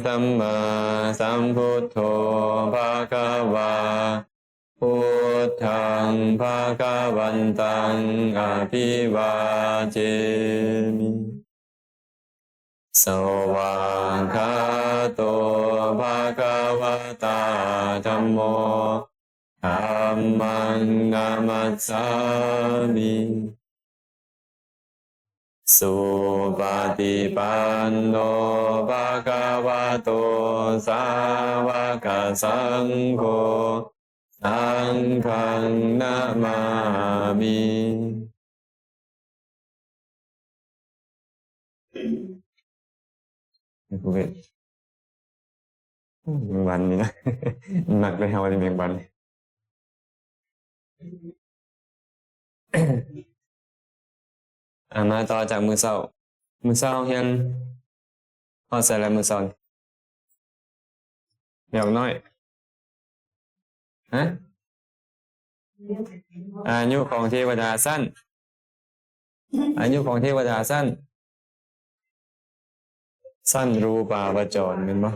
ສຳມາສຳພຸດໂທ ພະຄະວາ ພຸດທັງ ພະຄະວັນຕັງ ອະພິວາເທມິ. ສະວາກຂາໂຕ ພະຄະວະຕາ ທຳໂມ ທຳມັງ ນະມັດສາມິ. ສຸປະຕິປັນໂນ ພະຄະວະໂຕ ສາວະກະສັງໂຄ ສັງຄັງ ນະມາມິ. ແມງວັນນີ້ນະ ມັກໄດ້ເຮົານີ້ ແມງວັນ. ອ່າ ມາຕໍ່ຈາກມື້ເຊົ້າ. ມື້ເຊົ້າເຮົາຮຽນຮອດໃສແລ້ວມື້ເຊົ້ານີ້? ແມ່ອອກນ້ອຍ. ຮະ? ອາຍຸຂອງເທວະດາຊັ້ນ ອາຍຸຂອງເທວະດາຊັ້ນ ຊັ້ນຮູປາວະຈອນ ແມ່ນບໍ່?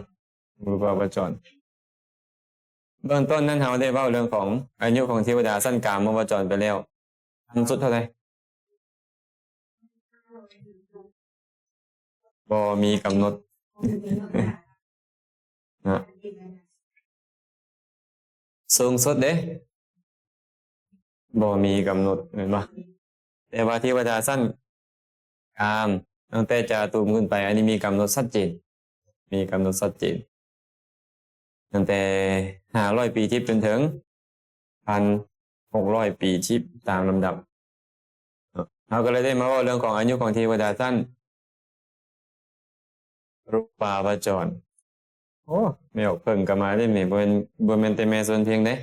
ຮູປາວະຈອນ. ເບື້ອງຕົ້ນນັ້ນເຮົາໄດ້ເວົ້າເລື່ອງຂອງອາຍຸຂອງເທວະດາຊັ້ນກາມະວະຈອນໄປແລ້ວ. ຕ່ຳສຸດເທົ່າໃດ? ບໍ່ມີກຳນົດເນາະ. ສູງສຸດເດ້ ບໍ່ມີກຳນົດ ແມ່ນບໍ່? ແຕ່ວ່າເທວະດາຊັ້ນກາມ ຕັ້ງແຕ່ຈາຕຸມຂຶ້ນໄປ ອັນນີ້ມີກຳນົດຊັດເຈນ ມີກຳນົດຊັດເຈນ ຕັ້ງແຕ່ຫ້າຮ້ອຍປີທິບຈົນເຖິງພັນຫົກຮ້ອຍປີທິບຕາມລຳດັບ. ເຮົາກໍເລີຍໄດ້ມາເວົ້າເລື່ອງຂອງອາຍຸຂອງເທວະດາຊັ້ນ ຮູປາວະຈອນ. ໂອ້ ແມ່ອອກເຜິ້ງກໍມາເດ້ນີ້ ບໍ່ແມ່ນ ບໍ່ແມ່ນແຕ່ແມ່ສວນເພັງເດ້.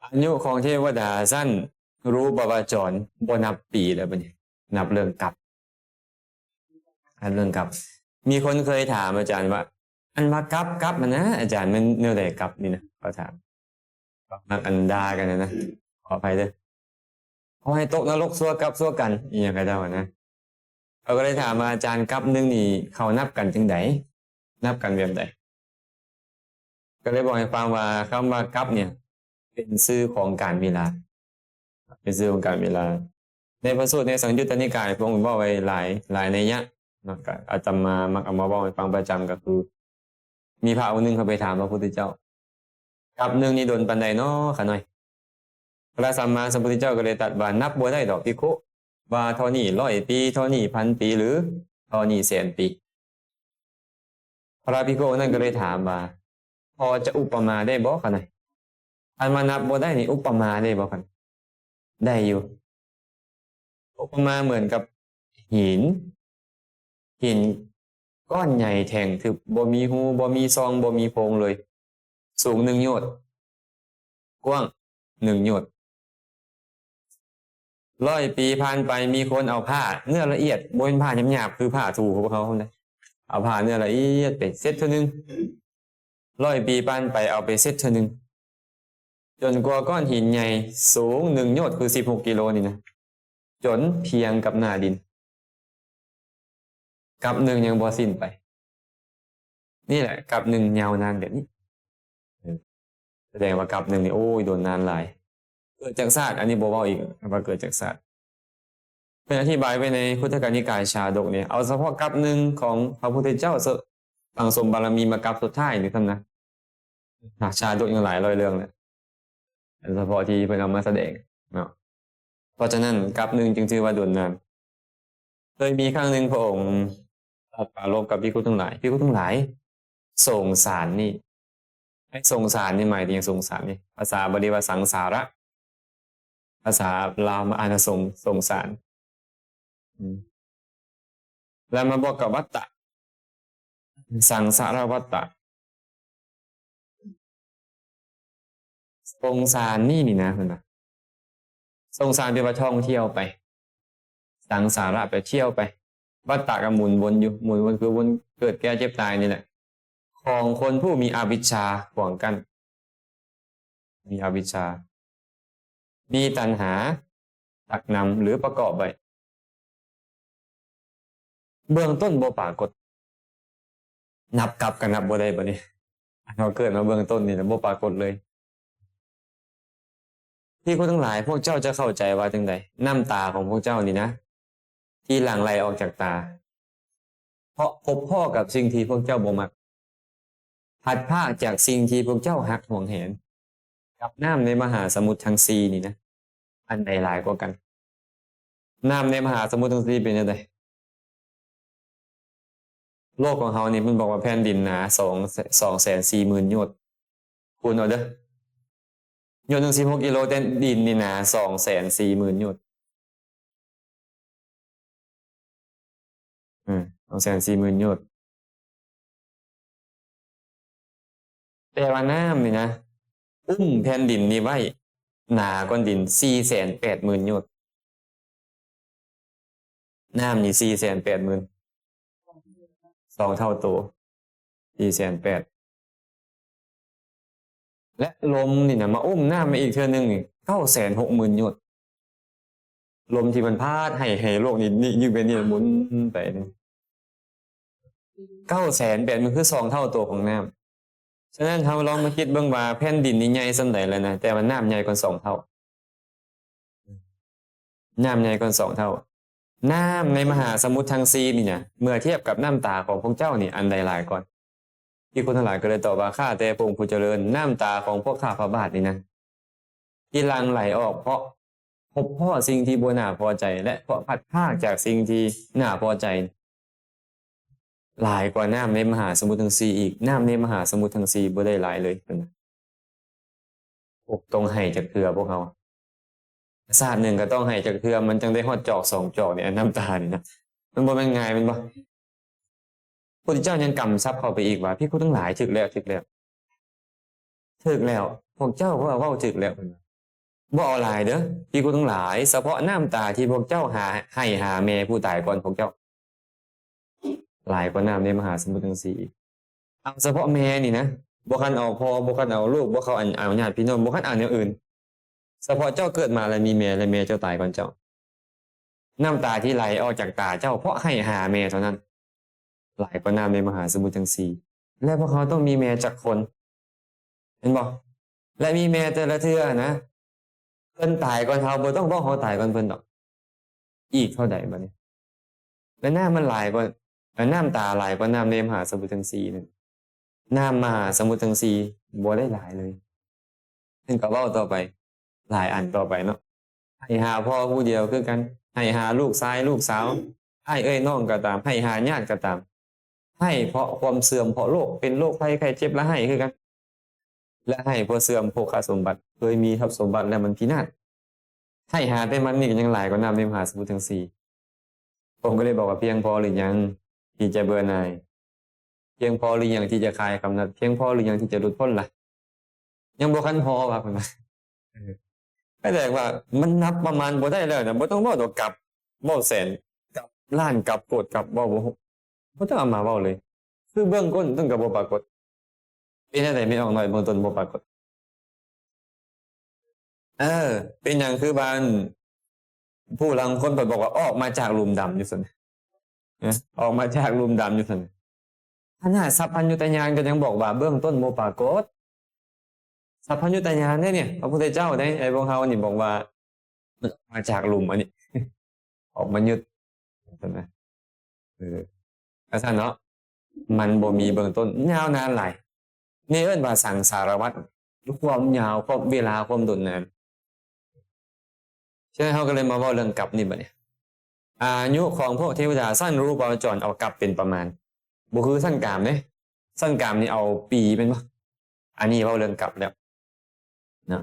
ອາຍຸຂອງເທວະດາຊັ້ນ ຮູປາວະຈອນ ບໍ່ນັບປີແລ້ວບັດນີ້ ນັບເລື່ອງກັບ ອັນເລື່ອງກັບ. ມີຄົນເຄີຍຖາມອາຈານວ່າ ອັນວ່າກັບ ກັບຫັ້ນນະ ອາຈານ ແມ່ນແນວໃດກັບນີ້ນະ? ເຂົາຖາມ ມັກອັນດ່າກັນນະ ຂໍອະໄພເດີ ຂໍໃຫ້ຕົກນະລົກຊົ່ວກັບຊົ່ວກັນ ອີ່ຫຍັງຂະເຈົ້າຫັ້ນນະ. ເຂົາກໍເລີຍຖາມວ່າ ອາຈານ ກັບໜຶ່ງນີ້ເຂົານັບກັນຈັ່ງໃດ? ນັບກັນແບບໃດ? ກໍເລີຍບອກໃຫ້ຟັງວ່າ ຄຳວ່າກັບນີ້ ເປັນຊື່ຂອງການເວລາ ເປັນຊື່ຂອງການເວລາ. ໃນພະສູດໃນສັງຍຸດຕະນິກາຍ ພະອົງເວົ້າໄວ້ຫຼາຍ ຫຼາຍໄນຍະເນາະ ກໍອາດຕະມາມັກເອົາມາເວົ້າໃຫ້ຟັງປະຈຳ ກໍຄື ມີພະອົງໜຶ່ງເຂົ້າໄປຖາມພະພຸດທະເຈົ້າ ກັບໜຶ່ງນີ້ດົນປານໃດນໍຂະນ້ອຍ? ພະສຳມາສຳພຸດທະເຈົ້າກໍເລີຍຕັດວ່າ ນັບບໍ່ໄດ້ດອກພິກຂຸ ວ່າເທົ່ານີ້ຮ້ອຍປີ ເທົ່ານີ້ພັນປີ ຫຼື ເທົ່ານີ້ແສນປີ. ພະພິກຂຸອົງນັ້ນກໍເລີຍຖາມວ່າ ພໍຈະອຸປະມາໄດ້ບໍ່ຂະນ້ອຍ? ອັນວ່ານັບບໍ່ໄດ້ນີ້ ອຸປະມາໄດ້ບໍ່ຂະນ້ອຍ? ໄດ້ຢູ່. ອຸປະມາເໝືອນກັບຫີນ ຫີນກ້ອນໃຫຍ່ແທ່ງທຶບ ບໍ່ມີຮູ ບໍ່ມີຊ່ອງ ບໍ່ມີໂພງເລີຍ ສູງໜຶ່ງໂຍດ ກວ້າງໜຶ່ງໂຍດ. ຮ້ອຍປີຜ່ານໄປ ມີຄົນເອົາຜ້າເນື້ອລະອຽດ ບໍ່ແມ່ນຜ້າຫຍາບໆ ຄືຜ້າຖູຂອງພວກເຮົານະ ເອົາຜ້າເນື້ອລະອຽດໄປເຊັດເທື່ອໜຶ່ງ. ຮ້ອຍປີຜ່ານໄປ ເອົາໄປເຊັດເທື່ອໜຶ່ງ ຈົນກວ່າກ້ອນຫີນໃຫຍ່ສູງໜຶ່ງໂຍດ ຄືສິບຫົກກິໂລນີ້ນະ ຈົນພຽງກັບໜ້າດິນ. ກັບໜຶ່ງຍັງບໍ່ສິ້ນໄປ. ນີ້ແຫຼະ ກັບໜຶ່ງຍາວນານແບບນີ້ ເອີ ສະແດງວ່າກັບໜຶ່ງນີ້ ໂອ້ຍ ດົນນານຫຼາຍ. ເກີດຈາກຊາດ ອັນນີ້ບໍ່ເວົ້າອີກວ່າເກີດຈາກຊາດ. ເພິ່ນອະທິບາຍໄວ້ໃນຄຸດທະກະນິກາຍຊາດົກນີ້ ເອົາສະເພາະກັບໜຶ່ງຂອງພະພຸດທະເຈົ້າ ສະ ສັ່ງສົມບາລະມີມາກັບສຸດທ້າຍນີ້ເທົ່ານັ້ນນະ. ຊາດົກຍັງຫຼາຍຮ້ອຍເລື່ອງແຫຼະ ອັນສະເພາະທີ່ເພິ່ນເອົາມາສະແດງເນາະ. ເພາະສະນັ້ນ ກັບໜຶ່ງຈຶ່ງຖືວ່າດົນນານ. ເຄີຍມີຄັ້ງໜຶ່ງພະອົງຕັດປາລົບກັບພິກຂຸທັງຫຼາຍ, ພິກຂຸທັງຫຼາຍ, ສົງສານນີ້ ໃນສົງສານນີ້ໝາຍເຖິງຫຍັງ? ສົງສານນີ້ ພາສາບາລີວ່າສັງສາລະ, ພາສາລາວມາອ່ານວ່າສົງ, ສົງສານ. ອືມ ແລ້ວມາບວກກັບວັດຕະ ສັງສາລະວັດຕະ. ສົງສານນີ້ນີ້ນະ ເພິ່ນວ່າ ສົງສານແປວ່າທ່ອງທ່ຽວໄປ, ສັງສາລະແປທ່ຽວໄປ, ວັດຕະກໍໝູນວົນຢູ່, ໝູນວົນຄືວົນເກີດແກ່ເຈັບຕາຍນີ້ແຫຼະ ຂອງຄົນຜູ້ມີອະວິດຊາຂວາງກັ້ນ, ມີອະວິດຊາ, ມີຕັນຫາຕັກນຳ ຫຼື ປະກອບໄວ້. ເບື້ອງຕົ້ນບໍ່ປາກົດ. ນັບກັບກໍນັບບໍ່ໄດ້ບັດນີ້. ເຮົາເກີດມາເບື້ອງຕົ້ນນີ້ແຫຼະ ບໍ່ປາກົດເລີຍ. ທີ່ຄົນທັງຫຼາຍ, ພວກເຈົ້າຈະເຂົ້າໃຈວ່າຈັ່ງໃດ? ນ້ຳຕາຂອງພວກເຈົ້ານີ້ນະ ທີ່ຫຼັ່ງໄຫຼອອກຈາກຕາ ເພາະພົບພໍ້ກັບສິ່ງທີ່ພວກເຈົ້າບໍ່ມັກ, ພັດພາກຈາກສິ່ງທີ່ພວກເຈົ້າຮັກຫວງແຫນ, ກັບນ້ຳໃນມະຫາສະໝຸດທັງສີ່ນີ້ນະ, ອັນໃດຫຼາຍກວ່າກັນ? ນ້ຳໃນມະຫາສະໝຸດທັງສີ່ເປັນຈັ່ງໃດ? ໂລກຂອງເຮົານີ້ ເພິ່ນບອກວ່າແຜ່ນດິນໜາສອງ ສອງແສນສີ່ໝື່ນໂຍດ. ຄູນເອົາເດີ. ໂຍດໜຶ່ງສິບຫົກກິໂລ, ແຕ່ດິນນີ້ໜາສອງແສນສີ່ໝື່ນໂຍດ. ອືມ ສອງແສນສີ່ໝື່ນໂຍດ. ແຕ່ວ່ານ້ຳນີ້ນະ ອຸ້ມແຜ່ນດິນນີ້ໄວ້ໜາກວ່າດິນສີ່ແສນແປດໝື່ນໂຍດ. ນ້ຳນີ້ສີ່ແສນແປດໝື່ນ ສອງເທົ່າໂຕ ສີ່ແສນແປດ. ແລະ ລົມນີ້ນະ ມາອຸ້ມນ້ຳມາອີກເທື່ອໜຶ່ງນີ້ ເກົ້າແສນຫົກໝື່ນໂຍດ. ລົມທີ່ມັນພັດໃຫ້ ໃຫ້ໂລກນີ້ ນີ້ຢູ່ແບບນີ້ໝູນໄປນີ້ ເກົ້າແສນແປດໝື່ນ ຄືສອງເທົ່າໂຕຂອງນ້ຳ. ສະນັ້ນ ເຮົາລອງມາຄິດເບິ່ງວ່າແຜ່ນດິນນີ້ໃຫຍ່ສ່ຳໃດແລ້ວນະ, ແຕ່ວ່ານ້ຳໃຫຍ່ກວ່າສອງເທົ່າ. ນ້ຳໃຫຍ່ກວ່າສອງເທົ່າ. ນ້ຳໃນມະຫາສະໝຸດທັງສີ່ນີ້ນະ ເມື່ອທຽບກັບນ້ຳຕາຂອງພວກເຈົ້ານີ້ ອັນໃດຫຼາຍກວ່າ? ພິກຂຸທັງຫຼາຍກໍເລີຍຕອບວ່າ ຂ້າແຕ່ພະອົງຜູ້ຈະເລີນ, ນ້ຳຕາຂອງພວກຂ້າພະບາດນີ້ນະ ທີ່ຫຼັ່ງໄຫຼອອກເພາະພົບພໍ້ສິ່ງທີ່ບໍ່ໜ້າພໍໃຈ ແລະ ເພາະພັດພາກຈາກສິ່ງທີ່ໜ້າພໍໃຈ ຫຼາຍກວ່ານ້ຳໃນມະຫາສະໝຸດທັງສີ່ອີກ. ນ້ຳໃນມະຫາສະໝຸດທັງສີ່ບໍ່ໄດ້ຫຼາຍເລີຍ. ໂອ້ ຕ້ອງໃຫ້ຈັກເທື່ອພວກເຮົາ. ຊາດໜຶ່ງກໍຕ້ອງໃຫ້ຈັກເທື່ອ ມັນຈັ່ງໄດ້ຮອດຈອກສອງຈອກນີ້ ອັນນ້ຳຕານີ້ນະ. ມັນບໍ່ແມ່ນງ່າຍແມ່ນບໍ່? ພຸດທະເຈົ້າຍັງກຳຊັບເຂົ້າໄປອີກວ່າ ພິກຂຸທັງຫຼາຍ, ຖືກແລ້ວ, ຖືກແລ້ວ, ຖືກແລ້ວ, ພວກເຈົ້າກໍເວົ້າຖືກແລ້ວ. ບໍ່ເອົາຫຼາຍເດີ້ ພິກຂຸທັງຫຼາຍ, ສະເພາະນ້ຳຕາທີ່ພວກເຈົ້າຫາ ໃຫ້ຫາແມ່ຜູ້ຕາຍກ່ອນພວກເຈົ້າ ຫຼາຍກວ່ານ້ຳໃນມະຫາສະໝຸດທັງສີ່ອີກ. ເອົາສະເພາະແມ່ນີ້ນະ, ບໍ່ຄັນເອົາພໍ່, ບໍ່ຄັນເອົາລູກ, ບໍ່ຄັນເອົາ ເອົາຍາດພີ່ນ້ອງ, ບໍ່ຄັນເອົາແນວອື່ນ. ສະເພາະເຈົ້າເກີດມາແລ້ວມີແມ່ ແລະ ແມ່ເຈົ້າຕາຍກ່ອນເຈົ້າ. ນ້ຳຕາທີ່ໄຫຼອອກຈາກຕາເຈົ້າ ເພາະໃຫ້ຫາແມ່ເທົ່ານັ້ນ ຫຼາຍກວ່ານ້ຳໃນມະຫາສະໝຸດທັງສີ່. ແລະ ພວກເຮົາຕ້ອງມີແມ່ຈັກຄົນ? ເຫັນບໍ່? ແລະ ມີແມ່ແຕ່ລະເທື່ອນະ ເພິ່ນຕາຍກ່ອນເຮົາ, ບໍ່ຕ້ອງບອກເຮົາຕາຍກ່ອນເພິ່ນດອກ. ອີກເທົ່າໃດບັດນີ້? ແລະ ນ້ຳມັນຫຼາຍກວ່າ, ແລະ ນ້ຳຕາຫຼາຍກວ່ານ້ຳໃນມະຫາສະໝຸດທັງສີ່ນັ້ນ. ນ້ຳມະຫາສະໝຸດທັງສີ່ບໍ່ໄດ້ຫຼາຍເລີຍ. ເພິ່ນກໍເວົ້າຕໍ່ໄປ ຫຼາຍອັນຕໍ່ໄປເນາະ. ໃຫ້ຫາພໍ່ຜູ້ດຽວຄືກັນ, ໃຫ້ຫາລູກຊາຍລູກສາວ, ອ້າຍເອື້ອຍນ້ອງກໍຕາມ, ໃຫ້ຫາຍາດກໍຕາມ. ໃຫ້ເພາະຄວາມເສື່ອມ, ເພາະໂລກ, ເປັນໂລກໄພໄຂ້ເຈັບລະໄຫ້ຄືກັນ. ແລະ ໃຫ້ເພື່ອເສື່ອມໂພຄະສົມບັດ, ເຄີຍມີຊັບສົມບັດແລ້ວມັນພິນາດ. ໃຫ້ຫາແຕ່ມັນນີ້ກໍຍັງຫຼາຍກວ່ານ້ຳໃນມະຫາສະໝຸດທັງສີ່. ພະອົງກໍເລີຍບອກວ່າ ພຽງພໍຫຼືຍັງທີ່ຈະເບື່ອໜ່າຍ? ພຽງພໍຫຼືຍັງທີ່ຈະຄາຍກຳໜັດ? ພຽງພໍຫຼືຍັງທີ່ຈະຫຼຸດພົ້ນລະ? ຍັງບໍ່ທັນພໍວ່າ ເພິ່ນວ່າ. ເອີ ແສດງວ່າມັນນັບປະມານບໍ່ໄດ້ແລ້ວນະ, ບໍ່ຕ້ອງເວົ້າດອກກັບ, ເວົ້າແສນກັບ, ລ້ານກັບ, ໂກດກັບ, ເວົ້າບໍ່ຮູ້, ບໍ່ຕ້ອງເອົາມາເວົ້າເລີຍ. ຄືເບື້ອງຕົ້ນເພິ່ນກໍບໍ່ປາກົດ. ເປັນຈັ່ງໃດແມ່ອອກນ້ອຍເບື້ອງຕົ້ນບໍ່ປາກົດ? ເອີ ເປັນຫຍັງຄືວ່າ ອັນ ຜູ້ລາງຄົນເພິ່ນບອກວ່າ ອອກມາຈາກຫຼຸມດຳຢູ່ຊັ້ນ? ເອີ ອອກມາຈາກຫຼຸມດຳຢູ່ຊັ້ນ? ຂະໜາດສັບພັນຍຸດຕະຍານກໍຍັງບອກວ່າເບື້ອງຕົ້ນບໍ່ປາກົດ. ສັບພັນຍຸດຕະຍານເດ້ນີ້ ພະພຸດທະເຈົ້າເດ້, ໄອ້ພວກເຮົານີ້ບອກວ່າ ອອກມາຈາກຫຼຸມອັນນີ້ ອອກມາຍຶດ ຊັ້ນນະ. ເອີ ຈັ່ງຊັ້ນເນາະ, ມັນບໍ່ມີເບື້ອງຕົ້ນ ຍາວນານຫຼາຍ. ນີ້ເອີ້ນວ່າສັງສາລະວັດ, ຄວາມຍາວ, ຄວາມເວລາ, ຄວາມດົນນານ. ສະນັ້ນເຮົາກໍເລີຍມາເວົ້າເລື່ອງກັບນີ້ບັດນີ້. ອາຍຸຂອງພວກເທວະດາຊັ້ນຮູບາວະຈອນເອົາກັບເປັນປະມານ, ບໍ່ຄືຊັ້ນກາມເດ້. ຊັ້ນກາມນີ້ເອົາປີແມ່ນບໍ່? ອັນນີ້ເວົ້າເລື່ອງກັບແລ້ວເນາະ.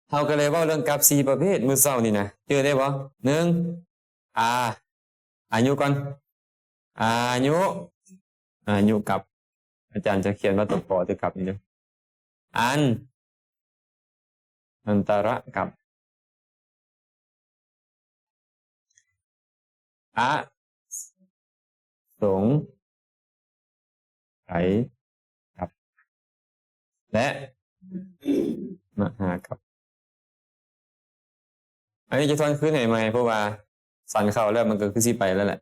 ເຮົາກໍເລີຍເວົ້າເລື່ອງກັບສີ່ປະເພດມື້ເຊົ້ານີ້ນະ, ຈື່ໄດ້ບໍ່? ໜຶ່ງ ອາ ອາຍຸກ່ອນ, ອາຍຸ ອາຍຸກັບ. ອາຈານຈະຂຽນວ່າຕົວ ກ ຄືກັບນີ້ເດີ. ອັນ ອັນຕະລະກັບ. ອະ ສົງໄຂກັບ ແລະ ມະຫາກັບ. ອັນນີ້ຈະທວນຄືນໃຫ້ໃໝ່ ເພາະວ່າ ສັນເຂົ້າແລ້ວມັນກໍຄືຊິໄປແລ້ວແຫຼະ.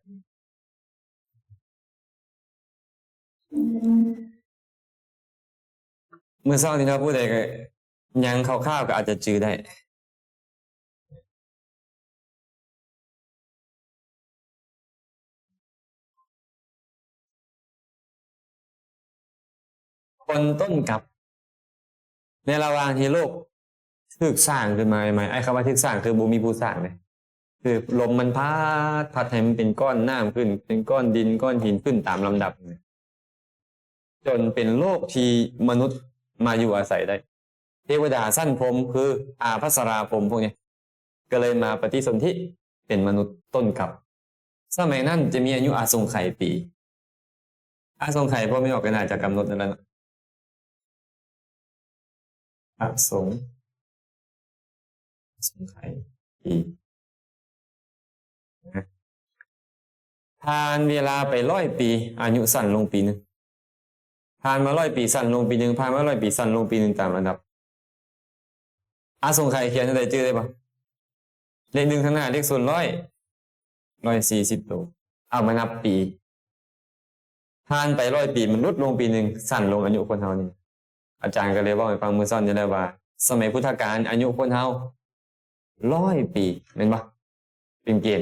ມື້ເຊົ້ານີ້ເນາະ ຜູ້ໃດກໍຍັງຄ່າວໆກໍອາດຈະຈື່ໄດ້. ຄົນຕົ້ນກັບ ໃນລະຫວ່າງທີ່ໂລກຖືກສ້າງຂຶ້ນມາໃໝ່ໆ ໄອ້ຄຳວ່າຖືກສ້າງຄືບໍ່ມີຜູ້ສ້າງເດ້ ຄືລົມມັນພັດ ພັດໃຫ້ມັນເປັນກ້ອນນ້ຳຂຶ້ນ ເປັນກ້ອນດິນ ກ້ອນຫີນຂຶ້ນຕາມລຳດັບ ຈົນເປັນໂລກທີ່ມະນຸດມາຢູ່ອາໄສໄດ້. ເທວະດາຊັ້ນພົມ ຄືອາພັດສະລາພົມພວກນີ້ ກໍເລີຍມາປະຕິສົນທິເປັນມະນຸດຕົ້ນກັບ. ສະໄໝນັ້ນຈະມີອາຍຸອະສົງໄຂປີ. ອະສົງໄຂ ພໍ່ແມ່ອອກກໍໜ້າຈະກຳນົດນັ້ນແຫຼະເນາະ. ອະສົງ ອະສົງໄຂປີ. ຜ່ານເວລາໄປຮ້ອຍປີ ອາຍຸສັ້ນລົງປີໜຶ່ງ. ຜ່ານມາຮ້ອຍປີ ສັ້ນລົງປີໜຶ່ງ, ຜ່ານມາຮ້ອຍປີ ສັ້ນລົງປີໜຶ່ງຕາມລຳດັບ. ອະສົງໄຂຂຽນຈັ່ງໃດ ຈື່ໄດ້ບໍ່? ເລກໜຶ່ງທາງໜ້າ ເລກສູນຮ້ອຍ ຮ້ອຍສີ່ສິບໂຕ ເອົາມານັບປີ. ຜ່ານໄປຮ້ອຍປີ ມັນຫຼຸດລົງປີໜຶ່ງ ສັ້ນລົງອາຍຸຄົນເຮົານີ້. ອາຈານກໍເລີຍເວົ້າໃຫ້ຟັງມື້ເຊົ້ານີ້ແຫຼະວ່າ ສະໄໝພຸດທະການອາຍຸຄົນເຮົາຮ້ອຍປີ ແມ່ນບໍ່? ເປັນເກນ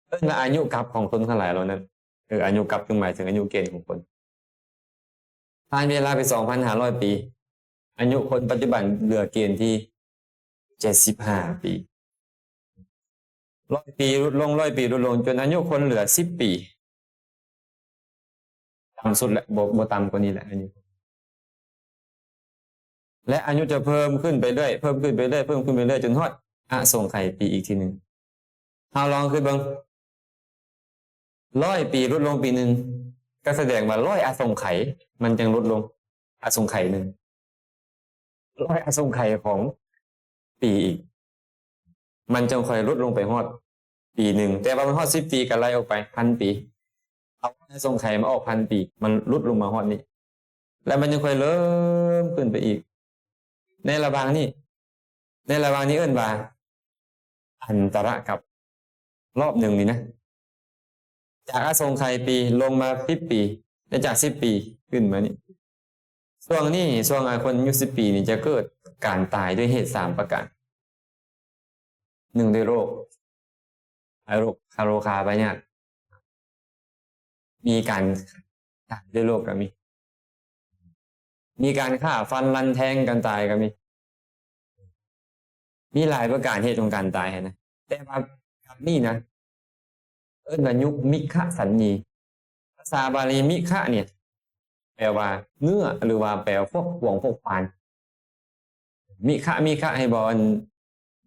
ເອີ້ນວ່າອາຍຸກັບຂອງຄົນທັງຫຼາຍເຫຼົ່ານັ້ນ. ເອີ ອາຍຸກັບຄືໝາຍເຖິງອາຍຸເກນຂອງຄົນ. ຜ່ານເວລາໄປສອງພັນຫ້າຮ້ອຍປີ ອາຍຸຄົນປັດຈຸບັນເຫຼືອເກນທີ່ເຈັດສິບຫ້າປີ. ຮ້ອຍປີຫຼຸດລົງ ຮ້ອຍປີຫຼຸດລົງ ຈົນອາຍຸຄົນເຫຼືອສິບປີ. ຕ່ຳສຸດແຫຼະ ບໍ່ ບໍ່ຕ່ຳກວ່ານີ້ແຫຼະອາຍຸ ແລະ ອາຍຸຈະເພີ່ມຂຶ້ນໄປເລື້ອຍ ເພີ່ມຂຶ້ນໄປເລື້ອຍ ເພີ່ມຂຶ້ນໄປເລື້ອຍ ຈົນຮອດອະສົງໄຂປີອີກທີໜຶ່ງ. ເຮົາລອງຄິດເບິ່ງ ຮ້ອຍປີຫຼຸດລົງປີໜຶ່ງ ກໍສະແດງວ່າຮ້ອຍອະສົງໄຂມັນຈັ່ງຫຼຸດລົງ ອະສົງໄຂໜຶ່ງ. ຮ້ອຍອະສົງໄຂຂອງປີອີກ ມັນຈຶ່ງຄ່ອຍຫຼຸດລົງໄປຮອດປີໜຶ່ງ. ແຕ່ວ່າມັນຮອດສິບປີກໍໄລ່ອອກໄປພັນປີ. ເອົາອະສົງໄຂມາອອກພັນປີ ມັນຫຼຸດລົງມາຮອດນີ້ ແລ້ວມັນຍັງຄ່ອຍເລີ່ມຂຶ້ນໄປອີກ. ໃນລະຫວ່າງນີ້ ໃນລະຫວ່າງນີ້ເອີ້ນວ່າອັນຕະລະກັບ. ລອບໜຶ່ງນີ້ນະ ຈາກອະສົງໄຂປີລົງມາສິບປີ ແລະ ຈາກສິບປີຂຶ້ນມານີ້ ຊ່ວງນີ້ ຊ່ວງອາ ຄົນອາຍຸສິບປີນີ້ຈະເກີດການຕາຍດ້ວຍເຫດສາມປະການ. ໜຶ່ງ ດ້ວຍໂລກ ໂລກຄາໂລຄາພະຍາດ ມີການຕາຍດ້ວຍໂລກກໍມີ ມີການຂ້າຟັນລັນແທງກັນຕາຍກໍມີ ມີຫຼາຍປະການເຫດຂອງການຕາຍຫັ້ນນະ. ແຕ່ວ່າກັບນີ້ນະ ເອີ້ນວ່າຍຸກມິຂະສັນຍີ. ພາສາບາລີມິຂະນີ້ແປວ່າເງື້ອ ຫຼືວ່າແປວ່າພວກກວາງພວກຄວານ. ມິຂະ ມິຂະ ເຫັນບໍ່ ອັນ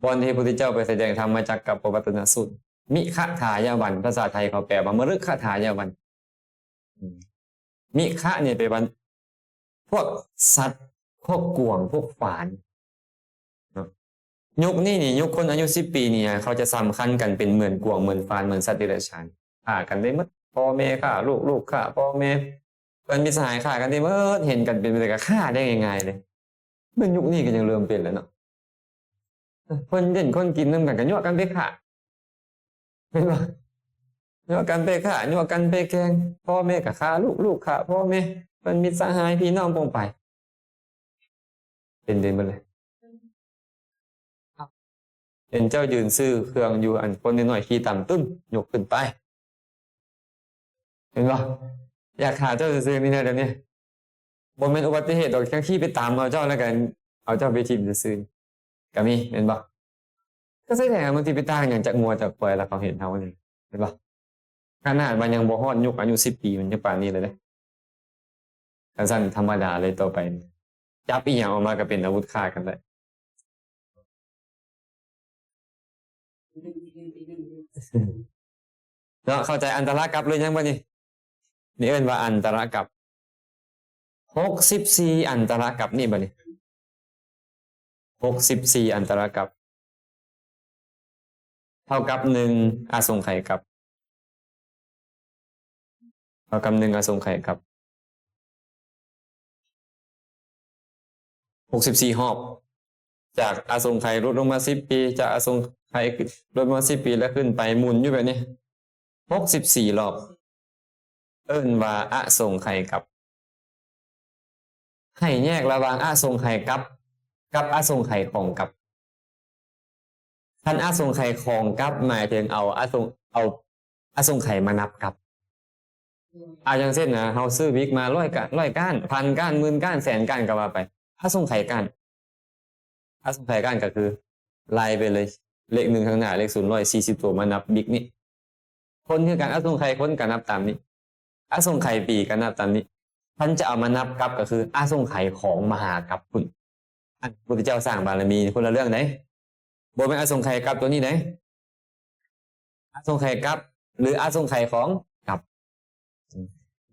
ບ່ອນທີ່ພະພຸດທະເຈົ້າໄປສະແດງທຳມະຈັກກັບປະວັດຕະນະສູດ ມິຂະທາຍະວັນ ພາສາໄທເຂົາແປວ່າມະລຶກຂະທາຍະວັນ. ມິຂະນີ້ແປວ່າພວກສັດ ພວກກວາງ ພວກຄວານເນາະ. ຍຸກນີ້ນີ້ ຍຸກຄົນອາຍຸສິບປີນີ້ ເຂົາຈະສຳຄັນກັນເປັນເໝືອນກວາງ ເໝືອນຄວານ ເໝືອນສັດເດຍລະສານ ຂ້າກັນໄດ້ໝົດ ພໍ່ແມ່ຂ້າລູກ ລູກຂ້າພໍ່ແມ່ ເພື່ອນມິດສະຫາຍຂ້າກັນໄດ້ໝົດ ເຫັນກັນເປັນໄປໄດ້ກໍຂ້າໄດ້ງ່າຍໆເລີຍ. ແມ່ນຍຸກນີ້ກໍຍັງເລີ່ມເປັນແລ້ວເນາະ. ເອີ ຄົນຫຼິ້ນຄົນກິນນຳກັນກໍຍົວະກັນໄປຂ້າ ແມ່ນບໍ່? ຍົວະກັນໄປຂ້າ ຍົວະກັນໄປແກ່ງ ພໍ່ແມ່ກໍຂ້າລູກ ລູກຂ້າພໍ່ແມ່ ເພື່ອນມິດສະຫາຍພີ່ນ້ອງປົງປາຍ ເປັນໄປໝົດເລີຍ. ເຫັນເຈົ້າຢືນຊື້ເຄື່ອງຢູ່ ອັນຄົນນ້ອຍໆຂີ່ຕຳຕຶ້ມ ຍົກຂຶ້ນໄປ ເຫັນບໍ່? ຢາກຂ້າເຈົ້າຊື່ໆ ມີແນວດຽວນີ້ ບໍ່ແມ່ນອຸບັດຕິເຫດດອກ ຈັ່ງຂີ່ໄປຕາມເອົາເຈົ້າ ແລ້ວກໍເອົາເຈົ້າໄປຖິ້ມຊື່ໆ ກໍມີ ແມ່ນບໍ່? ກໍສະແດງວ່າມັນຊິໄປຕ່າງຫຍັງຈາກງົວຈາກຄວາຍ ແລ້ວເຂົາເຫັນເຮົານີ້ ແມ່ນບໍ່? ຂະໜາດວ່າຍັງບໍ່ຮອດຍຸກອາຍຸສິບປີ ມັນຍັງປານນີ້ເລີຍເດ້. ຄັນຊັ້ນທຳມະດາເລີຍ ຕໍ່ໄປຈັບອີ່ຫຍັງອອກມາກໍເປັນອາວຸດຂ້າກັນໄດ້ເນາະ. ເຂົ້າໃຈອັນຕະລະກັບຫຼືຍັງບັດນີ້? ນີ້ເອີ້ນວ່າອັນຕະລະກັບ ຫົກສິບສີ່ອັນຕະລະກັບນີ້ບັດນີ້ ຫົກສິບສີ່ອັນຕະລະກັບ ເທົ່າກັບໜຶ່ງອະສົງໄຂກັບ ເທົ່າກັບໜຶ່ງອະສົງໄຂກັບ ຫົກສິບສີ່ຮອບ ຈາກອະສົງໄຂຫຼຸດລົງມາສິບປີ ຈາກອະສົງ ໄຂລົດມາສິບປີແລ້ວຂຶ້ນໄປ ໝູນຢູ່ແບບນີ້ ຫົກສິບສີ່ຮອບ ເອີ້ນວ່າອະສົງໄຂກັບ. ໃຫ້ແຍກລະຫວ່າງອະສົງໄຂກັບ ກັບອະສົງໄຂຂອງກັບ. ຄັນອະສົງໄຂຂອງກັບ ໝາຍເຖິງເອົາອະສົງ ເອົາອະສົງໄຂມານັບກັບ. ອາ ຢ່າງເຊັ່ນນະ ເຮົາຊື້ວິກມາຮ້ອຍກ້ານ ຮ້ອຍກ້ານ ພັນກ້ານ ໝື່ນກ້ານ ແສນກ້ານ ກໍວ່າໄປ ອະສົງໄຂກ້ານ. ອະສົງໄຂກ້ານກໍຄືໄລ່ໄປເລີຍ ເລກໜຶ່ງທາງໜ້າ ເລກສູນ ຮ້ອຍສີ່ສິບໂຕ ມານັບວິກນີ້. ຄົນຄືກັນ ອະສົງໄຂຄົນກໍນັບຕາມນີ້ ອະສົງໄຂປີກໍນັບຕາມນີ້. ຄັນຈະເອົາມານັບກັບກໍຄືອະສົງໄຂຂອງມະຫາກັບພຸ້ນ. ອັນພຸດທະເຈົ້າສ້າງບາລະມີຄົນລະເລື່ອງໃດ໋ ບໍ່ແມ່ນອະສົງໄຂກັບຕົວນີ້ໃດ໋ ອະສົງໄຂກັບ ຫຼື ອະສົງໄຂຂອງກັບ.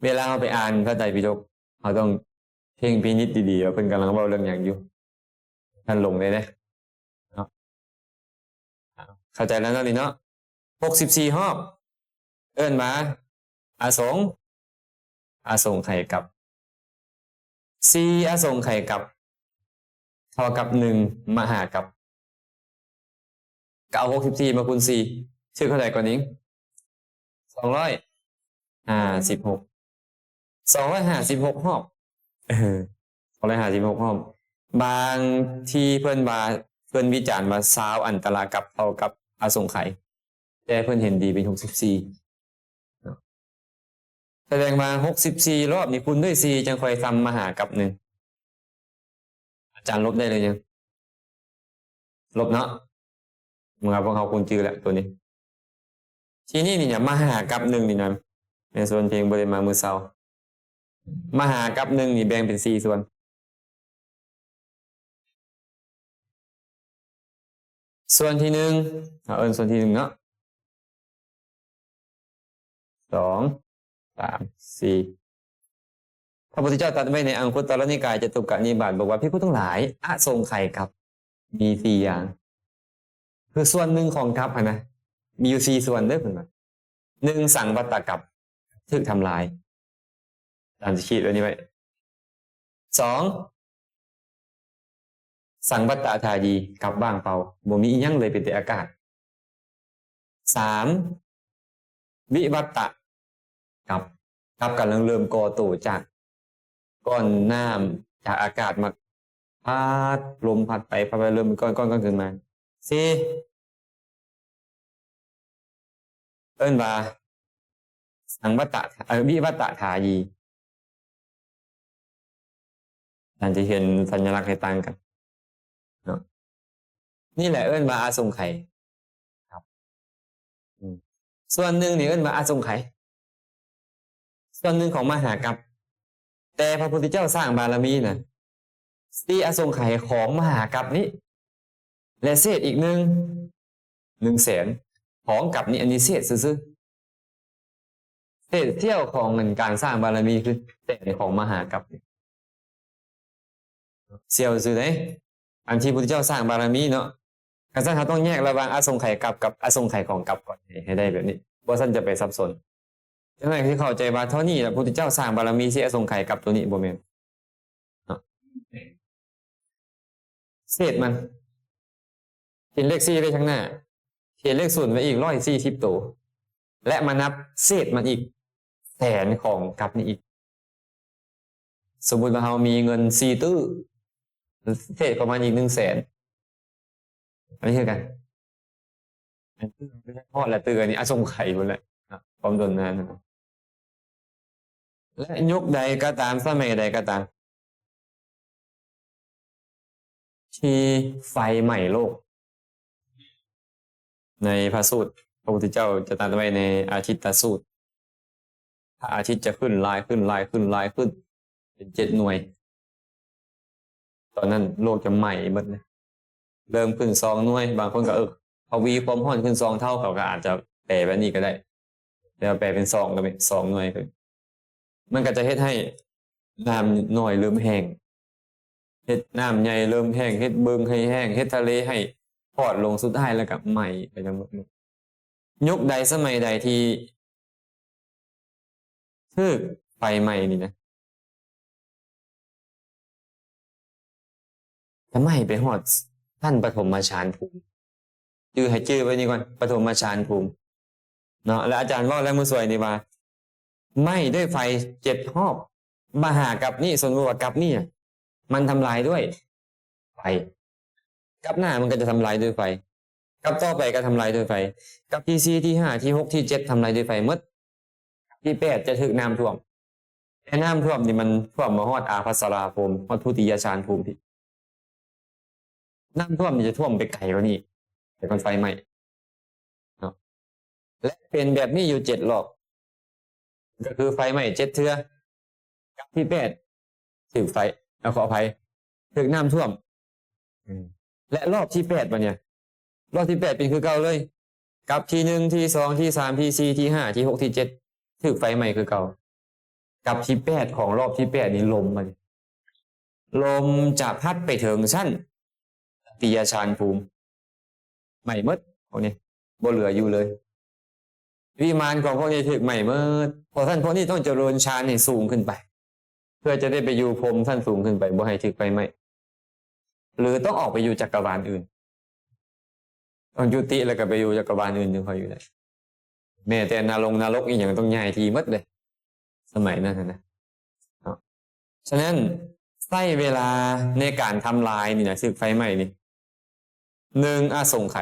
ເວລາເຮົາໄປອ່ານພະໄຕປິດົກ ເຮົາຕ້ອງເພັ່ງພິນິດດີໆ ວ່າເພິ່ນກຳລັງເວົ້າເລື່ອງຫຍັງຢູ່ ທ່ານຫຼົງໄດ້ເດ້ເນາະ. ເຂົ້າໃຈແລ້ວເນາະນີ້ເນາະ ຫົກສິບສີ່ຮອບ ເອີ້ນວ່າອະສົງ ອະສົງໄຂກັບ. ສີ່ອະສົງໄຂກັບ ເທົ່າກັບໜຶ່ງມະຫາກັບ. ກໍເອົາຫົກສິບສີ່ມາຄູນສີ່ ຖືກເທົ່າໃດກ່ອນອີງ? ສອງຮ້ອຍຫ້າສິບຫົກ ສອງຮ້ອຍຫ້າສິບຫົກຮອບ ເອີ ສອງຮ້ອຍຫ້າສິບຫົກຮອບ. ບາງທີ່ເພິ່ນວ່າ ເພິ່ນວິຈານວ່າຊາວອັນຕະລາກັບເທົ່າກັບອະສົງໄຂ ແຕ່ເພິ່ນເຫັນດີເປັນຫົກສິບສີ່ເນາະ. ສະແດງວ່າຫົກສິບສີ່ຮອບນີ້ຄູນດ້ວຍສີ່ ຈັ່ງຄ່ອຍສ່ຳມະຫາກັບໜຶ່ງ. ອາຈານລົບໄດ້ຫຼືຍັງ? ລົບເນາະ. ເມື່ອພວກເຮົາຄູນຈື່ແລ້ວໂຕນີ້. ທີນີ້ນີ້ນະ ມະຫາກັບໜຶ່ງນີ້ນະ ແມ່ນສ່ວນເພງບໍ່ໄດ້ມາມື້ເຊົ້າ. ມະຫາກັບໜຶ່ງນີ້ແບ່ງເປັນສີ່ສ່ວນ. ສ່ວນທີໜຶ່ງ ເຮົາເອີ້ນສ່ວນທີໜຶ່ງເນາະ ສອງ ສາມ ສີ່. ພະພຸດທະເຈົ້າຕັດໄວ້ໃນອັງຄຸດຕະລະນິກາຍຈະຕຸກະນິບາດ ບອກວ່າ ພິກຂຸທັງຫຼາຍ ອະສົງໄຂກັບມີສີ່ຢ່າງ. ຄືສ່ວນໜຶ່ງຂອງກັບຫັ້ນນະ ມີຢູ່ສີ່ສ່ວນເດີ້ ເພິ່ນວ່າ ໜຶ່ງ ສັງວັດຕະກັບ ຖືກທຳລາຍ ອາຈານຊິຂີດອັນນີ້ໄວ້. ສອງ ສັງວັດຕະທາຢີ ກັບວ່າງເປົ່າ ບໍ່ມີອີ່ຫຍັງເລີຍ ເປັນແຕ່ອາກາດ. ສາມ ວິວັດຕະກັບ ກັບກຳລັງເລີ່ມກໍ່ໂຕຈາກກ້ອນນ້ຳ ຈາກອາກາດມາພັດ ລົມພັດໄປ ພັດໄປ ເລີ່ມເປັນກ້ອນໆໆຂຶ້ນມາ. ສີ່ ເອີ້ນວ່າ ສັງວັດຕະ ເອີ ວິວັດຕະທາຢີ. ທ່ານຈະເຫັນສັນຍະລັກໃຫ້ຕ່າງກັນເນາະ. ນີ້ແຫຼະເອີ້ນວ່າອະສົງໄຂກັບ. ອືມ ສ່ວນໜຶ່ງນີ້ເອີ້ນວ່າອະສົງໄຂ ສ່ວນໜຶ່ງຂອງມະຫາກັບ. ແຕ່ພະພຸດທະເຈົ້າສ້າງບາລະມີນະ ສີ່ອະສົງໄຂຂອງມະຫາກັບນີ້ ແລະ ເສດອີກໜຶ່ງ ໜຶ່ງແສນຂອງກັບນີ້ ອັນນີ້ເສດຊື່ໆ. ເສດສ່ຽວຂອງເງິນການສ້າງບາລະມີຄືແສນຂອງມະຫາກັບ. ສ່ຽວຊື່ເດ້ ອັນທີ່ພຸດທະເຈົ້າສ້າງບາລະມີເນາະ. ຄັນຊັ້ນເຮົາຕ້ອງແຍກລະຫວ່າງອະສົງໄຂກັບ ກັບອະສົງໄຂຂອງກັບກ່ອນ ໃຫ້ ໃຫ້ໄດ້ແບບນີ້ ບໍ່ຊັ້ນຈະໄປສັບສົນ. ຈັ່ງໃດຄືເຂົ້າໃຈວ່າເທົ່ານີ້ລະ ພຸດທະເຈົ້າສ້າງບາລະມີຊິອະສົງໄຂກັບໂຕນີ້ ບໍ່ແມ່ນເນາະ. ເສດມັນ ຂຽນເລກສີ່ໄວ້ຂ້າງໜ້າ ຂຽນເລກສູນໄວ້ອີກຮ້ອຍສີ່ສິບໂຕ ແລະ ມານັບເສດມັນອີກ ແສນຂອງກັບນີ້ອີກ. ສົມມຸດວ່າເຮົາມີເງິນສີ່ຕື້ ເສດຂອງມັນອີກໜຶ່ງແສນ ອັນນີ້ຄືກັນ ອັນນີ້ຄືກັນ ຮອດແລ້ວຕື່ ອັນນີ້ອະສົງໄຂພຸ້ນແຫຼະ ຄວາມດົນນານ. ແລະ ຍຸກໃດກໍຕາມ ສະໄໝໃດກໍຕາມ ທີ່ໄຟໄໝ້ໂລກ ໃນພະສູດ ພະພຸດທະເຈົ້າຈະຕັດໄວ້ໃນອາທິດຕະສູດ ພະອາທິດຈະຂຶ້ນຫຼາຍຂຶ້ນ ຫຼາຍຂຶ້ນ ຫຼາຍຂຶ້ນ ເປັນເຈັດໜ່ວຍ. ຕອນນັ້ນໂລກຈະໄໝ້ໝົດເລີຍ. ເລີ່ມຂຶ້ນສອງໜ່ວຍ ບາງຄົນກໍ ເອີ ທະວີຄວາມຮ້ອນຂຶ້ນສອງເທົ່າ ເຂົາກໍອາດຈະແປແບບນີ້ກໍໄດ້ ແຕ່ວ່າແປເປັນສອງກໍແມ່ນສອງໜ່ວຍ. ມັນກໍຈະເຮັດໃຫ້ນ້ຳນ້ອຍເລີ່ມແຫ້ງ ເຮັດນ້ຳໃຫຍ່ເລີ່ມແຫ້ງ ເຮັດບຶງໃຫ້ແຫ້ງ ເຮັດທະເລໃຫ້ພອດລົງ ສຸດທ້າຍແລ້ວກໍໄໝ້ໄປທັງໝົດ. ຍຸກໃດສະໄໝໃດທີ່ຖືກໄຟໄໝ້ນີ້ນະ ຈະໄໝ້ໄປຮອດຊັ້ນປະຖົມມະຊານພູມ ຈື່ໃຫ້ຈື່ໄວ້ນີ້ກ່ອນ ປະຖົມມະຊານພູມເນາະ. ແລະອາຈານເວົ້າແລ້ວມື້ສວຍນີ້ວ່າ ໄໝ້ດ້ວຍໄຟເຈັດຮອບ ມະຫາກັບນີ້ ສົມມຸດວ່າກັບນີ້ ມັນທຳລາຍດ້ວຍໄຟ, ກັບໜ້າມັນກໍຈະທຳລາຍດ້ວຍໄຟ, ກັບຕໍ່ໄປກໍທຳລາຍດ້ວຍໄຟ, ກັບທີສີ່ ທີຫ້າ ທີຫົກ ທີເຈັດ ທຳລາຍດ້ວຍໄຟໝົດ. ທີແປດຈະຖືກນ້ຳຖ້ວມ, ແຕ່ນ້ຳຖ້ວມນີ້ມັນຖ້ວມມາຮອດອາພັດສະລາພູມ ຮອດທຸຕິຍະຊານພູມພີ້. ນ້ຳຖ້ວມນີ້ຈະຖ້ວມໄປໄກກວ່ານີ້ ແຕ່ມັນໄຟໄໝ້ເນາະ. ແລະເປັນແບບນີ້ຢູ່ເຈັດລອບ ກໍຄືໄຟໄໝ້ເຈັດເທື່ອ, ກັບທີແປດຖືກໄຟ ເອົາ ຂໍອະໄພ ຖືກນ້ຳຖ້ວມ. ອືມ ແລະລອບທີແປດບັດນີ້ ລອບທີແປດເປັນຄືເກົ່າເລີຍ, ກັບທີໜຶ່ງ ທີສອງ ທີສາມ ທີສີ່ ທີຫ້າ ທີຫົກ ທີເຈັດ ຖືກໄຟໄໝ້ຄືເກົ່າ. ກັບທີແປດຂອງລອບທີແປດນີ້ ລົມບັດນີ້ ລົມຈະພັດໄປເຖິງຊັ້ນຕະຕິຍະຊານພູມ ໄໝ້ໝົດພວກນີ້ ບໍ່ເຫຼືອຢູ່ເລີຍ. ວິມານຂອງພວກນີ້ຖືກໄໝ້ໝົດ. ເພາະຊັ້ນພວກນີ້ຕ້ອງຈະເລີນຊານໃຫ້ສູງຂຶ້ນໄປ ເພື່ອຈະໄດ້ໄປຢູ່ພົມຊັ້ນສູງຂຶ້ນໄປ ບໍ່ໃຫ້ຖືກໄຟໄໝ້ ຫຼືຕ້ອງອອກໄປຢູ່ຈັກກະວານອື່ນ, ຕ້ອງຢຸດຕິແລ້ວກໍໄປຢູ່ຈັກກະວານອື່ນຈຶ່ງຄ່ອຍຢູ່ໄດ້. ແມ້ແຕ່ນະລົງນະລົກອີ່ຫຍັງຕ້ອງຍ້າຍທີ່ໝົດເດ້ ສະໄໝນັ້ນນະເນາະ. ສະນັ້ນໃຊ້ເວລາໃນການທຳລາຍນີ້ນະ ຖືກໄຟໄໝ້ນີ້ ໜຶ່ງອະສົງໄຂ.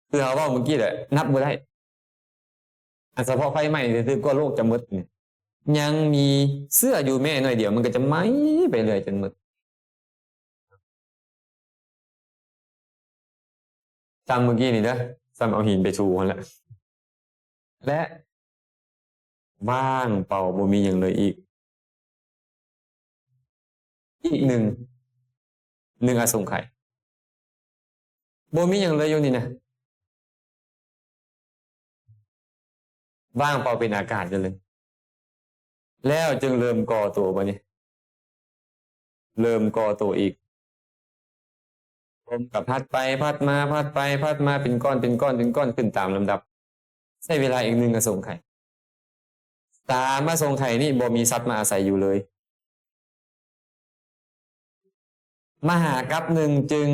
ຄືເຮົາເວົ້າມື້ກີ້ແຫຼະ ນັບບໍ່ໄດ້. ອັນສະເພາະໄຟໄໝ້ຊື່ໆ ກໍໂລກຈະໝົດນີ້ ຍັງມີເຊື້ອຢູ່ແມ້ໜ້ອຍດຽວ ມັນກໍຈະໄໝ້ໄປເລື້ອຍຈົນໝົດ. ຊ່ຳມື້ກີ້ນີ້ເດີ ຊ່ຳເອົາຫີນໄປຖູຫັ້ນແຫຼະ ແລະ ວ່າງເປົ່າ ບໍ່ມີຫຍັງເລີຍອີກ. ອີກໜຶ່ງ ໜຶ່ງອະສົງໄຂ ບໍ່ມີຫຍັງເລີຍຢູ່ນີ້ນະ ວ່າງເປົ່າເປັນອາກາດຢູ່ເລີຍ ແລ້ວຈຶ່ງເລີ່ມກໍ່ໂຕບັດນີ້ ເລີ່ມກໍ່ໂຕອີກ. ລົມກໍພັດໄປພັດມາ ພັດໄປພັດມາ ເປັນກ້ອນ ເປັນກ້ອນ ເປັນກ້ອນຂຶ້ນຕາມລຳດັບ ໃຊ້ເວລາອີກໜຶ່ງອະສົງໄຂ. ສາມອະສົງໄຂນີ້ບໍ່ມີສັດມາອາໄສຢູ່ເລີຍ. ມະຫາກັບໜຶ່ງຈຶ່ງ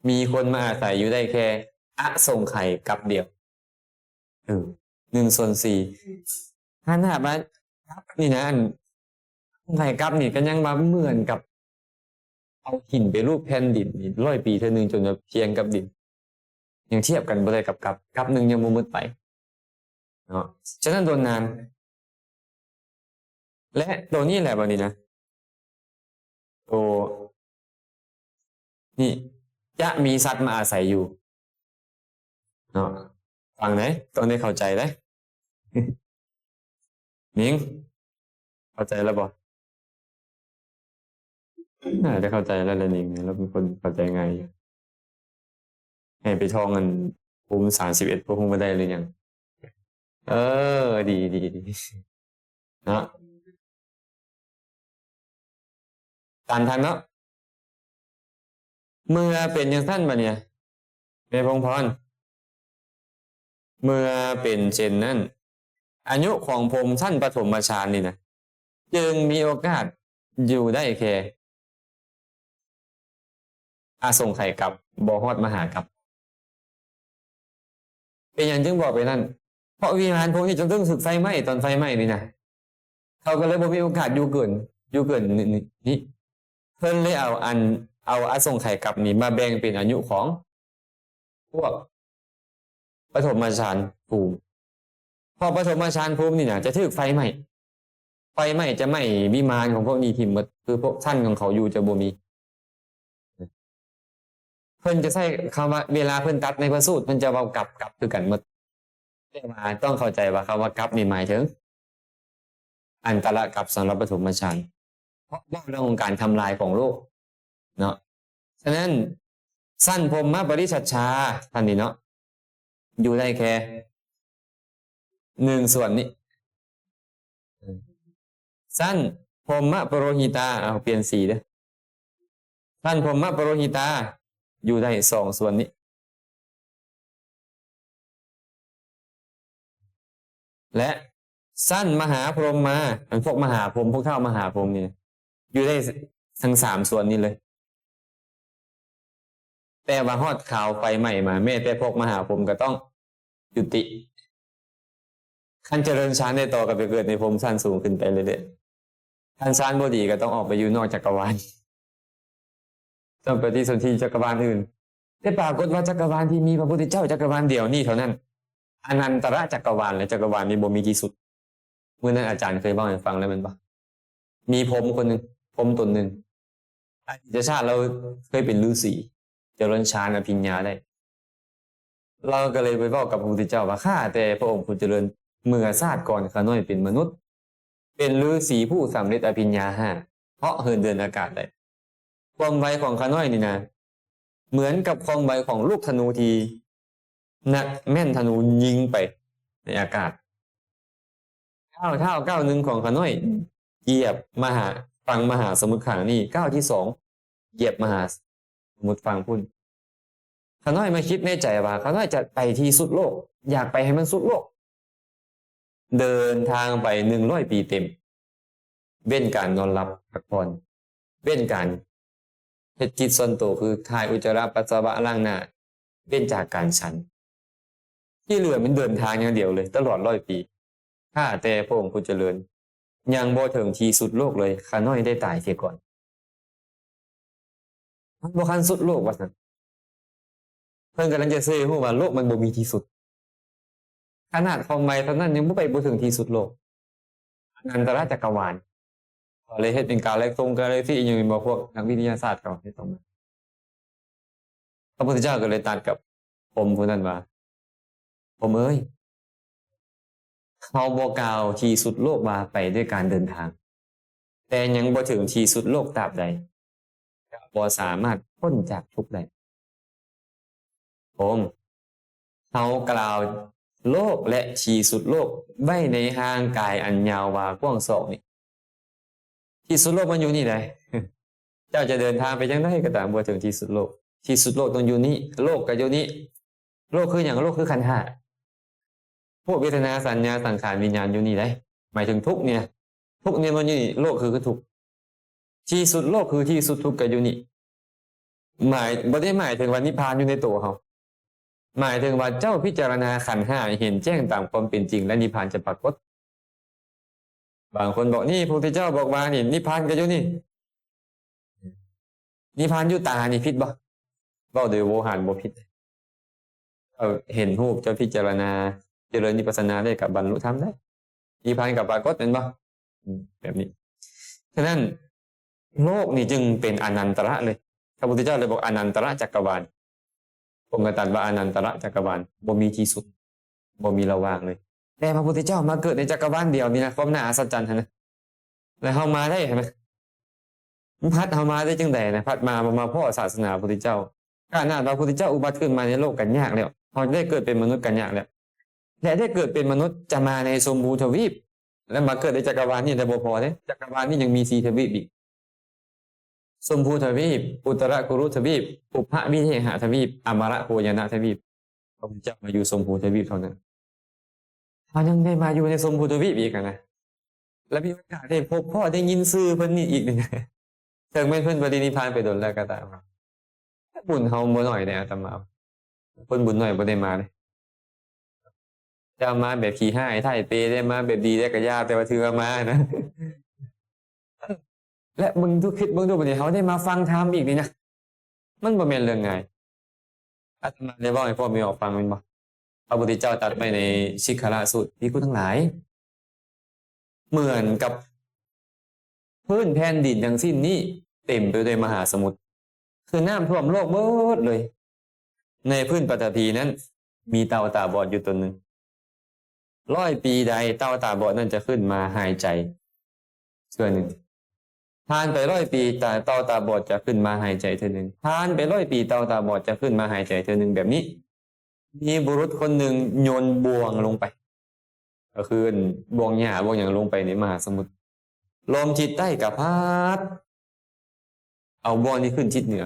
ມີຄົນມາອາໄສຢູ່ໄດ້ແຄ່ອະສົງໄຂກັບດຽວ ເອີ ໜຶ່ງສ່ວນສີ່. ຖ້າຫາກວ່າກັບນີ້ນະ ອັນ ອະສົງໄຂກັບນີ້ກໍຍັງວ່າເໝືອນກັບເອົາຫີນໄປລູບແຜ່ນດິນນີ້ ຮ້ອຍປີເທື່ອໜຶ່ງ ຈົນວ່າພຽງກັບດິນ ຍັງທຽບກັນບໍ່ໄດ້ກັບກັບ ກັບໜຶ່ງຍັງບໍ່ໝົດໄປເນາະ. ສະນັ້ນ ໂດນນານ ແລະ ໂຕນີ້ແຫຼະບັດນີ້ນະ ໂຕນີ້ຈະມີສັດມາອາໄສຢູ່ເນາະ. ຟັງເດີ ຕ້ອງໄດ້ເຂົ້າໃຈເດ້ ນິງ ເຂົ້າໃຈແລ້ວບໍ່? ໜ້າຈະເຂົ້າໃຈແລ້ວແຫຼະ ນິງ ລາວເປັນຄົນເຂົ້າໃຈງ່າຍຢູ່. ໃຫ້ໄປທ່ອງອັນພູມສາມສິບເອັດ ພວກຮູ້ບໍ່ໄດ້ຫຼືຍັງ? ເອີ ດີ ດີ ດີເນາະ ຕາມທັນເນາະ. ເມື່ອເປັນຈັ່ງຊັ້ນບັດນີ້ ແມ່ພົງພອນ ເມື່ອເປັນເຊັ່ນນັ້ນ ອາຍຸຂອງພົມຊັ້ນປະຖົມມະຊານນີ້ນະ ຈຶ່ງມີໂອກາດຢູ່ໄດ້ແຄ່ອະສົງໄຂກັບ ບໍ່ຮອດມະຫາກັບ. ເປັນຫຍັງຈຶ່ງບອກໄປນັ້ນ? ເພາະວິມານພວກນີ້ຈະຕ້ອງຖືກໄຟໄໝ້ ຕອນໄຟໄໝ້ນີ້ນະ ເຂົາກໍເລີຍບໍ່ມີໂອກາດຢູ່ເກີນ ຢູ່ເກີນນີ້ ນີ້ ເພິ່ນເລີຍເອົາອັນ ເອົາອະສົງໄຂກັບນີ້ມາແບ່ງເປັນອາຍຸຂອງພວກປະຖົມມະຊານພູມ ເພາະປະຖົມມະຊານພູມນີ້ນະ ຈະຖືກໄຟໄໝ້ ໄຟໄໝ້ຈະໄໝ້ວິມານຂອງພວກນີ້ຖິ້ມໝົດ ຄືພວກຊັ້ນຂອງເຂົາຢູ່ຈະບໍ່ມີ. ເພິ່ນຈະໃຊ້ຄຳວ່າ ເວລາເພິ່ນຕັດໃນພະສູດ ເພິ່ນຈະເວົ້າກັບ ກັບຄືກັນໝົດ ແຕ່ວ່າຕ້ອງເຂົ້າໃຈວ່າຄຳວ່າກັບນີ້ໝາຍເຖິງອັນຕະລະກັບສຳລັບປະຖົມມະຊານ ເພາະເວົ້າເລື່ອງຂອງການທຳລາຍຂອງໂລກເນາະ. ສະນັ້ນ ຊັ້ນພົມມະປະລິສັດຊາ ທ່ານນີ້ເນາະ ຢູ່ໄດ້ແຄ່ໜຶ່ງສ່ວນນີ້ ຊັ້ນພົມມະປະໂລຫິຕາ ເອົາ ປ່ຽນສີເດີ້ ຊັ້ນພົມມະປະໂລຫິຕາ ຢູ່ໄດ້ສອງສ່ວນນີ້ ແລະ ຊັ້ນມະຫາພົມມາ ອັນພວກມະຫາພົມ ພວກທ້າວມະຫາພົມນີ້ ຢູ່ໄດ້ທັງສາມສ່ວນນີ້ເລີຍ. ຕ່ວ່າຮອດຄາວໄຟໄໝ້ມາ ແມ້ແຕ່ພວກມະຫາພົມກໍຕ້ອງຍຸຕິ. ຄັນຈະເລີນຊານໄດ້ຕໍ່ ກໍໄປເກີດໃນພົມຊັ້ນສູງຂຶ້ນໄປເລື້ອຍໆ. ຄັນຊານບໍ່ດີ ກໍຕ້ອງອອກໄປຢູ່ນອກຈັກກະວານ ຕ້ອງປະຕິສົນທິຈັກກະວານອື່ນ. ແຕ່ປາກົດວ່າຈັກກະວານທີ່ມີພະພຸດທະເຈົ້າຈັກກະວານດຽວນີ້ເທົ່ານັ້ນ, ອະນັນຕະລະຈັກກະວານ ແລະ ຈັກກະວານນີ້ບໍ່ມີທີ່ສຸດ. ມື້ນັ້ນອາຈານເຄີຍເວົ້າໃຫ້ຟັງແລ້ວແມ່ນບໍ່? ມີພົມຄົນໜຶ່ງ, ພົມຕົນໜຶ່ງ, ອະດີດຊາດລາວເຄີຍເປັນລືສີ, ຈະເລີນຊານອະພິນຍາໄດ້. ລາວກໍເລີຍໄປເວົ້າກັບພະພຸດທະເຈົ້າວ່າ ຂ້າແຕ່ພະອົງຜູ້ຈະເລີນ, ເມື່ອຊາດກ່ອນຂ້ານ້ອຍເປັນມະນຸດ, ເປັນລືສີຜູ້ສຳເລັດອະພິນຍາຫ້າ ເພາະເຫີນເດີນອາກາດໄດ້. ຄວາມໄວຂອງຂ້ານ້ອຍນີ້ນະ ເໝືອນກັບຄວາມໄວຂອງລູກທະນູທີ່ນັກແມ່ນທະນູຍິງໄປໃນອາກາດ. ກ້າວເທົ້າກ້າວໜຶ່ງຂອງຂ້ານ້ອຍຢຽບມະຫາ ຝັ່ງມະຫາສະໝຸດຂ້າງນີ້, ກ້າວທີສອງຢຽບມະຫາສະໝຸດຝັ່ງພຸ້ນ. ຂ້ານ້ອຍມາຄິດໃນໃຈວ່າ ຂ້ານ້ອຍຈະໄປທີ່ສຸດໂລກ, ຢາກໄປໃຫ້ມັນສຸດໂລກ. ເດີນທາງໄປໜຶ່ງຮ້ອຍປີເຕັມ, ເວັ້ນການນອນຫຼັບພັກຜ່ອນ, ເວັ້ນການເຮັດກິດສ່ວນໂຕ ຄືຖ່າຍອຸດຈະລະປັດສະວະລ້າງໜ້າ, ເວັ້ນຈາກການສັນ. ທີ່ເຫຼືອມັນເດີນທາງຢ່າງດຽວເລີຍ ຕະຫຼອດຮ້ອຍປີ. ຂ້າແຕ່ພະອົງຜູ້ຈະເລີນ, ຍັງບໍ່ເຖິງທີ່ສຸດໂລກເລີຍ, ຂ້ານ້ອຍໄດ້ຕາຍເສຍກ່ອນ. ມັນບໍ່ທັນສຸດໂລກວ່າຊັ້ນ. ເພິ່ນກຳລັງຈະເຊີໃຫ້ຮູ້ວ່າໂລກມັນບໍ່ມີທີ່ສຸດ. ຂະໜາດຄວາມໄວເທົ່ານັ້ນຍັງບໍ່ໄປບໍ່ເຖິງທີ່ສຸດໂລກ. ອະນັນຕະລະຈັກກະວານ. ເຂົາເລີຍເຮັດເປັນກາແລັກຊົງກາແລັກຊີອີ່ຫຍັງ ແມ່ນບໍ່? ພວກນັກວິທະຍາສາດເຂົາເຮັດອອກມາ. ພະພຸດທະເຈົ້າກໍເລີຍຕັດກັບພົມຜູ້ນັ້ນວ່າ ພົມເອີຍ, ເຮົາບໍ່ກ່າວທີ່ສຸດໂລກວ່າໄປດ້ວຍການເດີນທາງ, ແຕ່ຍັງບໍ່ເຖິງທີ່ສຸດໂລກຕາບໃດ, ຈະບໍ່ສາມາດພົ້ນຈາກທຸກໄດ້. ໂອມ, ເຮົາກ່າວໂລກ ແລະ ທີ່ສຸດໂລກໄວ້ໃນຮ່າງກາຍອັນຍາວວາກວ້າງສອກນີ້. ທີ່ສຸດໂລກມັນຢູ່ນີ້ໃດ. ເຈົ້າຈະເດີນທາງໄປຈັ່ງໃດກໍຕາມ ບໍ່ເຖິງທີ່ສຸດໂລກ. ທີ່ສຸດໂລກຕ້ອງຢູ່ນີ້, ໂລກກໍຢູ່ນີ້. ໂລກຄືຫຍັງ? ໂລກຄືຂັນຫ້າ. ຮູບ, ເວທະນາ, ສັນຍາ, ສັງຂານ, ວິນຍານ ຢູ່ນີ້ໃດ. ໝາຍເຖິງທຸກນີ້ນະ. ທຸກນີ້ມັນຢູ່ນີ້, ໂລກຄື ຄືທຸກ. ທີ່ສຸດໂລກຄືທີ່ສຸດທຸກກໍຢູ່ນີ້. ໝາຍ, ບໍ່ໄດ້ໝາຍເຖິງວ່ານິບພານຢູ່ໃນໂຕເຮົາ. ໝາຍເຖິງວ່າເຈົ້າພິຈາລະນາຂັນຫ້າໃຫ້ເຫັນແຈ້ງຕາມຄວາມເປັນຈິງ ແລະ ນິບພານຈະປາກົດ. ບາງຄົນບອກ, ນີ້ ພະພຸດທະເຈົ້າບອກວ່ານີ້ ນິບພານກໍຢູ່ນີ້, ນິບພານຢູ່ຕາ, ນີ້ຜິດບໍ່? ເວົ້າໂດຍໂວຫານບໍ່ຜິດ. ເຈົ້າເຫັນຮູບ, ເຈົ້າພິຈາລະນາ, ຈະເລີນວິປັດສະນາໄດ້ ກໍບັນລຸທຳໄດ້. ນິບພານກໍປາກົດ, ແມ່ນບໍ່? ອືມ ແບບນີ້. ສະນັ້ນ ໂລກນີ້ຈຶ່ງເປັນອະນັນຕະລະເລີຍ. ພະພຸດທະເຈົ້າເລີຍບອກ ອະນັນຕະລະຈັກກະວານ. ອົງກະຕັດວ່າອະນັນຕະລະຈັກກະວານ, ບໍ່ມີທີ່ສຸດ, ບໍ່ມີລະຫວ່າງເລີຍ. ແຕ່ພະພຸດທະເຈົ້າມາເກີດໃນຈັກກະວານດຽວນີ້ນະ, ຄວາມໜ້າອັດສະຈັນຫັ້ນນະ. ແລ້ວເຮົາມາໄດ້ຫັ້ນນະ, ມັນພັດເຮົາມາໄດ້ຈັ່ງໃດນະ? ພັດມາ, ມາພໍ້ສາສະໜາພະພຸດທະເຈົ້າ. ຂະໜາດວ່າພະພຸດທະເຈົ້າອຸບັດຂຶ້ນມາໃນໂລກກໍຍາກແລ້ວ, ເຮົາຈະໄດ້ເກີດເປັນມະນຸດກໍຍາກແລ້ວ. ແລະ ໄດ້ເກີດເປັນມະນຸດຈະມາໃນຊົມພູທະວີບ ແລະ ມາເກີດໃນຈັກກະວານນີ້ແລ້ວບໍ່ພໍເດ້, ຈັກກະວານນີ້ຍັງມີສີ່ທະວີບອີກ. ຊົມພູທະວີບ, ອຸດຕະລະກຸລຸທະວີບ, ປຸບພະວິເທຫະທະວີບ, ອະມາລະໂຄຍະນະທະວີບ. ພະພຸດທະເຈົ້າມາຢູ່ຊົມພູທະວີບເທົ່ານັ້ນ. ເຮົາຍັງໄດ້ມາຢູ່ໃນຊົມພູທະວີບອີກຫັ້ນນະ. ແລະ ມີໂອກາດໄດ້ພົບພໍ້ໄດ້ຍິນຊື່ເພິ່ນນີ້ອີກນີ້. ເຖິງແມ່ນເພິ່ນປະລິນິບພານໄປດົນແລ້ວກໍຕາມ. ບຸນເຮົາບໍ່ໜ້ອຍເດ້ອາດຕະມາ. ຄົນບຸນໜ້ອຍບໍ່ໄດ້ມາເດ້. ຈະມາແບບຂີ້ຮ້າຍທ້າຍເປ ໄດ້ມາແບບດີໄດ້ກໍຢ່າ, ແຕ່ວ່າຖືວ່າມານະ. ແລະ ເບິ່ງດູ, ຄິດເບິ່ງດູ, ບັດນີ້ເຮົາໄດ້ມາຟັງທຳອີກນີ້ນະ, ມັນບໍ່ແມ່ນເລື່ອງງ່າຍ. ອາດຕະມາໄດ້ເວົ້າໃຫ້ພໍ່ແມ່ອອກຟັງແມ່ນບໍ່? ພະພຸດທະເຈົ້າຕັດໄວ້ໃນສິກຂະລະສູດ, ພິກຂຸທັງຫຼາຍ, ເໝືອນກັບພື້ນແຜ່ນດິນທັງສິ້ນນີ້ເຕັມໄປດ້ວຍມະຫາສະໝຸດ, ຄືນ້ຳຖ້ວມໂລກເບິດເລີຍ. ໃນພື້ນປັດຖະພີນັ້ນມີເຕົ່າຕາບອດຢູ່ຕົນໜຶ່ງ. ຮ້ອຍປີໃດເຕົ່າຕາບອດນັ້ນຈະຂຶ້ນມາຫາຍໃຈເທື່ອໜຶ່ງ. ຜ່ານໄປຮ້ອຍປີ ຕາ, ເຕົ່າຕາບອດຈະຂຶ້ນມາຫາຍໃຈເທື່ອໜຶ່ງ. ຜ່ານໄປຮ້ອຍປີ ເຕົ່າຕາບອດຈະຂຶ້ນມາຫາຍໃຈເທື່ອໜຶ່ງ. ແບບນີ້ ມີບຸລຸດຄົນໜຶ່ງໂຍນບ່ວງລົງໄປ, ກໍຄືບ່ວງຫຍ້າ ບ່ວງຫຍັງລົງໄປໃນມະຫາສະໝຸດ. ລົມທິດໃຕ້ກໍພັດ ເອົາບ່ວງນີ້ຂຶ້ນທິດເໜືອ,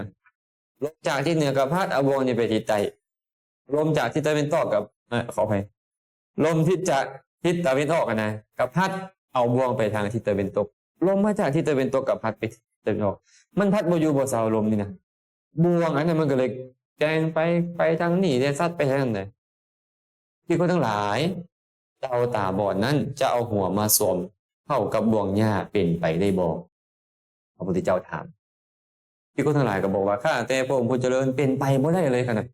ລົມຈາກທິດເໜືອກໍພັດເອົາບ່ວງນີ້ໄປທິດໃຕ້, ລົມຈາກທິດຕາເວັນຕອກກໍ, ເອີ, ຂໍອະໄພ, ລົມທິດຈາກທິດຕາເວັນອອກຫັ້ນນະ ກໍພັດເອົາບ່ວງໄປທາງທິດຕາເວັນຕົກ, ລົມມາຈາກທິດຕາເວັນຕົກກໍພັດໄປທິດຕາເວັນອອກ. ມັນພັດບໍ່ຢູ່ບໍ່ເຊົາ ລົມນີ້ນະ. ບ່ວງອັນນັ້ນມັນກໍເລີຍ ແກ່ງໄປ ໄປທາງນີ້ແດ່ ສັດໄປທາງນັ້ນແດ່. ພິກຂຸທັງຫຼາຍ, ເຕົ່າຕາບອດນັ້ນຈະເອົາຫົວມາສວມເຂົ້າກັບບ່ວງຫຍ້າເປັນໄປໄດ້ບໍ່? ພະພຸດທະເຈົ້າຖາມ. ພິກຂຸທັງຫຼາຍກໍບອກວ່າ ຂ້າແຕ່ພະອົງຜູ້ຈະເລີນ ເປັນໄປບໍ່ໄດ້ເລີຍຂະນະ.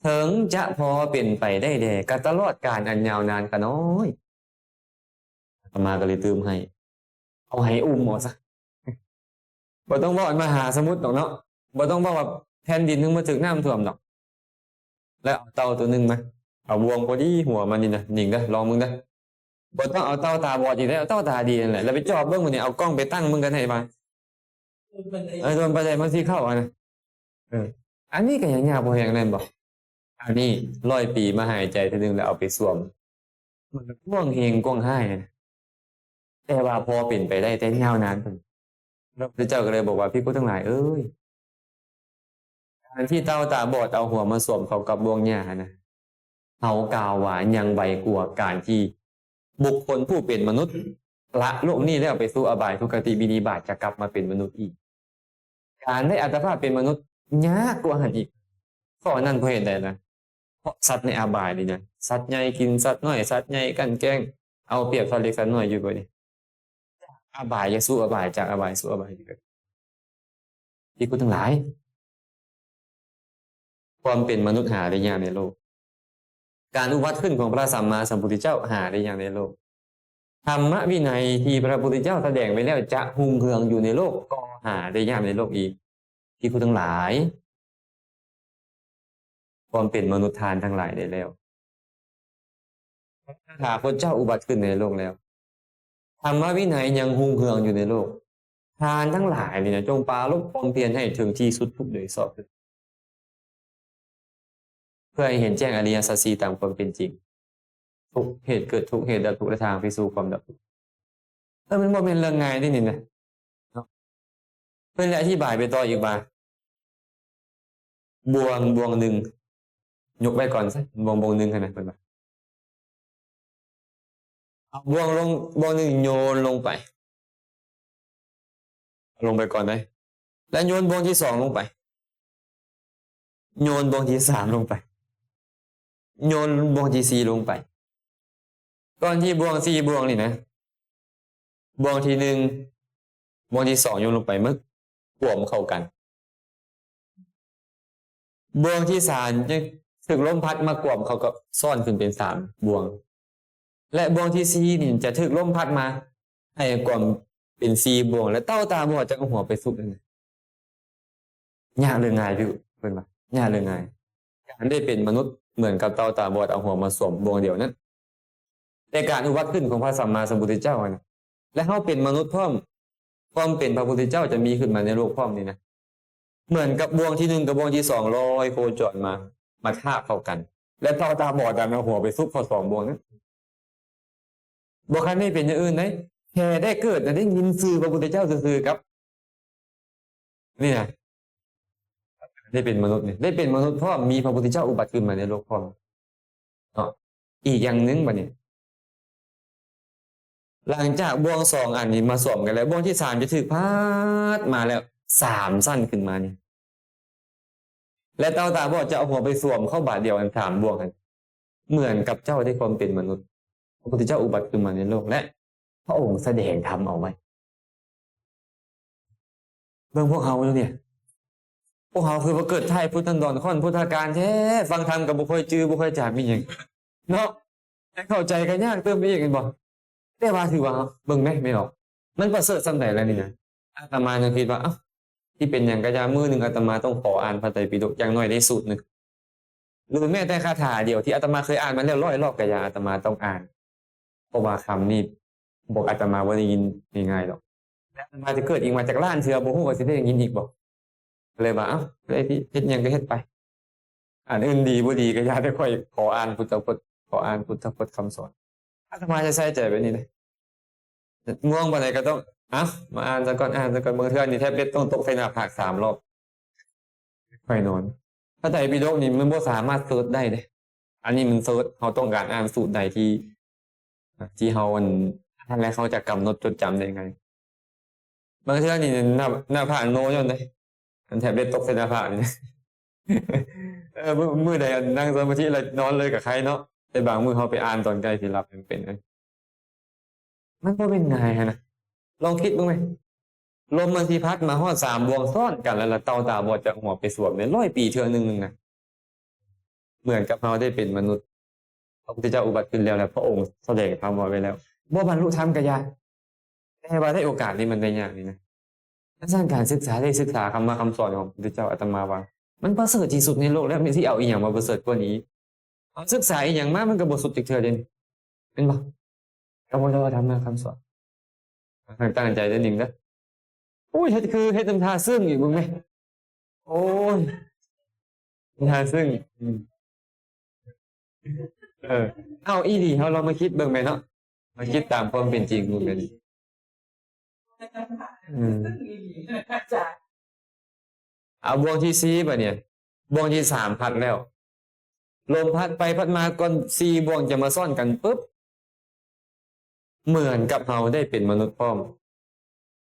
ເຖິງຈະພໍເປັນໄປໄດ້ແດ່ ກໍຕະຫຼອດການອັນຍາວນານຂະນ້ອຍ. ອາດຕະມາກໍເລີຍຕື່ມໃຫ້ ເອົາໄຫອຸ້ມເອົາຊະ. ບໍ່ຕ້ອງເວົ້າອັນມະຫາສະໝຸດດອກເນາະ, ບໍ່ຕ້ອງເວົ້າວ່າແຜ່ນດິນເຖິງມາຖືກນ້ຳຖ້ວມດອກ. ແລ້ວເອົາເຕົ່າຕົວໜຶ່ງມາ, ເອົາບ່ວງພໍດີຫົວມັນນີ້ນະ, ນິງເດີ ລອງເບິ່ງເດີ. ບໍ່ຕ້ອງເອົາເຕົ່າຕາບອດອີກແລ້ວ, ເຕົ່າຕາດີນັ້ນແຫຼະ. ແລ້ວໄປຈອບເບິ່ງບັດນີ້, ເອົາກ້ອງໄປຕັ້ງເບິ່ງກັນໃຫ້ວ່າ ເອີ ໂດນປານໃດມັນຊິເຂົ້າຫັ້ນນະ. ເອີ ອັນນີ້ກໍຍັງຍາກບໍ່ແຮງແມ່ນບໍ່? ອັນນີ້ຮ້ອຍປີມາຫາຍໃຈເທື່ອໜຶ່ງແລ້ວເອົາໄປສວມ, ມັນກວ້າງແຮງກວ້າງຮ້າຍນະ, ແຕ່ວ່າພໍເປັນໄປໄດ້ ແຕ່ຍາວນານພຸ້ນ. ພະພຸດທະເຈົ້າກໍເລີຍບອກວ່າ ພິກຂຸທັງຫຼາຍເອີຍ, ການທີ່ເຕົ່າຕາບອດເອົາຫົວມາສວມເຂົ້າກັບບ່ວງຫຍ້າຫັ້ນນະ, ເຮົາກ່າວວ່າຍັງໄວກວ່າການທີ່ບຸກຄົນຜູ້ເປັນມະນຸດລະໂລກນີ້ແລ້ວໄປສູ່ອະບາຍທຸກຄະຕິວິນິບາດ ຈະກັບມາເປັນມະນຸດອີກ. ການໄດ້ອັດຕະພາບເປັນມະນຸດຍາກກວ່າຫັ້ນອີກ. ເພາະອັນນັ້ນ ເພາະເຫດໃດລະ? ເພາະສັດໃນອະບາຍນີ້ນະ, ສັດໃຫຍ່ກິນສັດນ້ອຍ, ສັດໃຫຍ່ກັ່ນແກ້ງເອົາປຽບສັດເລັກສັດນ້ອຍຢູ່ບັດນີ້. ອະບາຍຈະສູ່ອະບາຍ, ຈາກອະບາຍສູ່ອະບາຍ. ທີ່ຄຸນທັງຫຼາຍ, ຄວາມເປັນມະນຸດຫາໄດ້ຍາກໃນໂລກ. ການອຸບັດຂຶ້ນຂອງພະສຳມາສຳພຸດທະເຈົ້າຫາໄດ້ຍາກໃນໂລກ. ທຳມະວິໄນທີ່ພະພຸດທະເຈົ້າສະແດງໄວ້ແລ້ວຈະຮຸ່ງເຮືອງຢູ່ໃນໂລກກໍຫາໄດ້ຍາກໃນໂລກອີກ. ທີ່ຄຸນທັງຫຼາຍ, ຄວາມເປັນມະນຸດທ່ານທັງຫຼາຍໄດ້ແລ້ວ. ພະຕະຖາຄົດເຈົ້າອຸບັດຂຶ້ນໃນໂລກແລ້ວ. ທຳມະວິໄນຍັງຮຸ່ງເຮືອງຢູ່ໃນໂລກ. ທ່ານທັງຫຼາຍນີ້ນະ, ຈົ່ງປາລົບຄວາມພຽນໃຫ້ເຖິງທີ່ສຸດທຸກໂດຍຊອບ ເພື່ອໃຫ້ເຫັນແຈ້ງອະລິຍະສັດສີ່ຕາມຄວາມເປັນຈິງ. ທຸກເຫດເກີດທຸກ, ເຫດດັບທຸກ ແລະ ທາງໄປສູ່ຄວາມດັບທຸກ. ເອີ ມັນບໍ່ແມ່ນເລື່ອງງ່າຍເດ້ນີ້ນະ, ເນາະ. ເພິ່ນໄດ້ອະທິບາຍໄປຕໍ່ອີກວ່າ ບ່ວງບ່ວງໜຶ່ງ, ຍົກໄວ້ກ່ອນຊະ, ບ່ວງບ່ວງໜຶ່ງຫັ້ນນະ, ເພິ່ນວ່າ ເອົາບ່ວງລົງ, ບ່ວງໜຶ່ງໂຍນລົງໄປ, ເອົາລົງໄປກ່ອນເດ້, ແລ້ວໂຍນບ່ວງທີສອງລົງໄປ, ໂຍນບ່ວງທີສາມລົງໄປ, ໂຍນບ່ວງທີສີ່ລົງໄປ. ກ່ອນທີ່ບ່ວງສີ່ບ່ວງນີ້ນະ, ບ່ວງທີໜຶ່ງ, ບ່ວງທີສອງໂຍນລົງໄປ ມາກວມເຂົ້າກັນ. ບ່ວງທີສາມຈະຖືກລົມພັດມາກວມເຂົ້າກັບ ຊ້ອນຂຶ້ນເປັນສາມບ່ວງ ແລະ ບ່ວງທີສີ່ນີ້ຈະຖືກລົມພັດມາໃຫ້ກວມເປັນສີ່ບ່ວງ ແລະ ເຕົ່າຕາບອດຈະເອົາຫົວໄປຊຸກນັ້ນນະ. ຍາກຫຼືງ່າຍ? ເພິ່ນວ່າ ຍາກຫຼືງ່າຍ? ການໄດ້ເປັນມະນຸດເໝືອນກັບເຕົ່າຕາບອດເອົາຫົວມາສວມບ່ວງດຽວນັ້ນ. ແຕ່ການອຸບັດຂຶ້ນຂອງພະສຳມາສຳພຸດທະເຈົ້າຫັ້ນນະ ແລະ ເຮົາເປັນມະນຸດພ້ອມ, ຄວາມເປັນພະພຸດທະເຈົ້າຈະມີຂຶ້ນມາໃນໂລກພ້ອມນີ້ນະ ເໝືອນກັບບ່ວງທີໜຶ່ງກັບບ່ວງທີສອງລອຍໂຄຈອນມາ, ມາທາບເຂົ້າກັນ ແລະ ເຕົ່າຕາບອດນັ້ນເອົາຫົວໄປຊຸກເຂົ້າສອງບ່ວງນັ້ນ. ບໍ່ທັນໄດ້ເປັນຢ່າງອື່ນເດ້, ແຄ່ໄດ້ເກີດນະ ໄດ້ຍິນຊື່ພະພຸດທະເຈົ້າຊື່ໆ ກັບ ນີ້ນະ ໄດ້ເປັນມະນຸດນີ້, ໄດ້ເປັນມະນຸດພ້ອມ, ມີພະພຸດທະເຈົ້າອຸບັດຂຶ້ນມາໃນໂລກພ້ອມເນາະ. ອີກຢ່າງໜຶ່ງບັດນີ້ ຫຼັງຈາກບ່ວງສອງອັນນີ້ມາສວມກັນແລ້ວ, ບ່ວງທີສາມຈະຖືກພັດມາແລ້ວ ສາມຊັ້ນຂຶ້ນມານີ້ ແລະ ເຕົ່າຕາບອດຈະເອົາຫົວໄປສວມເຂົ້າບາດດຽວກັນສາມບ່ວງຫັ້ນ ເໝືອນກັບເຈົ້າໄດ້ຄວາມເປັນມະນຸດ. ພະພຸດທະເຈົ້າອຸບັດຂຶ້ນມາໃນໂລກ ແລະ ພະອົງສະແດງທຳເອົາໄວ້. ເບິ່ງພວກເຮົາຢູ່ນີ້, ພວກເຮົາຄືວ່າເກີດທ້າຍພຸດທັນດອນຄ້ອນພຸດທະການແທ້, ຟັງທຳກໍບໍ່ຄ່ອຍຈື່ ບໍ່ຄ່ອຍຈຳອີ່ຫຍັງເນາະ, ແຕ່ເຂົ້າໃຈກໍຍາກເຕີມໄປອີກ ແມ່ນບໍ່? ແຕ່ວ່າຖືວ່າ ເບິ່ງແມ ແມ່ນອອກ ມັນປະເສີດສ່ຳໃດແລ້ວນີ້ນະ. ອາດຕະມາຍັງຄິດວ່າ ເອົ້າ ຊິເປັນຫຍັງກະຢ່າ, ມື້ໜຶ່ງອາດຕະມາຕ້ອງຂໍອ່ານພະໄຕປິດົກຢ່າງໜ້ອຍໄດ້ສູດໜຶ່ງ ຫຼືແມ້ແຕ່ຄາຖາດຽວທີ່ອາດຕະມາເຄີຍອ່ານມາແລ້ວຮ້ອຍລອບກະຢ່າ, ອາດຕະມາຕ້ອງອ່ານ. ເພາະວ່າຄຳນີ້ ພວກອາດຕະມາບໍ່ໄດ້ຍິນງ່າຍໆດອກ. ແລະ ອາດຕະມາຈະເກີດອີກມາຈັກລ້ານເທື່ອ ບໍ່ຮູ້ວ່າຊິໄດ້ຍິນອີກບໍ່. ເລີຍວ່າ ເອົ້າ ເຮັດຫຍັງກໍເຮັດໄປ, ອັນອື່ນດີບໍ່ດີກໍຢ່າ, ແຕ່ຂ້ອຍຂໍອ່ານພຸດທະພົດ, ຂໍອ່ານພຸດທະພົດຄຳສອນ. ອາດຕະມາຈະໃສ່ໃຈແບບນີ້ເດ້. ງ່ວງປານໃດກໍຕ້ອງ ເອົ້າ ມາອ່ານຊະກ່ອນ, ອ່ານຊະກ່ອນ. ບາງເທື່ອນີ້ແທັບເລັດຕ້ອງຕົກໃສ່ໜ້າຜາກສາມລອບ ຄ່ອຍນອນ. ພະໄຕປິດົກນີ້ມັນບໍ່ສາມາດເສີດໄດ້ເດ້. ອັນນີ້ມັນເສີດ, ເຮົາຕ້ອງການອ່ານສູດໃດທີ່ ທີ່ເຮົາ ອັນ ອ່ານແລ້ວເຮົາຈະກຳນົດຈົດຈຳໄດ້ງ່າຍ. ບາງເທື່ອນີ້ໜ້າ, ໜ້າຜາກໂນຍ້ອນໃດ, ອັນແທັບເລັດຕົກໃສ່ໜ້າຜາກນີ້. ເອີ ມື້ ມື້ໃດອັນນັ່ງສະມາທິແລ້ວນອນເລີຍກໍໄຄເນາະ, ແຕ່ບາງມື້ເຮົາໄປອ່ານຕອນໃກ້ຊິຫຼັບຍັງເປັນເລີຍ. ມັນບໍ່ແມ່ນງ່າຍຫັ້ນນະ. ລອງຄິດເບິ່ງແມ, ລົມມັນຊິພັດມາຮອດສາມບ່ວງຊ້ອນກັນ ແລ້ວລະເຕົ່າຕາບອດຈາກຫົວໄປສວມໃນຮ້ອຍປີເທື່ອໜຶ່ງນະ. ເໝືອນກັບເຮົາໄດ້ເປັນມະນຸດ, ພະພຸດທະເຈົ້າອຸບັດຂຶ້ນແລ້ວ ແລ້ວພະອົງສະແດງທຳເອົາໄວ້ແລ້ວ, ບໍ່ບັນລຸທຳກະຢ່າ, ແຕ່ວ່າໄດ້ໂອກາດນີ້ມັນໄດ້ຍາກນີ້ນະ. ອັນຊັ້ນການສຶກສາ, ໄດ້ສຶກສາຄຳມາຄຳສອນຂອງພະພຸດທະເຈົ້າ, ອາດຕະມາວ່າມັນປະເສີດທີ່ສຸດໃນໂລກແລ້ວ, ແມ່ນຊິເອົາອີ່ຫຍັງມາປະເສີດກວ່ານີ້? ເຮົາສຶກສາອີ່ຫຍັງມາ ມັນກໍບໍ່ສຸດຈັກເທື່ອເດ, ແມ່ນບໍ່? ກໍບໍ່ໄດ້ວ່າທຳມາຄຳສອນ. ຕັ້ງໃຈເດີນີ້ເດີ. ໂອ້ຍ ເຮັດຄືເຮັດນ້ຳຕາຊຶ້ງອີກເບິ່ງແມ. ໂອ້ຍ ນ້ຳຕາຊຶ້ງ. ອືມ ເອີ ເອົາອີ່ຫຼີ ເຮົາລອງມາຄິດເບິ່ງແມເນາະ, ມາຄິດຕາມຄວາມເປັນຈິງເບິ່ງແມ. ອືມ ເອົາ ບ່ວງທີສີ່ບາດນີ້, ບ່ວງທີສາມພັດແລ້ວ, ລົມພັດໄປພັດມາ ກ່ອນສີ່ບ່ວງຈະມາຊ້ອນກັນປຶບ, ເໝືອນກັບເຮົາໄດ້ເປັນມະນຸດພ້ອມ,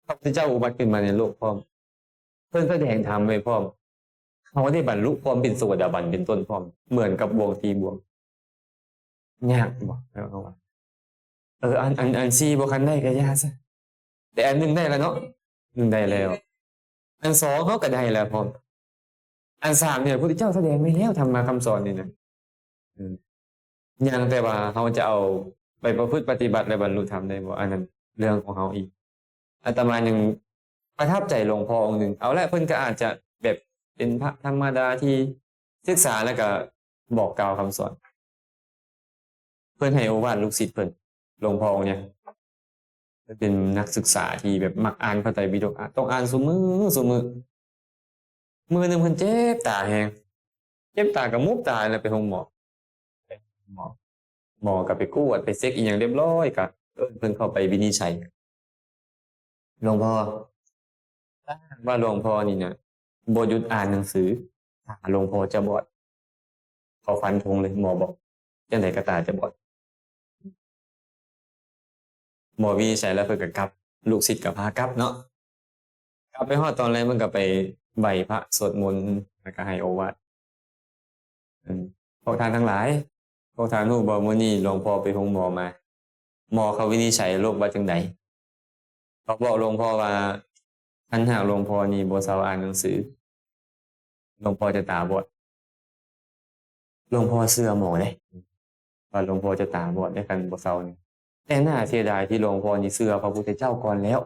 ພະພຸດທະເຈົ້າອຸບັດຂຶ້ນມາໃນໂລກພ້ອມ, ເພິ່ນສະແດງທຳໄວ້ພ້ອມ, ເຮົາໄດ້ບັນລຸຄວາມເປັນໂສດາບັນເປັນຕົ້ນພ້ອມ, ເໝືອນກັບບ່ວງສີ່ບ່ວງ. ຍາກບໍ່? ເຮົາວ່າ ເອີ ອັນ ອັນ ອັນສີ່ບໍ່ຄັນໄດ້ກໍຢ່າຊະ, ແຕ່ອັນໜຶ່ງໄດ້ແລ້ວເນາະ, ໜຶ່ງໄດ້ແລ້ວ, ອັນສອງເຮົາກໍໄດ້ແລ້ວພ້ອມ, ອັນສາມນີ້ພະພຸດທະເຈົ້າສະແດງໄວ້ແລ້ວ ທຳມະຄຳສອນນີ້ນະ. ອືມ ຍັງແຕ່ວ່າເຮົາຈະເອົາໄປປະພຶດປະຕິບັດ ແລະ ບັນລຸທຳໄດ້ບໍ່, ອັນນັ້ນເລື່ອງຂອງເຮົາອີກ. ອາດຕະມາຍັງປະທັບໃຈຫຼວງພໍ່ອົງໜຶ່ງ. ເອົາລະ ເພິ່ນກໍອາດຈະແບບເປັນພະທຳມະດາທີ່ສຶກສາ ແລ້ວກໍບອກກ່າວຄຳສອນ. ເພິ່ນໃຫ້ໂອວາດລູກສິດເພິ່ນ, ຫຼວງພໍ່ອົງນີ້ ເພິ່ນເປັນນັກສຶກສາທີ່ແບບມັກອ່ານພະໄຕປິດົກ, ຕ້ອງອ່ານຊຸມື້ ຊຸມື້. ມື້ໜຶ່ງເພິ່ນເຈັບຕາແຮງ, ເຈັບຕາກໍມຸບຕາ ແລ້ວໄປໂຮງໝໍ, ໄປໂຮງໝໍ, ໝໍກໍໄປກວດໄປເຊັກອີ່ຫຍັງຮຽບຮ້ອຍ ກໍເອີ້ນເພິ່ນເຂົ້າໄປວິນິດໄສ. ຫຼວງພໍ່, ຖ້າຫາກວ່າຫຼວງພໍ່ນີ້ນະ ບໍ່ຢຸດອ່ານໜັງສື, ຕາຫຼວງພໍ່ຈະບອດ. ຂໍຟັນທົງເລີຍ, ໝໍບອກຈັ່ງໃດກໍຕາຈະບອດ. ໝໍວິນິດໄສແລ້ວ ເພິ່ນກໍກັບ, ລູກສິດກໍພາກັບເນາະ. ກັບໄປຮອດຕອນແລງ ເພິ່ນກໍໄປໄຫວ້ພະ ສວດມົນ ແລ້ວກໍໃຫ້ໂອວາດ. ອືມ ພວກທ່ານທັງຫຼາຍ, ພວກທ່ານຮູ້ບໍ່ ມື້ນີ້ຫຼວງພໍ່ໄປໂຮງໝໍມາ, ໝໍເຂົາວິນິດໄສໂລກວ່າຈັ່ງໃດ? ເຂົາບອກຫຼວງພໍ່ວ່າ ຄັນຫາກຫຼວງພໍ່ນີ້ບໍ່ເຊົາອ່ານໜັງສື, ຫຼວງພໍ່ຈະຕາບອດ. ຫຼວງພໍ່ເຊື່ອໝໍເດ້ ວ່າຫຼວງພໍ່ຈະຕາບອດເດ້ ຄັນບໍ່ເຊົານີ້. ແຕ່ໜ້າເສຍດາຍທີ່ຫຼວງພໍ່ນີ້ເຊື່ອພະພຸດທະເຈົ້າກ່ອນແລ້ວ.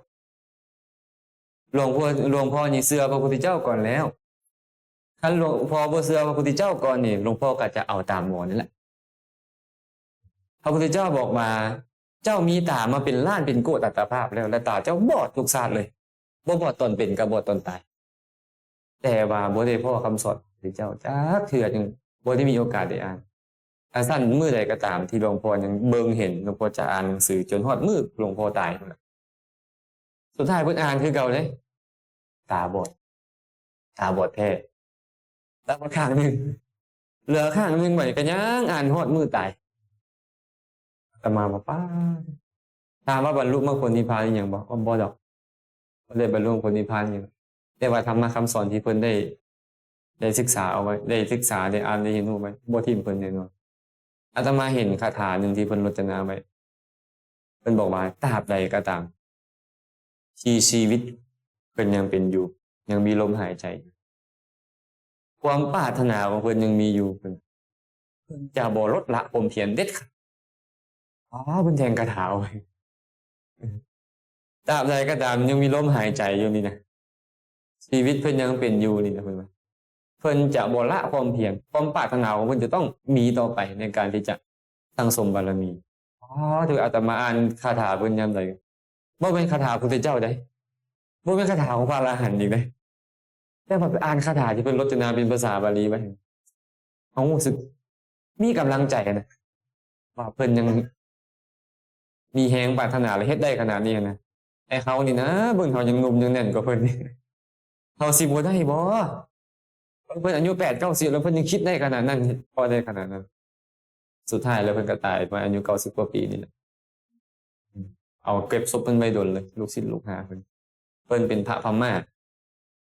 ຫຼວງພໍ່, ຫຼວງພໍ່ນີ້ເຊື່ອພະພຸດທະເຈົ້າກ່ອນແລ້ວ. ຄັນຫຼວງພໍ່ບໍ່ເຊື່ອພະພຸດທະເຈົ້າກ່ອນນີ້, ຫຼວງພໍ່ກໍຈະເອົາຕາມໝໍນີ້ແຫຼະ. ພະພຸດທະເຈົ້າບອກວ່າ ເຈົ້າມີຕາມາເປັນລ້ານເປັນໂກດອັດຕະພາບແລ້ວ ແລະ ຕາເຈົ້າບອດທຸກຊາດເລີຍ, ບໍ່ບອດຕອນເປັນ ກໍບອດຕອນຕາຍ. ແຕ່ວ່າບໍ່ໄດ້ພໍ້ຄຳສອນຂອງພະພຸດທະເຈົ້າຈັກເທື່ອ, ຈຶ່ງບໍ່ໄດ້ມີໂອກາດໄດ້ອ່ານ. ອັນຊັ້ນ ມື້ໃດກໍຕາມທີ່ຫຼວງພໍ່ຍັງເບິ່ງເຫັນ, ຫຼວງພໍ່ຈະອ່ານໜັງສືຈົນຮອດມື້ຫຼວງພໍ່ຕາຍພຸ້ນລະ. ສຸດທ້າຍເພິ່ນອ່ານຄືເກົ່າເດ້, ຕາບອດ, ຕາບອດແທ້, ຕາບອດຂ້າງໜຶ່ງ, ເຫຼືອຂ້າງໜຶ່ງໄວ້ກໍຍັງອ່ານຮອດມື້ຕາຍ. ອາດຕະມາວ່າ ປ້າດ ຖາມວ່າບັນລຸມັກຜົນນິບພານອີ່ຫຍັງບໍ່? ບໍ່ດອກ, ບໍ່ໄດ້ບັນລຸຜົນນິບພານອີ່ຫຍັງ, ແຕ່ວ່າທຳມະຄຳສອນທີ່ເພິ່ນໄດ້, ໄດ້ສຶກສາເອົາໄວ້, ໄດ້ສຶກສາ, ໄດ້ອ່ານ, ໄດ້ຮຽນຮູ້ໄວ້ ບໍ່ຖິ້ມເພິ່ນແນ່ນອນ. ອາດຕະມາເຫັນຄາຖາໜຶ່ງທີ່ເພິ່ນລົດຈະນາໄວ້, ເພິ່ນບອກວ່າ ຕາບໃດກໍຕາມທີ່ຊີວິດເພິ່ນຍັງເປັນຢູ່, ຍັງມີລົມຫາຍໃຈ, ຄວາມປາດຖະໜາຂອງເພິ່ນຍັງມີຢູ່, ເພິ່ນ, ເພິ່ນຈະບໍ່ລົດລະຄວາມພຽນເດັດຂາດ. ອໍ ເພິ່ນແທ່ງຄາຖາເອົາໄວ້, ຕາບໃດກໍຕາມຍັງມີລົມຫາຍໃຈຢູ່ນີ້ນະ, ຊີວິດເພິ່ນຍັງເປັນຢູ່ນີ້ນະ, ເພິ່ນວ່າ ເພິ່ນຈະບໍ່ລະຄວາມພຽນ, ຄວາມປາດຖະໜາຂອງເພິ່ນຈະຕ້ອງມີຕໍ່ໄປໃນການທີ່ຈະສັ່ງສົມບາລະມີ. ອໍ ຖືອາດຕະມາອ່ານຄາຖາເພິ່ນຍາມໃດ, ບໍ່ແມ່ນຄາຖາພຸດທະເຈົ້າໃດ, ບໍ່ແມ່ນຄາຖາຂອງພະອະລະຫັນອີກໃດ, ແຕ່ວ່າໄປອ່ານຄາຖາທີ່ເພິ່ນລົດຈະນາເປັນພາສາບາລີໄວ້, ເຮົາຮູ້ສຶກມີກຳລັງໃຈນະ ວ່າເພິ່ນຍັງມີແຮງປາດຖະໜາ ແລະ ເຮັດໄດ້ຂະໜາດນີ້ນະ. ແຕ່ເຮົານີ້ນະ ເບິ່ງເຮົາຍັງໜຸ່ມຍັງແໜ້ນກວ່າເພິ່ນ, ເຮົາຊິບໍ່ໄດ້ບໍ່? ເພິ່ນອາຍຸແປດເກົ້າສິບແລ້ວ ເພິ່ນຍັງຄິດໄດ້ຂະໜາດນັ້ນ, ພໍໄດ້ຂະໜາດນັ້ນ. ສຸດທ້າຍແລ້ວເພິ່ນກໍຕາຍມາອາຍຸເກົ້າສິບກວ່າປີນີ້ແຫຼະ. ເອົາເກັບສົບເພິ່ນໄວ້ດົນເລີຍ, ລູກສິດລູກຫາເພິ່ນ. ເພິ່ນເປັນພະພະມ້າ,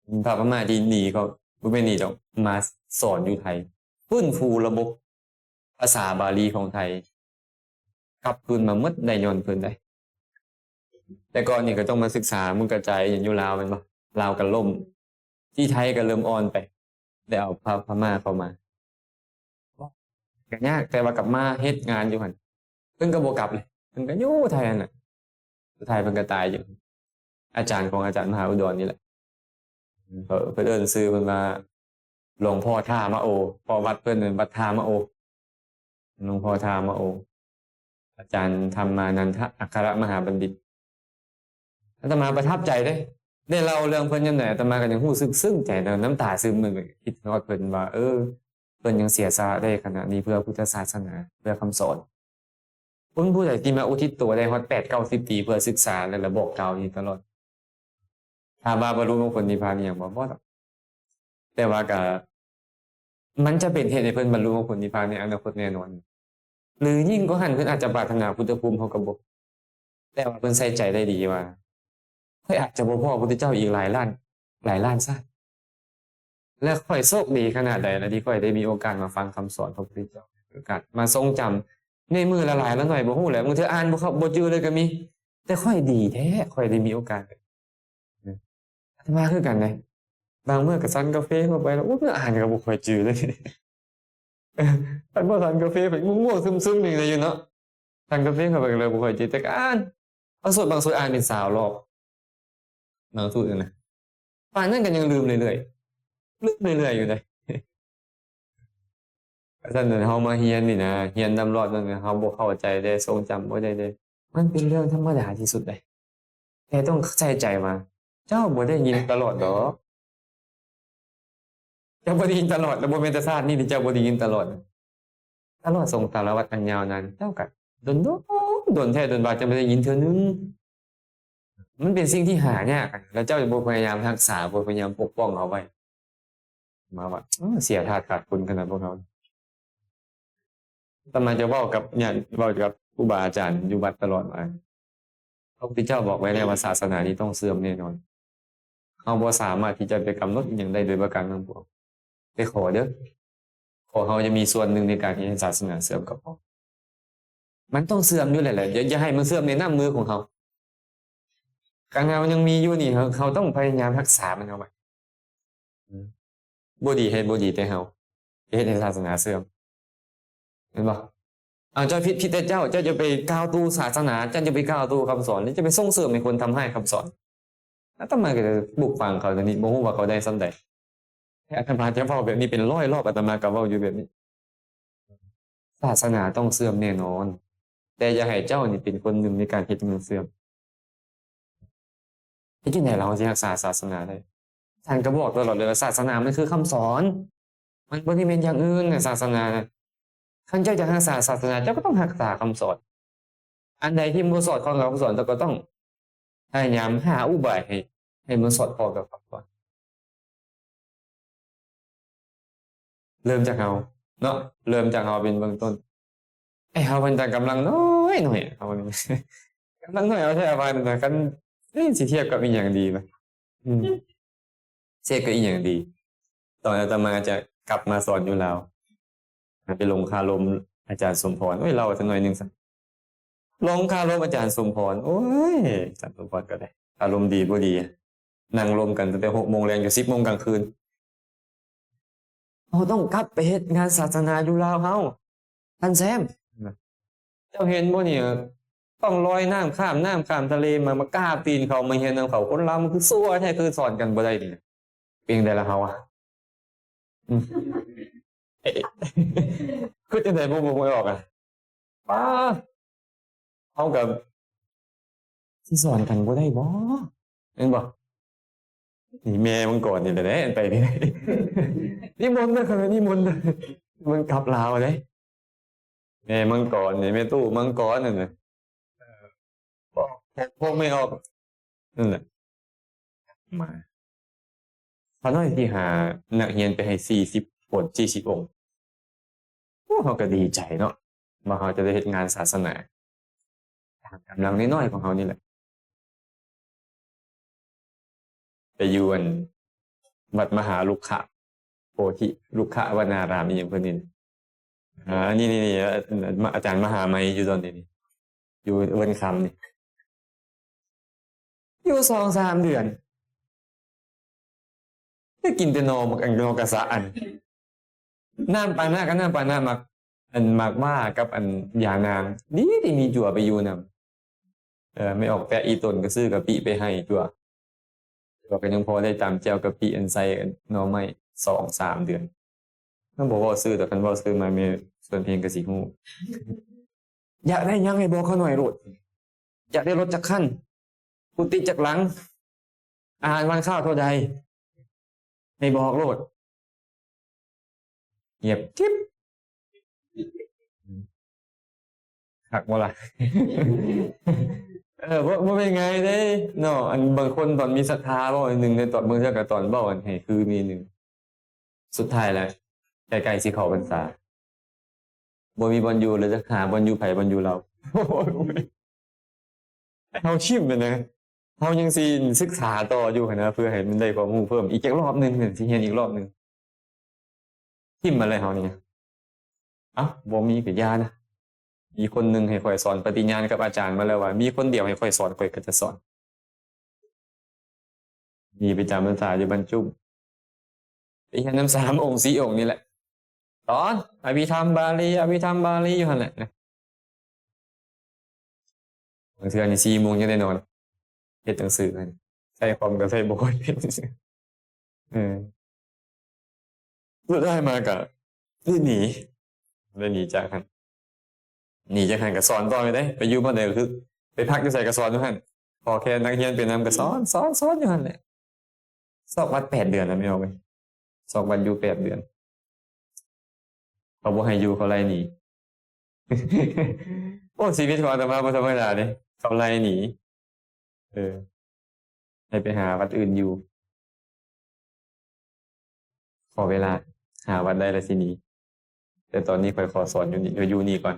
ເປັນພະພະມ້າທີ່ໜີເຂົາ, ບໍ່ແມ່ນໜີດອກ ມາສອນຢູ່ໄທ ຟື້ນຟູລະບົບພາສາບາລີຂອງໄທ ກັບຄືນມາໝົດໄດ້ຍ້ອນເພິ່ນເດ້. ແຕ່ກ່ອນນີ້ກໍຕ້ອງມາສຶກສາມຸງກະໄຈຢູ່ລາວແມ່ນບໍ່? ລາວກໍລົ້ມ ທີ່ໄທກໍເລີ່ມອ່ອນໄປ ໄດ້ເອົາພະ ພະມ້າເຂົ້າມາ ກໍຍາກ ແຕ່ວ່າກັບມາເຮັດງານຢູ່ຫັ້ນ ເພິ່ນກໍບໍ່ກັບເລີຍ ເພິ່ນກໍຢູ່ໄທຫັ້ນນະ ສຸດທ້າຍເພິ່ນກໍຕາຍຢູ່ ອາຈານຂອງອາຈານມະຫາອຸດອນນີ້ແຫຼະ ເອີ ເພິ່ນເອີ້ນຊື່ເພິ່ນວ່າ ຫຼວງພໍ່ທ່າມະໂອ ເພາະວັດເພິ່ນເອີ້ນວັດທ່າມະໂອ ຫຼວງພໍ່ທ່າມະໂອ ອາຈານທຳມານັນທະ ອັກຄະລະມະຫາບັນດິດ. ອາດຕະມາປະທັບໃຈເດ້ ໄດ້ເລົ່າເລື່ອງເພິ່ນຍາມໃດ ອາດຕະມາກໍຍັງຮູ້ສຶກຊຶ້ງໃຈ ນ້ຳຕາຊຶມ ເພິ່ນກໍຄິດຮອດເພິ່ນວ່າ ເອີ ເພິ່ນຍັງເສຍສະຫຼະໄດ້ຂະໜາດນີ້ເພື່ອພຸດທະສາສະໜາ ເພື່ອຄຳສອນ. ຄົນຜູ້ໃດທີ່ມາອຸທິດຕົວໄດ້ຮອດແປດເກົ້າສິບປີເພື່ອສຶກສາ ແລະ ບອກກ່າວນີ້ຕະຫຼອດ ຖາມວ່າບັນລຸມາຜົນນິບພານອີ່ຫຍັງບໍ່? ບໍ່ດອກ ແຕ່ວ່າກະ ມັນຈະເປັນເຫດໃຫ້ເພິ່ນບັນລຸມາຜົນນິບພານໃນອະນາຄົດແນ່ນອນ ຫຼື ຍິ່ງກວ່າຫັ້ນ ເພິ່ນອາດຈະປາດຖະໜາພຸດທະພູມ ເຮົາກໍບໍ່ ແຕ່ວ່າເພິ່ນໃສ່ໃຈໄດ້ດີວ່າ ຂ້ອຍອາດຈະບໍ່ພໍ້ພະພຸດທະເຈົ້າອີກຫຼາຍລ້ານ ຫຼາຍລ້ານຊາດ ແລະ ຂ້ອຍໂຊກດີຂະໜາດໃດລະທີ່ຂ້ອຍໄດ້ມີໂອກາດມາຟັງຄຳສອນຂອງພະພຸດທະເຈົ້າ ໂອກາດມາຊົງຈຳ ໃນມື້ລະຫຼາຍລະໜ້ອຍບໍ່ຮູ້ແຫຼະ ບາງເທື່ອອ່ານບໍ່ເຂົ້າ ບໍ່ຈື່ເລີຍກໍມີ ແຕ່ຂ້ອຍດີແທ້ ຂ້ອຍໄດ້ມີໂອກາດ ອາດຕະມາຄືກັນເດ້ ບາງມື້ກໍສັນກາເຟເຂົ້າໄປແລ້ວ ໂອ້ຍ ອ່ານກໍບໍ່ຄ່ອຍຈື່ເລີຍ ຄັນບໍ່ສັນກາເຟໄປງ່ວງໆຊຶມໆນີ້ໄດ້ຢູ່ເນາະ ສັນກາເຟເຂົ້າໄປກໍເລີຍບໍ່ຄ່ອຍຈື່ ແຕ່ກໍອ່ານ ບາງຊຸດ ບາງຊຸດອ່ານເປັນຊາວລອບ ບາງຊຸດນະ ປານນັ້ນກໍຍັງລືມເລື້ອຍໆ ລືມເລື້ອຍໆຢູ່ເດ້. ກະຊັ້ນເຮົາມາຮຽນນີ້ນະ ຮຽນນຳລອດນັ້ນ ເຮົາບໍ່ເຂົ້າໃຈເດ້ ຊົງຈຳບໍ່ໄດ້ເດ້ ມັນເປັນເລື່ອງທຳມະດາທີ່ສຸດເດ້ ແຕ່ຕ້ອງໃສ່ໃຈວ່າ ເຈົ້າບໍ່ໄດ້ຍິນຕະຫຼອດດອກ ເຈົ້າບໍ່ໄດ້ຍິນຕະຫຼອດ ແລະ ບໍ່ແມ່ນແຕ່ຊາດນີ້ທີ່ເຈົ້າບໍ່ໄດ້ຍິນຕະຫຼອດ ຕະຫຼອດສົງສາລະວັດອັນຍາວນານ ເຈົ້າກະດົນໆ ດົນແທ້ດົນວ່າຈະມາໄດ້ຍິນເທື່ອໜຶ່ງ ມັນເປັນສິ່ງທີ່ຫາຍາກ ແລ້ວເຈົ້າຈະບໍ່ພະຍາຍາມຮັກສາ ບໍ່ພະຍາຍາມປົກປ້ອງເອົາໄວ້ ມາວ່າ ເອີ ເສຍທາດຂາດຄຸນຂະໜາດພວກເຮົາ. ອາດຕະມາຈະເວົ້າກັບຍາດ ເວົ້າກັບຄູບາອາຈານຢູ່ວັດຕະຫຼອດວ່າ ພະພຸດທະເຈົ້າບອກໄວ້ແລ້ວວ່າສາສະໜານີ້ຕ້ອງເສື່ອມແນ່ນອນ. ເຮົາບໍ່ສາມາດທີ່ຈະໄປກຳນົດອີ່ຫຍັງໄດ້ໂດຍປະການທັງປວງ. ແຕ່ຂໍເດີ້ ຂໍເຮົາຢ່າມີສ່ວນໜຶ່ງໃນການເຮັດໃຫ້ສາສະໜາເສື່ອມກໍພໍ. ມັນຕ້ອງເສື່ອມຢູ່ແລ້ວແຫຼະ ຢ່າ ຢ່າໃຫ້ມັນເສື່ອມໃນນ້ຳມືຂອງເຮົາ. ຄັນເຮົາຍັງມີຢູ່ນີ້ ເຮົາ ເຮົາຕ້ອງພະຍາຍາມຮັກສາມັນເອົາໄວ້. ອືມ ບໍ່ດີໃຫ້ບໍ່ດີແຕ່ເຮົາ ຈະເຮັດໃຫ້ສາສະໜາເສື່ອມ ແມ່ນບໍ່? ເອົາ ເຈົ້າຜິດ ຜິດແຕ່ເຈົ້າ ເຈົ້າຈະໄປກ່າວຕູສາສະໜາ ເຈົ້າຈະໄປກ່າວຕູຄຳສອນ ຫຼື ຈະໄປສົ່ງເສີມໃຫ້ຄົນທຳຮ້າຍຄຳສອນ. ອາດຕະມາກໍໄດ້ປຸກຝັງເຂົາແນວນີ້ ບໍ່ຮູ້ວ່າເຂົາໄດ້ສ່ຳໃດ. ອາດຕະມາຈະເວົ້າແບບນີ້ເປັນຮ້ອຍລອບ ອາດຕະມາກໍເວົ້າຢູ່ແບບນີ້. ສາສະໜາຕ້ອງເສື່ອມແນ່ນອນ, ແຕ່ຢ່າໃຫ້ເຈົ້ານີ້ເປັນຄົນໜຶ່ງໃນການເຮັດໃຫ້ມັນເສື່ອມ. ເຮັດຈັ່ງໃດລະເຮົາຊິຮັກສາສາສະໜາໄດ້? ທ່ານກໍບອກຕະຫຼອດເລີຍວ່າ ສາສະໜາມັນຄືຄຳສອນ, ມັນບໍ່ໄດ້ແມ່ນຢ່າງອື່ນນະ ສາສະໜານະ. ຄັນເຈົ້າຈະຮັກສາສາສະໜາ ເຈົ້າກໍຕ້ອງຮັກສາຄຳສອນ. ອັນໃດທີ່ບໍ່ສອດຄ່ອງກັບຄຳສອນ ເຈົ້າກໍຕ້ອງພະຍາຍາມຫາອຸບາຍໃຫ້ ໃຫ້ມັນສອດຄ່ອງກັບຄຳສອນ. ເລີ່ມຈາກເຮົາເນາະ ເລີ່ມຈາກເຮົາເປັນເບື້ອງຕົ້ນ. ໄອ້ເຮົາເປັນຕາກຳລັງນ້ອຍໆ ເຮົານີ້ ກຳລັງນ້ອຍເອົາແທ້ວ່ານັ້ນນະ. ຄັນ ເອີ ຊິທຽບກັບອີ່ຫຍັງດີວະ? ອືມ ທຽບກັບອີ່ຫຍັງດີ? ຕອນອາດຕະມາຈະກັບມາສອນຢູ່ລາວ ໄປລົງຄາລົມອາຈານສົມພອນ. ໂອ້ຍ ເລົ່າຊະໜ້ອຍໜຶ່ງຊະ. ລົງຄາລົມອາຈານສົມພອນ. ໂອ້ຍ ອາຈານສົມພອນກໍໄດ້ ອາລົມດີບໍ່ດີ ນັ່ງລົມກັນຕັ້ງແຕ່ຫົກໂມງແລງ ຈົນສິບໂມງກາງຄືນ. ເຮົາຕ້ອງກັບໄປເຮັດງານສາສະໜາຢູ່ລາວເຮົາ. ທ່ານແຊມ ເຈົ້າເຫັນບໍ່ນີ້ ຕ້ອງລອຍນ້ຳຂ້າມນ້ຳຂ້າມທະເລມາ ມາກ້າປີນເຂົ້າມາຮຽນນຳເຂົາ. ຄົນລາວມັນຄືຊົ່ວແທ້ ຄືສອນກັນບໍ່ໄດ້ນີ້. ເປັນຈັ່ງໃດລະເຮົາອະ? ອືມ ເອີ ຄິດຈັ່ງໃດບໍ່ ບໍ່ອອກອະ? ປ້າ ເຮົາກໍຊິສອນກັນບໍ່ໄດ້ບໍ່? ແມ່ນບໍ່? ນີ້ແມ່ມັງກອນນີ້ແຫຼະເດ້ ໄປນີ້ ນິມົນເດີ ນິມົນເດີ ມັນກັບລາວເດ້. ແມ່ມັງກອນນີ້ ແມ່ຕູ້ມັງກອນນັ້ນນະ ເອີ ບອກ ພວກແມ່ອອກ ນັ້ນແຫຼະ ມາ ຂ້ານ້ອຍຊິຫານັກຮຽນໄປໃຫ້ສີ່ສິບຄົນ ສີ່ສິບອົງ. ໂອ້ ເຮົາກໍດີໃຈເນາະ ວ່າເຮົາຈະໄດ້ເຮັດງານສາສະໜາ ກຳລັງນ້ອຍໆຂອງເຮົານີ້ແຫຼະ ໄປຢູ່ອັນ ວັດມະຫາລຸກຂະ ທິລຸກຂະວະນາຣາມ ອີ່ຫຍັງເພິ່ນນີ້. ອ່າ ນີ້ໆ ອາຈານມະຫາໄມຢູ່ຕອນນີ້ ຢູ່ເວີນຄຳນີ້ ຢູ່ສອງສາມເດືອນ ໄດ້ກິນແຕ່ໜໍ່ບັກອັນ ໜໍ່ກະສະອັນ ນ້ຳປານະກັບນ້ຳປານະ ໝາກ ອັນໝາກຫວ້າກັບອັນຢານາງ ດີທີ່ມີຈົວໄປຢູ່ນຳ. ເອີ ແມ່ອອກແປະອີ່ຕົນກໍຊື້ກະປິໄປໃຫ້ຈົວ ແຕ່ວ່າກໍຍັງພໍໄດ້ຕຳແຈ່ວກະປິອັນໃສ່ໜໍ່ໄມ້ສອງສາມເດືອນ. ມັນບໍ່ເວົ້າຊື່ດອກ ຄັນເວົ້າຊື່ມາແມ່ສວນເພັງກໍຊິຮູ້. ຢາກໄດ້ຫຍັງໃຫ້ບອກຂ້ານ້ອຍໂລດ. ຢາກໄດ້ລົດຈັກຄັນ? ກຸຕິຈັກຫຼັງ? ອາຫານວັນຄາວເທົ່າໃດ? ໃຫ້ບອກໂລດ. ງຽບກິບ. ຄັກບໍ່ລະ? ເອີ ບໍ່ ບໍ່ແມ່ນງ່າຍເດ້ເນາະ. ອັນບາງຄົນຕອນມີສັດທາເວົ້າໜຶ່ງ ແຕ່ຕອນບາງເທື່ອກໍຕອນເວົ້າອັນໃຫ້ຄືມີໜຶ່ງ ສຸດທ້າຍແລ້ວໃກ້ໆຊິເຂົ້າພັນສາ ບໍ່ມີບ່ອນຢູ່ ແລ້ວຈະຫາບ່ອນຢູ່ໃຜບ່ອນຢູ່ລາວ. ເຮົາຖິ້ມແມ່ນຫຍັງ? ເຮົາຍັງຊິສຶກສາຕໍ່ຢູ່ຫັ້ນນະ ເພື່ອໃຫ້ມັນໄດ້ຄວາມຮູ້ເພີ່ມອີກຈັກລອບໜຶ່ງ ຊິຮຽນອີກລອບໜຶ່ງ. ຖິ້ມມາແລ້ວເຮົານີ້. ເອົ້າ ບໍ່ມີກໍຢ່ານະ. ມີຄົນໜຶ່ງໃຫ້ຂ້ອຍສອນປະຕິນຍານກັບອາຈານມາແລ້ວວ່າ ມີຄົນດຽວໃຫ້ຂ້ອຍສອນ ຂ້ອຍກໍຈະສອນ. ໜີໄປຈຳພັນສາຢູ່ບ້ານຈຸ້ມ ໄປຮຽນນຳສາມອົງສີ່ອົງນີ້ແຫຼະ ສອນອະພິທຳບາລີ ອະພິທຳບາລີຢູ່ຫັ້ນແຫຼະ. ບາງເທື່ອນີ້ສີ່ໂມງຍັງໄດ້ນອນ ເຮັດໜັງສືຫັ້ນ ໃຊ້ຄອມກໍໃຊ້ບໍ່ຄ່ອຍເປັນ. ເອີ ສຸດທ້າຍມາກໍໄດ້ໜີ ໄດ້ໜີຈາກຫັ້ນ ໜີຈາກຫັ້ນກໍສອນຕໍ່ໄປເດ້ ໄປຢູ່ບ່ອນໃດກໍຄື ໄປພັກຢູ່ໃສກໍສອນຢູ່ຫັ້ນ ຂໍແຄ່ນັກຮຽນໄປນຳກໍສອນ ສອນ ສອນຢູ່ຫັ້ນແຫຼະ. ຊອກວັດແປດເດືອນນະ ແມ່ອອກເອີຍ ຊອກວັດຢູ່ແປດເດືອນ ເຂົາບໍ່ໃຫ້ຢູ່ ເຂົາໄລ່ໜີ. ໂອ້ ຊີວິດຂອງອາດຕະມາບໍ່ທຳມະດາເດ້ ເຂົາໄລ່ໜີ. ເອີ ໃຫ້ໄປຫາວັດອື່ນຢູ່ ຂໍເວລາ ຫາວັດໄດ້ແລ້ວຊິໜີ. ແຕ່ຕອນນີ້ຂ້ອຍຂໍສອນຢູ່ນີ້ ຢູ່ນີ້ກ່ອນ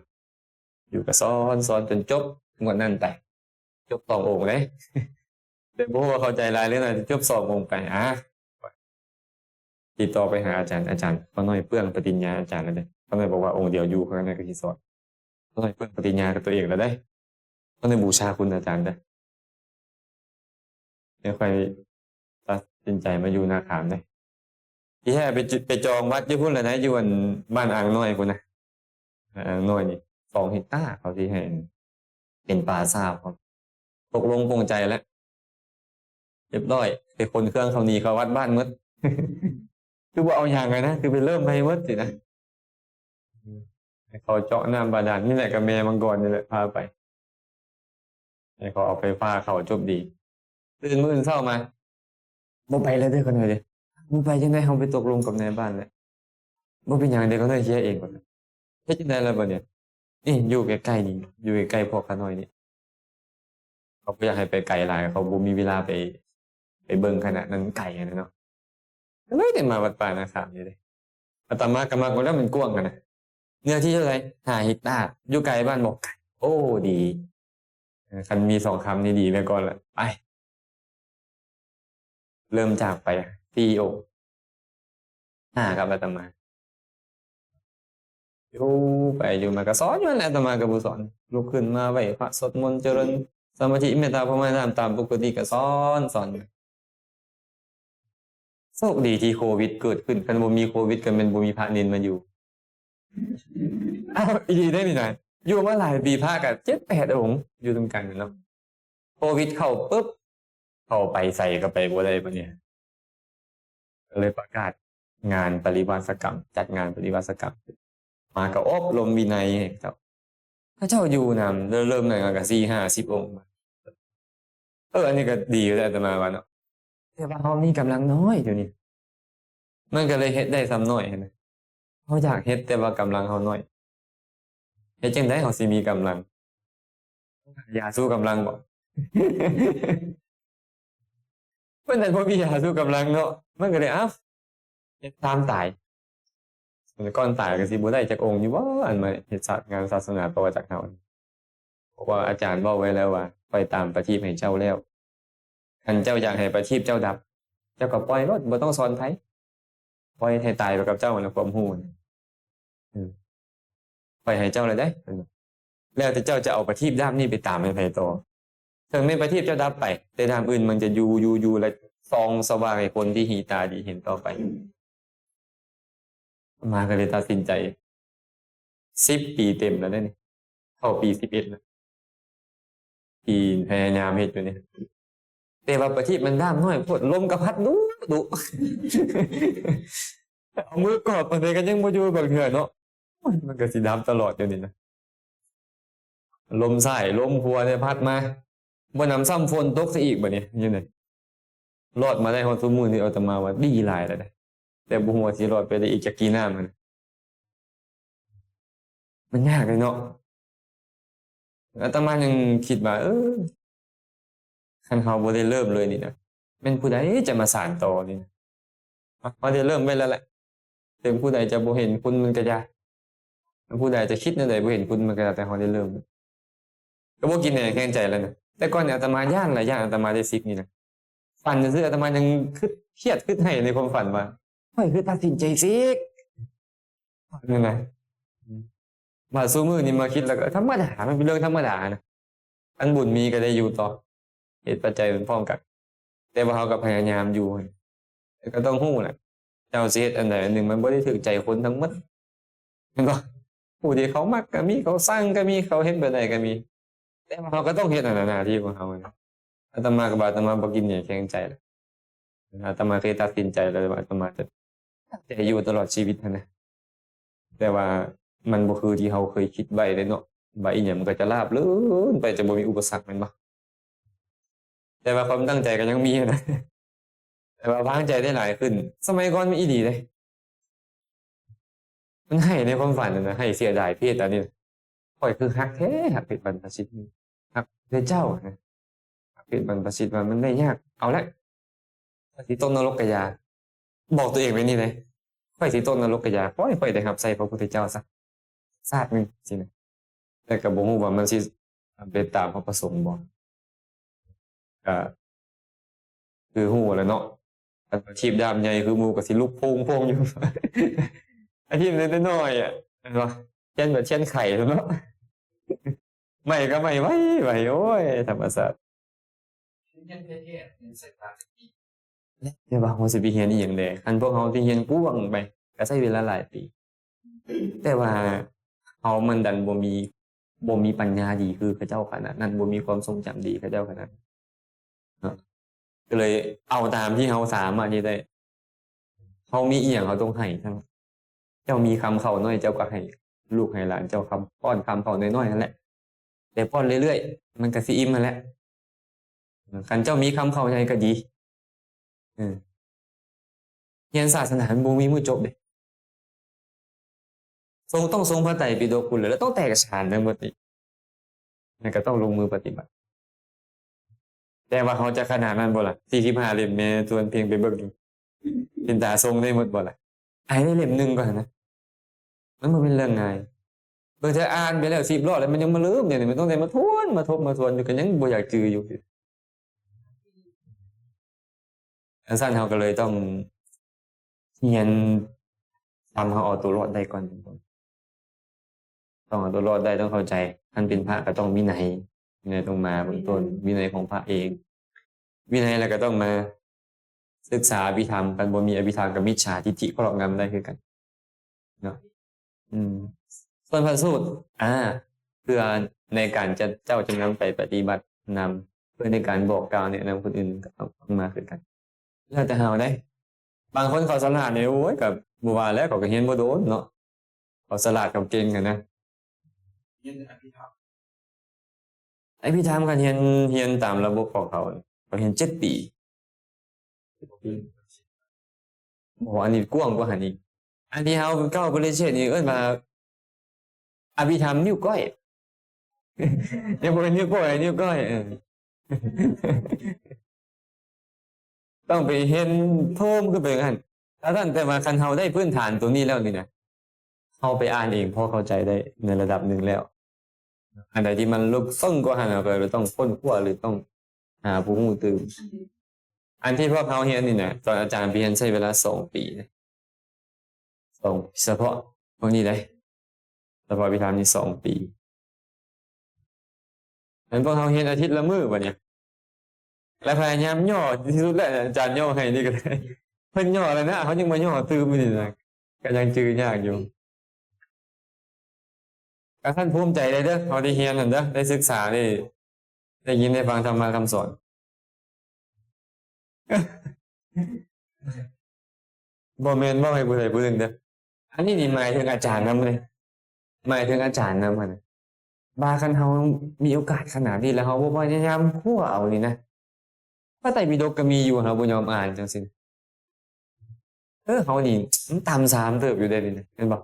ຢູ່ກໍສອນ ສອນຈົນຈົບງວດນັ້ນໄປ ຈົບສອງອົງເດ້. ແຕ່ບໍ່ຮູ້ວ່າເຂົ້າໃຈຫຼາຍຫຼືໜ້ອຍ ຈົບສອງອົງໄປ. ອາ ຕິດຕໍ່ໄປຫາອາຈານ ອາຈານ ຂ້ານ້ອຍເປືອງປະຕິນຍາອາຈານແລ້ວເດ້. ຂ້ານ້ອຍບອກວ່າອົງດຽວຢູ່ ຂ້ານ້ອຍກໍຊິສອນ. ຂ້ານ້ອຍເປືອງປະຕິນຍາກັບຕົວເອງແລ້ວເດ້. ຂ້ານ້ອຍບູຊາຄຸນອາຈານເດ້. ແລ້ວຂ້ອຍຕັດສິນໃຈມາຢູ່ນາຂາມເດ້. ທີ່ແທ້ໄປ ໄປຈອງວັດຢູ່ພຸ້ນແຫຼະນະ ຢູ່ອັນບ້ານອ່າງນ້ອຍພຸ້ນນະ. ອ່າງນ້ອຍນີ້ສອງເຮັກຕາ ເຂົາຊິໃຫ້ເປັນປ່າຊ້າພ້ອມ. ຕົກລົງປົງໃຈແລ້ວ ຮຽບຮ້ອຍ ໄປຂົນເຄື່ອງເຂົາໜີເຂົ້າວັດບ້ານໝົດ. ຄືບໍ່ເອົາຫຍັງຫັ້ນນະ ຄືໄປເລີ່ມໃໝ່ໝົດຊີ້ນະ. ໃຫ້ເຂົາເຈາະນ້ຳບາດານ ນີ້ແຫຼະ ກັບແມ່ມັງກອນນີ້ແຫຼະພາໄປ ໃຫ້ເຂົາເອົາໄຟຟ້າເຂົ້າ ຈົບດີ. ຕື່ນມື້ອື່ນເຊົ້າມາ ບໍ່ໄປແລ້ວເດີຂ້ານ້ອຍເດີ. ບໍ່ໄປຈັ່ງໃດ ເຮົາໄປຕົກລົງກັບນາຍບ້ານແລ້ວ. ບໍ່ເປັນຫຍັງເດີ ຂ້ານ້ອຍເຄຍເອງ. ເຮັດຈັ່ງໃດລະບັດນີ້? ນີ້ຢູ່ໃກ້ໆນີ້ ຢູ່ໃກ້ໆພວກຂ້ານ້ອຍນີ້. ເຂົາບໍ່ຢາກໃຫ້ໄປໄກຫຼາຍ ເຂົາບໍ່ມີເວລາໄປ ໄປເບິ່ງຂະໜາດນັ້ນ ໄກຫັ້ນນະເນາະ. ກໍເລີຍໄດ້ມາວັດປ່ານາຂາມນີ້ເດ້. ອາດຕະມາກໍມັກຢູ່ແລ້ວ ມັນກວ້າງຫັ້ນນະ. ເນື້ອທີ່ເທົ່າໃດ? ຫ້າເຮັກຕາ. ຢູ່ໄກບ້ານບໍ່? ໄກ. ໂອ້ ດີ. ເອີ ຄັນມີສອງຄຳນີ້ດີໄວ້ກ່ອນລະ. ໄປ. ເລີ່ມຈາກໄປສີ່ອົງ ຫາກັບອາດຕະມາ. ຢູ່ໄປຢູ່ມາກໍສອນຢູ່ຫັ້ນແຫຼະ ອາດຕະມາກໍບໍ່ສອນ. ລຸກຂຶ້ນມາໄຫວ້ພະ ສວດມົນ ຈະເລີນສະມາທິ ເມດຕາ ພາວະນາຕາມປົກກະຕິ ກໍສອນ ສອນ. ໂຊກດີທີ່ໂຄວິດເກີດຂຶ້ນ, ຄັນບໍ່ມີໂຄວິດກໍແມ່ນບໍ່ມີພະເນນມາຢູ່. ອ້າວ ອີ່ຫຼີເດ້ນີ້ນະ, ຢູ່ມາຫຼາຍປີ ພະກໍເຈັດແປດອົງຢູ່ນຳກັນເນາະ. ໂຄວິດເຂົ້າປຶບ ເຂົ້າໄປໃສກໍໄປບໍ່ໄດ້ບັດນີ້, ກໍເລີຍປະກາດງານປະລິວາສະກຳ, ຈັດງານປະລິວາສະກຳ. ມາກໍອົບຮົມວິໄນໃຫ້ເຂົາເຈົ້າ. ເຂົາເຈົ້າຢູ່ນຳ ເລີ່ມ ເລີ່ມນັ້ນກໍສີ່ຫ້າສິບອົງ. ເອີ ອັນນີ້ກໍດີຢູ່ແລ້ວ ອາດຕະມາວ່າເນາະ, ແຕ່ວ່າເຮົາມີກຳລັງນ້ອຍດຽວນີ້, ມັນກໍເລີຍເຮັດໄດ້ສ່ຳນ້ອຍຫັ້ນນະ. ເຮົາຢາກເຮັດ ແຕ່ວ່າກຳລັງເຮົານ້ອຍ. ເຮັດຈັ່ງໃດເຮົາຊິມີກຳລັງ? ຢາສູ້ກຳລັງບໍ? ເພິ່ນນັ້ນບໍ່ມີຢາສູ້ກຳລັງເນາະ, ມັນກໍເລີຍ ເອົ້າ ເຮັດຕາມຕາຍ. ແຕ່ກ່ອນຕາຍກໍຊິບໍ່ໄດ້ຈັກອົງຢູ່ບໍ ອັນມາເຮັດສາ ງານສາສະໜາຕໍ່ຈາກເຮົາ? ເພາະວ່າອາຈານເວົ້າໄວ້ແລ້ວວ່າ ຂ້ອຍຕາມປະທີບໃຫ້ເຈົ້າແລ້ວ. ຄັນເຈົ້າຢາກໃຫ້ປະທີບເຈົ້າດັບ, ເຈົ້າກໍປ່ອຍໂລດ, ບໍ່ຕ້ອງສອນໃຜ. ປ່ອຍໃຫ້ຕາຍໄປກັບເຈົ້ານະ ຄວາມຮູ້ນະ. ເອີ ຂ້ອຍໃຫ້ເຈົ້າແລ້ວເດ້ ແລ້ວແຕ່ເຈົ້າຈະເອົາປະທີບດ້າມນີ້ໄປຕາມໃຫ້ໃຜຕໍ່. ເຖິງແມ່ນປະທີບເຈົ້າດັບໄປ, ແຕ່ດ້າມອື່ນມັນຈະຢູ່, ຢູ່, ຢູ່ ແລະ ສ່ອງສະຫວ່າງໃຫ້ຄົນທີ່ມີຕາດີເຫັນຕໍ່ໄປ. ອາດຕະມາກໍເລີຍຕັດສິນໃຈ ສິບປີເຕັມແລ້ວເດ້ນີ້, ເຂົ້າປີສິບເອັດແລ້ວ ທີ່ພະຍາຍາມເຮັດຢູ່ນີ້. ແຕ່ວ່າປະທີບມັນດ້າມນ້ອຍໂພດ, ລົມກໍພັດດຸໆ. ເອົາມືກອດປານໃດກໍຍັງບໍ່ຢູ່ບາງເທື່ອເນາະ. ໂອ້ຍ ມັນກໍຊິດັບຕະຫຼອດຢູ່ນີ້ນະ. ລົມຊ້າຍລົມຂວານີ້ພັດມາ, ບໍ່ນຳຊ້ຳຝົນຕົກຊະອີກບາດນີ້ ຢູ່ນີ້. ລອດມາໄດ້ຮອດຊຸມື້ນີ້ ອາດຕະມາວ່າດີຫຼາຍແລ້ວເດ້, ແຕ່ບໍ່ຮູ້ວ່າຊິລອດໄປໄດ້ອີກຈັກກີ້ນ້ຳຫັ້ນ. ມັນຍາກເດ້ເນາະ. ອາດຕະມາຍັງຄິດວ່າ ເອີ ຄັນເຮົາບໍ່ໄດ້ເລີ່ມເລີຍນີ້ນະ, ແມ່ນຜູ້ໃດຈະມາສານຕໍ່ນີ້ນະ? ເຮົາໄດ້ເລີ່ມໄວ້ແລ້ວແຫຼະ, ເຖິງຜູ້ໃດຈະບໍ່ເຫັນຄຸນມັນກໍຢ່າ, ຜູ້ໃດຈະຄິດແນວໃດບໍ່ເຫັນຄຸນມັນກໍຢ່າ, ແຕ່ເຮົາໄດ້ເລີ່ມ ກໍບໍ່ກິນແໜແຂງໃຈແລ້ວນະ. ແຕ່ກ່ອນນີ້ອາດຕະມາຢ້ານຫຼາຍຢ່າງ, ອາດຕະມາໄດ້ສິກນີ້ນະ. ຝັນຊື່ໆ ອາດຕະມາຍັງຄຶດຄຽດຄຶດໄຫ້ໃນຄວາມຝັນວ່າ ຂ້ອຍຄືຕັດສິນໃຈສິກ ນັ້ນນະ. ມາສູ່ມື້ນີ້ມາຄິດແລ້ວກໍທຳມະດາ, ມັນເປັນເລື່ອງທຳມະດານະ. ອັນບຸນມີກໍໄດ້ຢູ່ຕໍ່, ເຫດປັດໄຈມັນພ້ອມກັນ, ແຕ່ວ່າເຮົາກໍພະຍາຍາມຢູ່. ແຕ່ກໍຕ້ອງຮູ້ແຫຼະ, ເຈົ້າຊິເຮັດອັນໃດອັນໜຶ່ງ ມັນບໍ່ໄດ້ຖືກໃຈຄົນທັງໝົດ ແມ່ນບໍ່? ຜູ້ທີ່ເຂົາມັກກໍມີ, ເຂົາຊັງກໍມີ, ເຂົາເຮັດແບບໃດກໍມີ, ແຕ່ວ່າເຮົາກໍຕ້ອງເຮັດຫັ້ນນະ ໜ້າທີ່ຂອງເຮົາ. ອາດຕະມາກໍວ່າອາດຕະມາບໍ່ກິນແໜແຂງໃຈແລ້ວ. ອາດຕະມາເຄີຍຕັດສິນໃຈແລ້ວວ່າອາດຕະມາຈະຕັ້ງໃຈຢູ່ຕະຫຼອດຊີວິດຫັ້ນນະ, ແຕ່ວ່າມັນບໍ່ຄືທີ່ເຮົາເຄີຍຄິດໄວ້ເດ້ເນາະ, ວ່າອີ່ຫຍັງມັນກໍຈະລາບລື່ນໄປ, ຈະບໍ່ມີອຸປະສັກແມ່ນບໍ່? ແຕ່ວ່າຄວາມຕັ້ງໃຈກໍຍັງມີນະ, ແຕ່ວ່າວາງໃຈໄດ້ຫຼາຍຂຶ້ນ. ສະໄໝກ່ອນມີອີ່ຫຼີເດ້, ມັນໃຫ້ໃນຄວາມຝັນນະ, ໃຫ້ເສຍດາຍເພດອັນນີ້. ຂ້ອຍຄືຮັກແທ້, ຮັກເພດບັນພະຊິດ, ຮັກພະເຈົ້ານະ, ຮັກເພດບັນພະຊິດວ່າມັນໄດ້ຍາກ. ເອົາລະ, ຂ້ອຍຊິຕົກນະລົກກະຢ່າ, ບອກຕົວເອງໄວ້ນີ້ເດ້, ຂ້ອຍຊິຕົກນະລົກກະຢ່າ, ຂໍໃຫ້ຂ້ອຍໄດ້ຮັບໃຊ້ພະພຸດທະເຈົ້າຊະຊາດໜຶ່ງຊີ້ນະ. ແຕ່ກໍບໍ່ຮູ້ວ່າມັນຊິເປັນຕາມເຮົາປະສົງບໍ່. ກະຄືຮູ້ແຫຼະເນາະ, ຄັນວ່າທີບດ້າມໃຫຍ່ຄືໝູ່ກໍຊິລຸກໂພງໆຢູ່, ອາ ທີບນ້ອຍໆ ອະ ແມ່ນບໍ່? ທຽນກໍທຽນໄຂເນາະ, ໄໝ້ກໍໄໝ້ໄວໆ. ໂອ້ຍ ທຳມະຊາດ. ແຕ່ວ່າເຮົາຊິໄປຮຽນອີ່ຫຍັງແດ່? ຄັນພວກເຮົາຊິຮຽນກວ້າງໄປ ກໍໃຊ້ເວລາຫຼາຍປີ, ແຕ່ວ່າເຮົາມັນດັນບໍ່ມີ ບໍ່ມີປັນຍາດີຄືເຂົາເຈົ້າຂະໜາດນັ້ນ, ບໍ່ມີຄວາມຊົງຈຳດີເຂົາເຈົ້າຂະໜາດນັ້ນເນາະ. ກໍເລີຍເອົາຕາມທີ່ເຮົາສາມາດເຮັດໄດ້. ເຮົາມີອີ່ຫຍັງເຮົາຕ້ອງໃຫ້. ເຈົ້າມີຄຳເຂົ້ານ້ອຍ ເຈົ້າກໍໃຫ້ລູກໃຫ້ຫຼານເຈົ້າຄຳ ປ້ອນຄຳເຂົ້ານ້ອຍໆຫັ້ນແຫຼະ, ແຕ່ປ້ອນເລື້ອຍໆ ມັນກໍຊິອີ່ມຫັ້ນແຫຼະ. ຄັນເຈົ້າມີຄຳເຂົ້າໃຫຍ່ກໍດີ. ເອີ ຮຽນສາສະໜາມັນບໍ່ມີມື້ຈົບເດ້. ຊົງ ຕ້ອງຊົງພະໄຕປິດົກພຸ້ນແຫຼະ, ແລ້ວຕ້ອງແຕກສານທັງໝົດນີ້, ແລ້ວກໍຕ້ອງລົງມືປະຕິບັດ. ແຕ່ວ່າເຮົາຈະຂະໜາດນັ້ນບໍ່ລະ? ສີ່ສິບຫ້າເຫຼັ້ມແມ່ຊວນເພັງໄປເບິ່ງ ເປັນຕາຊົງໄດ້ໝົດບໍ່ລະ? ໃຫ້ໄດ້ເຫຼັ້ມໜຶ່ງກ່ອນນະ, ມັນບໍ່ແມ່ນເລື່ອງງ່າຍ. ບາງເທື່ອອ່ານໄປແລ້ວສິບຮອບແລ້ວ ມັນຍັງມາລືມ, ດຽວນີ້ມັນຕ້ອງໄດ້ມາທວນ ມາທົບມາທວນຢູ່ ກໍຍັງບໍ່ຢາກຈື່ຢູ່. ອັນຊັ້ນເຮົາກໍເລີຍຕ້ອງຮຽນທຳເຮົາເອົາຕົວລອດໄດ້ກ່ອນ, ຕ້ອງເອົາຕົວລອດໄດ້, ຕ້ອງເຂົ້າໃຈ. ຄັນເປັນພະກໍຕ້ອງວິໄນ, ວິໄນຕ້ອງມາເບື້ອງຕົ້ນ, ວິໄນຂອງພະເອງ, ວິໄນແລ້ວກໍຕ້ອງມາສຶກສາອະພິທຳ. ຄັນບໍ່ມີອະພິທຳກໍມິດສາທິດຖິຄອບງຳໄດ້ຄືກັນເນາະ. ອືມ ສ່ວນພະສູດ ອາ ເພື່ອໃນການຈະ ເຈົ້າຈະນຳໄປປະຕິບັດນຳ, ເພື່ອໃນການບອກກ່າວແນະນຳຄົນອື່ນ ກໍຕ້ອງ ຕ້ອງມາຄືກັນ. ແລ້ວແຕ່ເຮົາເດ້. ບາງຄົນເຂົາສະຫຼາດນີ້ ໂອ້ຍ ກໍບໍ່ວ່າແຫຼະ, ເຂົາກໍຮຽນບໍ່ດົນເນາະ, ເຂົາສະຫຼາດ ເຂົາເກັ່ງຫັ້ນນະ. ອະພິທຳ ຄັນຮຽນ ຮຽນຕາມລະບົບຂອງເຂົາ ເຂົາຮຽນເຈັດປີ. ບໍ່ ອັນນີ້ກວ້າງກວ່າຫັ້ນອີກ. ອັນທີ່ເຮົາເຂົ້າປະລິນຍາເຊນນີ້ເອີ້ນວ່າອະພິທຳນິ້ວກ້ອຍ. ຍັງບໍ່ແມ່ນນິ້ວໂປ້ງ, ນິ້ວກ້ອຍ. ເອີ ຕ້ອງໄປຮຽນເພີ່ມຂຶ້ນໄປຫັ້ນ. ຖ້າຊັ້ນ ແຕ່ວ່າຄັນເຮົາໄດ້ພື້ນຖານຕົວນີ້ແລ້ວນີ້ນະ, ເຮົາໄປອ່ານເອງພໍເຂົ້າໃຈໄດ້ໃນລະດັບໜຶ່ງແລ້ວ. ອັນໃດທີ່ມັນເລິກເຊິ່ງກວ່າຫັ້ນ ເຮົາກໍຕ້ອງຄົ້ນຄວ້າ ຫຼື ຕ້ອງຫາຜູ້ຮູ້ຕື່ມ. ອັນທີ່ພວກເຮົາຮຽນນີ້ນະ, ຕອນອາຈານໄປຮຽນໃຊ້ເວລາສອງປີນະ. ສອງ ສະເພາະພວກນີ້ເດ້ ສະເພາະວິຊານີ້ສອງປີ. ແມ່ນພວກເຮົາຮຽນອາທິດລະມື້ບັດນີ້ ແລະ ພະຍາຍາມຫຍໍ້ທີ່ສຸດແລ້ວ ອາຈານຫຍໍ້ໃຫ້ນີ້ກໍໄດ້ ເພິ່ນຫຍໍ້ແລ້ວນະ ເຮົາຍັງມາຫຍໍ້ຕື່ມຢູ່ນີ້ນະ ກໍຍັງຈື່ຍາກຢູ່. ກໍທ່ານພູມໃຈໄດ້ເດີ ເຮົາໄດ້ຮຽນຫັ້ນເດີ ໄດ້ສຶກສາ ໄດ້ ໄດ້ຍິນໄດ້ຟັງທຳມະຄຳສອນ. ບໍ່ແມ່ນເວົ້າໃຫ້ຜູ້ໃດຜູ້ໜຶ່ງເດີ ອັນນີ້ນີ້ໝາຍເຖິງອາຈານນຳເລີຍ ໝາຍເຖິງອາຈານນຳຫັ້ນນະ ວ່າຄັນເຮົາມີໂອກາດຂະໜາດນີ້ ແລ້ວເຮົາບໍ່ພະຍາຍາມຄົວເອົານີ້ນະ ພະໄຕປິດົກກໍມີຢູ່ ເຮົາບໍ່ຍອມອ່ານຈັ່ງຊີ້ ເອີ ເຮົານີ້ມັນຕ່ຳຊາມເຕີບຢູ່ເດ້ນີ້ນະ ແມ່ນບໍ່?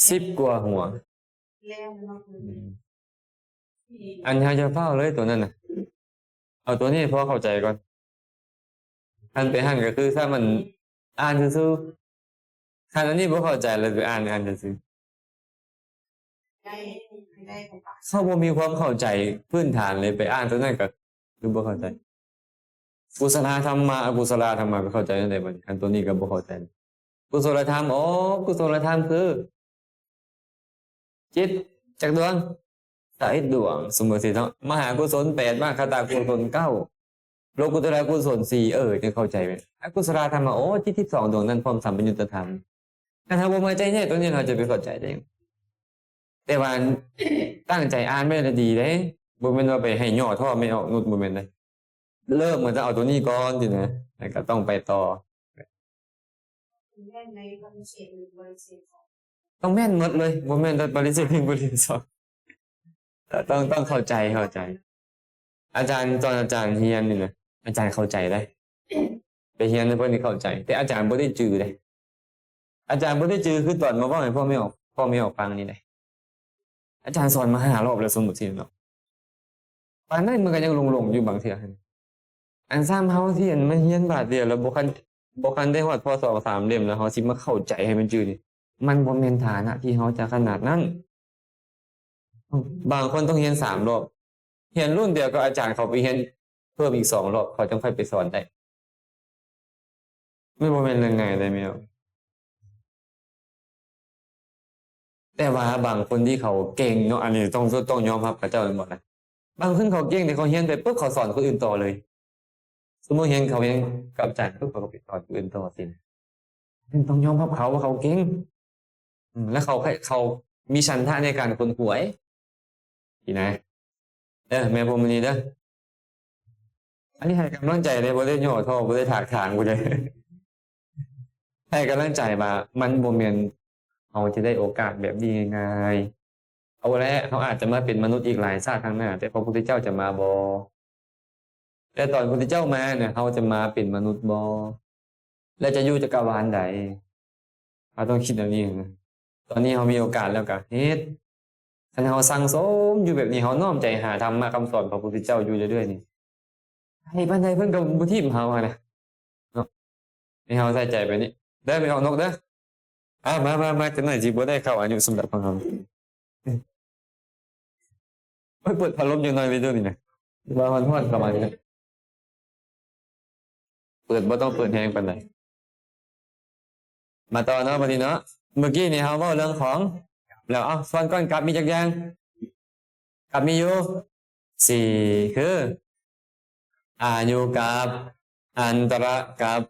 ສິບກວ່າຫົວ ອັນເຮົາຢ່າຟ້າວເລີຍໂຕນັ້ນນະ ເອົາໂຕນີ້ໃຫ້ພໍເຂົ້າໃຈກ່ອນ. ຄັນໄປຫັ້ນກໍຄືຖ້າມັນອ່ານຊື່ໆ ຄັນອັນນີ້ບໍ່ເຂົ້າໃຈແລ້ວໄປອ່ານ ອ່ານຊື່ໆ ເຮົາບໍ່ມີຄວາມເຂົ້າໃຈພື້ນຖານເລີຍ ໄປອ່ານໂຕນັ້ນກໍຄືບໍ່ເຂົ້າໃຈ. ກຸສະລະທຳມະ ອະກຸສະລະທຳມະ ໄປເຂົ້າໃຈແນວໃດບັດນີ້ ຄັນໂຕນີ້ກໍບໍ່ເຂົ້າໃຈ. ກຸສົລະທຳ ອໍ ກຸສົລະທຳຄື ຈິດຈັກດວງ? ຊາວເອັດດວງ ສົມມຸດຊິເນາະ ມະຫາກຸສົນແປດ ມະຄະຕະກຸສົນເກົ້າ ໂລກຸດຕະລະກຸສົນສີ່ ເອີ ຈຶ່ງເຂົ້າໃຈແມ່ນ ອະກຸສະລະທຳມະ ໂອ້ ຈິດສິບສອງດວງນັ້ນ ພ້ອມສຳປະຍຸດຕະທຳ. ຄັນເຮົາບໍ່ມາໃຈແນວໂຕນີ້ ເຮົາຈະໄປເຂົ້າໃຈໄດ້ຫຍັງ? ແຕ່ວ່າຕັ້ງໃຈອ່ານໄວ້ລະດີເດ້ ບໍ່ແມ່ນວ່າໄປໃຫ້ຫຍໍ້ທໍ້ແມ່ອອກນຸດ ບໍ່ແມ່ນເດ້. ເລີ່ມກໍຕ້ອງເອົາໂຕນີ້ກ່ອນຊີ້ນະ ແລ້ວກໍຕ້ອງໄປຕໍ່. ຕ້ອງແມ່ນໝົດເລີຍ ບໍ່ແມ່ນແຕ່ປະລິເສດໜຶ່ງ ປະລິເສດສອງ ຕ້ອງ ຕ້ອງເຂົ້າໃຈ ເຂົ້າໃຈ. ອາຈານ ຕອນອາຈານຮຽນນີ້ນະ ອາຈານເຂົ້າໃຈເດ້ ໄປຮຽນນຳເພິ່ນນີ້ເຂົ້າໃຈ ແຕ່ອາຈານບໍ່ໄດ້ຈື່ເດ້. ອາຈານບໍ່ໄດ້ຈື່ຄືຕອນມາເວົ້າໃຫ້ພໍ່ແມ່ອອກ ພໍ່ແມ່ອອກຟັງນີ້ເດ້. ອາຈານສອນມາຫ້າຮອບແລ້ວ ສົມມຸດຊິເນາະ ປານນັ້ນມັນກໍຍັງຫຼົງໆຢູ່ບາງເທື່ອຫັ້ນ. ອັນຊ້ຳເຮົາທີ່ອັນມາຮຽນບາດດຽວແລ້ວບໍ່ຄັນ ບໍ່ຄັນໄດ້ຮອດພໍສອງສາມເຫຼັ້ມ ແລ້ວເຮົາຊິມາເຂົ້າໃຈໃຫ້ມັນຈື່ນີ້ ມັນບໍ່ແມ່ນຖານະທີ່ເຮົາຈະຂະໜາດນັ້ນ. ບາງຄົນຕ້ອງຮຽນສາມຮອບ ຮຽນລຸ້ນດຽວກັບອາຈານ ເຂົາໄປຮຽນເພີ່ມອີກສອງຮອບ ເຂົາຈັ່ງຄ່ອຍໄປສອນໄດ້. ມັນບໍ່ແມ່ນເລື່ອງງ່າຍເດ້ແມ່. ແຕ່ວ່າບາງຄົນທີ່ເຂົາເກັ່ງເນາະ ອັນນີ້ຕ້ອງ ຕ້ອງຍອມຮັບເຂົາເຈົ້າແມ່ນບໍ່ນະ? ບາງຄົນເຂົາເກັ່ງ ແຕ່ເຂົາຮຽນໄປປຶບ ເຂົາສອນຄົນອື່ນຕໍ່ເລີຍ. ສົມມຸດຮຽນ ເຂົາຮຽນກັບອາຈານປຶບ ເຂົາກໍໄປສອນຄົນອື່ນຕໍ່ຊີ້ນະ. ຕ້ອງຍອມຮັບເຂົາວ່າເຂົາເກັ່ງ ອືມ ແລ້ວເຂົາ ເຂົາມີສັນທະໃນການຂົນຂວາຍຊີ້ນະ. ເອີ ແມ່ພົມມະນີເດີ ອັນນີ້ໃຫ້ກຳລັງໃຈເດ້ ບໍ່ໄດ້ຫຍໍ້ທໍ້ ບໍ່ໄດ້ຖາກຖາງຜູ້ໃດ. ໃຫ້ກຳລັງໃຈວ່າມັນບໍ່ແມ່ນເຮົາຈະໄດ້ໂອກາດແບບນີ້ງ່າຍໆ. ເອົາແຫຼະ ເຮົາອາດຈະມາເປັນມະນຸດອີກຫຼາຍຊາດຂ້າງໜ້າ ແຕ່ພະພຸດທະເຈົ້າຈະມາບໍ່? ແຕ່ຕອນພຸດທະເຈົ້າມານະ ເຮົາຈະມາເປັນມະນຸດບໍ່? ແລະ ຈະຢູ່ຈັກກະວານໃດ? ເຮົາຕ້ອງຄິດແນວນີ້ນະ. ຕອນນີ້ເຮົາມີໂອກາດແລ້ວກະເຮັດ. ຄັນເຮົາສັ່ງສົມຢູ່ແບບນີ້ ເຮົານ້ອມໃຈຫາທຳມະຄຳສອນພະພຸດທະເຈົ້າຢູ່ເລື້ອຍໆນີ້ ໃຫ້ປານໃດເພິ່ນກໍບໍ່ຖິ້ມເຮົາຫັ້ນນະເນາະ. ໃຫ້ເຮົາໃສ່ໃຈແບບນີ້ເດີ ແມ່ອອກນົກເດີ. ອາ ມາ ມາ ມາ ຈັກໜ້ອຍຊິບໍ່ໄດ້ເຂົ້າອາຍຸສຳລັບຂອງເຮົາ. ໂອ້ຍ ເປີດພັດລົມຈັກໜ້ອຍໄວ້ເດີນີ້ນະ ວ່າຮ້ອນໆ ປະມານນີ້ນະ. ເປີດ ບໍ່ຕ້ອງເປີດແຮງປານໃດ. ມາຕໍ່ເນາະ ບັດນີ້ເນາະ ເມື່ອກີ້ນີ້ເຮົາເວົ້າເລື່ອງຂອງ ແລ້ວ ເອົາ ທວນກ່ອນ ກັບມີຈັກຢ່າງ? ກັບມີຢູ່ສີ່ ຄື ອາຍຸກັບ, ອັນຕະລະກັບ,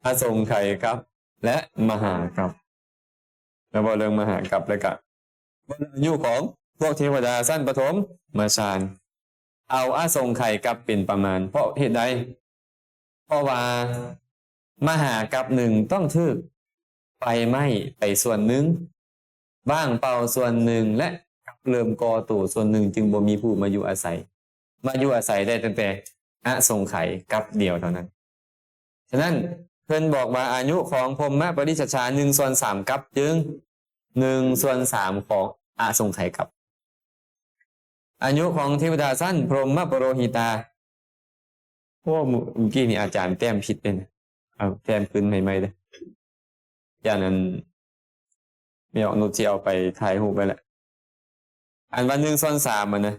ອະສົງໄຂກັບ ແລະ ມະຫາກັບ. ແລ້ວເວົ້າເລື່ອງມະຫາກັບ ແລ້ວກະເວົ້າເລື່ອງອາຍຸຂອງພວກເທວະດາຊັ້ນປະຖົມມະຊານ ເອົາອະສົງໄຂກັບເປັນປະມານ. ເພາະເຫດໃດ? ເພາະວ່າມະຫາກັບໜຶ່ງຕ້ອງຖືກໄຟໄໝ້ໄປສ່ວນໜຶ່ງ, ວ່າງເປົ່າສ່ວນໜຶ່ງ ແລະ ກັບເລີ່ມກໍ່ໂຕສ່ວນໜຶ່ງ ຈຶ່ງບໍ່ມີຜູ້ມາຢູ່ອາໄສ. ມາຢູ່ອາໄສໄດ້ຕັ້ງແຕ່ອະສົງໄຂກັບດຽວເທົ່ານັ້ນ. ສະນັ້ນ ເພິ່ນບອກວ່າອາຍຸຂອງພົມມະປະລິສັດຊາ ໜຶ່ງສ່ວນສາມກັບ ຈຶ່ງໜຶ່ງສ່ວນສາມຂອງອະສົງໄຂກັບ. ອາຍຸຂອງເທວະດາຊັ້ນພົມມະປະໂລຫິຕາ ໂອ້ ມື້ ມື້ກີ້ນີ້ອາຈານແຕ້ມຜິດເດ້ ເອົາແຕ້ມຄືນໃໝ່ໆເດີ. ຢ້ານອັນ ແມ່ອອກນຸດຊິເອົາໄປຖ່າຍຮູບໄວ້ແຫຼະ. ອັນວ່າໜຶ່ງສ່ວນສາມຫັ້ນນະ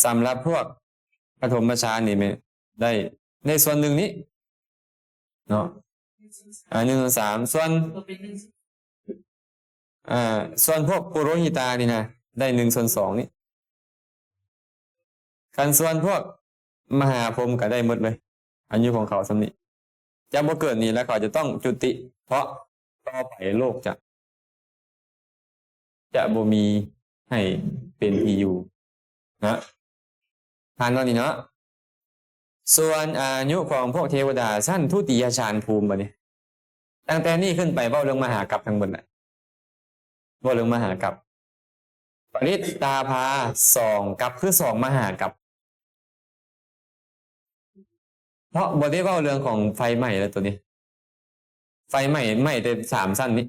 ສຳລັບພວກປະຖົມມະຊານນີ້ແມ່ນໄດ້ ໄດ້ສ່ວນໜຶ່ງນີ້ເນາະ ອ່າ ໜຶ່ງສ່ວນສາມ ສ່ວນ ອ່າ ສ່ວນພວກປຸໂຣຫິຕານີ້ນະ ໄດ້ໜຶ່ງສ່ວນສອງນີ້ ຄັນສ່ວນພວກມະຫາພົມກໍໄດ້ໝົດເລີຍ ອາຍຸຂອງເຂົາສ່ຳນີ້ ຈະບໍ່ເກີນນີ້ ແລ້ວເຂົາຈະຕ້ອງຈຸຕິ ເພາະຕໍ່ໄປໂລກຈະ ຈະບໍ່ມີໃຫ້ເປັນທີ່ຢູ່ນະ ຜ່ານເນາະນີ້ເນາະ. ສ່ວນອາຍຸຂອງພວກເທວະດາຊັ້ນທຸຕິຍະຊານພູມ ບາດນີ້ ຕັ້ງແຕ່ນີ້ຂຶ້ນໄປເວົ້າເລື່ອງມະຫາກັບທັງໝົດແຫຼະ ເວົ້າເລື່ອງມະຫາກັບ ປະລິດຕາພາສອງກັບ ຄືສອງມະຫາກັບ ເພາະບໍ່ໄດ້ເວົ້າເລື່ອງຂອງໄຟໄໝ້ແລ້ວໂຕນີ້ ໄຟໄໝ້ ໄໝ້ແຕ່ສາມຊັ້ນນີ້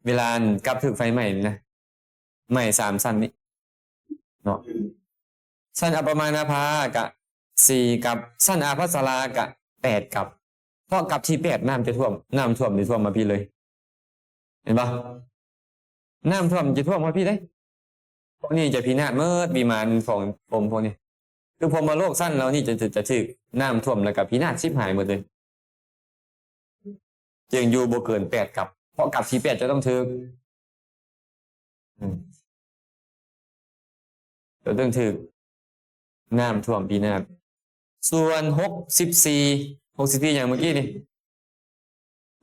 ເວລາກັບຖືກໄຟໄໝ້ນີ້ນະ ໄໝ້ສາມຊັ້ນນີ້ເນາະ ຊັ້ນອັບປະມານາພາກະສີ່ກັບ ຊັ້ນອາພັດສະລາກະແປດກັບ ເພາະກັບທີແປດນ້ຳຈະຖ້ວມ ນ້ຳຖ້ວມຈະຖ້ວມມາພີ້ເລີຍ ເຫັນບໍ່? ນ້ຳຖ້ວມຈະຖ້ວມມາພີ້ເດ້ ພວກນີ້ຈະພິນາດໝົດ ວິມານຂອງພົມພວກນີ້ ຄືພົມມະໂລກຊັ້ນເຫຼົ່ານີ້ຈະ ຈະ ຈະຖືກນ້ຳຖ້ວມ ແລ້ວກໍພິນາດຊິບຫາຍໝົດເລີຍ ຈຶ່ງຢູ່ບໍ່ເກີນແປດກັບ ເພາະກັບທີແປດຈະຕ້ອງຖືກ ອືມ ຈະຕ້ອງຖືກນ້ຳຖ້ວມພິນາດ. ສ່ວນຫົກສິບສີ່ ຫົກສິບສີ່ຫຍັງເມື່ອກີ້ນີ້?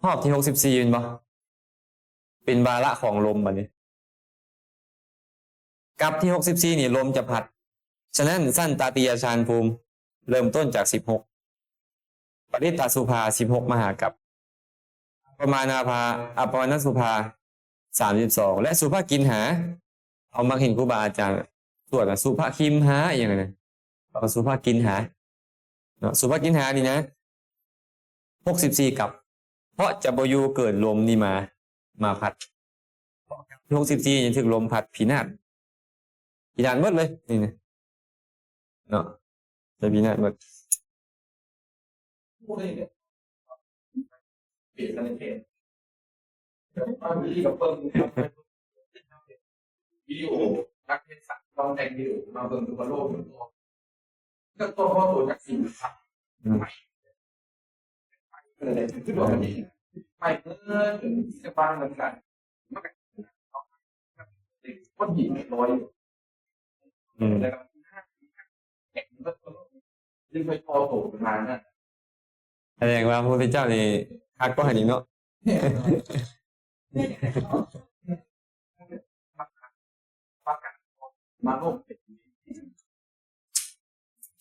ຮອບທີຫົກສິບສີ່ແມ່ນບໍ່? ເປັນວາລະຂອງລົມບາດນີ້ ກັບທີຫົກສິບສີ່ນີ້ລົມຈະພັດ ສະນັ້ນຊັ້ນຕະຕິຍະຊານພູມເລີ່ມຕົ້ນຈາກສິບຫົກ ປະລິດຕະສຸພາສິບຫົກມະຫາກັບ ອັບປະມານາພາ ອັບປະມານະສຸພາສາມສິບສອງ ແລະ ສຸພະກິນຫາ ເຮົາມັກເຫັນຄູບາອາຈານສວດວ່າສຸພະຄິມຫາ ອີ່ຫຍັງນັ້ນນະ ເອົາສຸພະກິນຫາເນາະ ສຸພະກິນຫານີ້ນະ ຫົກສິບສີ່ກັບ ເພາະຈະບໍ່ຢູ່ເກີນລົມນີ້ມາ ມາພັດ ເພາະກັບຫົກສິບສີ່ນີ້ຖືກລົມພັດພິນາດ ພິນາດໝົດເລີຍນີ້ນະເນາະ ຈະພິນາດໝົດ. ວິດີໂອ ນັກເຮັດສັດ ລອງແຕ່ງວິດີໂອມາເບິ່ງດູວ່າໂລກມັນ ກໍຕົວເຮົາຕົວຈັກສິນ ອືມ ໄປເອີ ຈະບາງເໝືອນກັນ ມັນກໍຄົນດີເປັນຮ້ອຍ ອືມ ແລ້ວກໍຍັງໄປພໍໂຕປະມານນັ້ນ ສະແດງວ່າພະພຸດທະເຈົ້ານີ້ຄັກກວ່າຫັ້ນອີກເນາະ.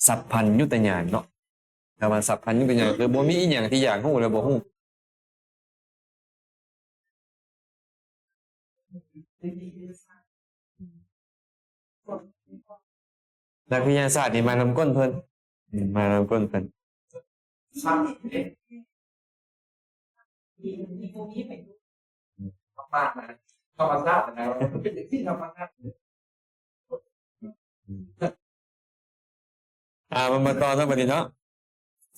ສັບພັນຍຸດຕະຍານເນາະ ແຕ່ວ່າສັບພັນຍຸດຕະຍານຄືບໍ່ມີອີ່ຫຍັງທີ່ຢາກຮູ້ແລ້ວບໍ່ຮູ້. ນັກວິທະຍາສາດນີ້ມານຳກົ້ນເພິ່ນ ມານຳກົ້ນເພິ່ນ ທຳມະຊາດນະ ເປັນສິ່ງທຳມະຊາດ. ອ່າ ມາ ມາຕໍ່ເນາະ ບັດນີ້ເນາະ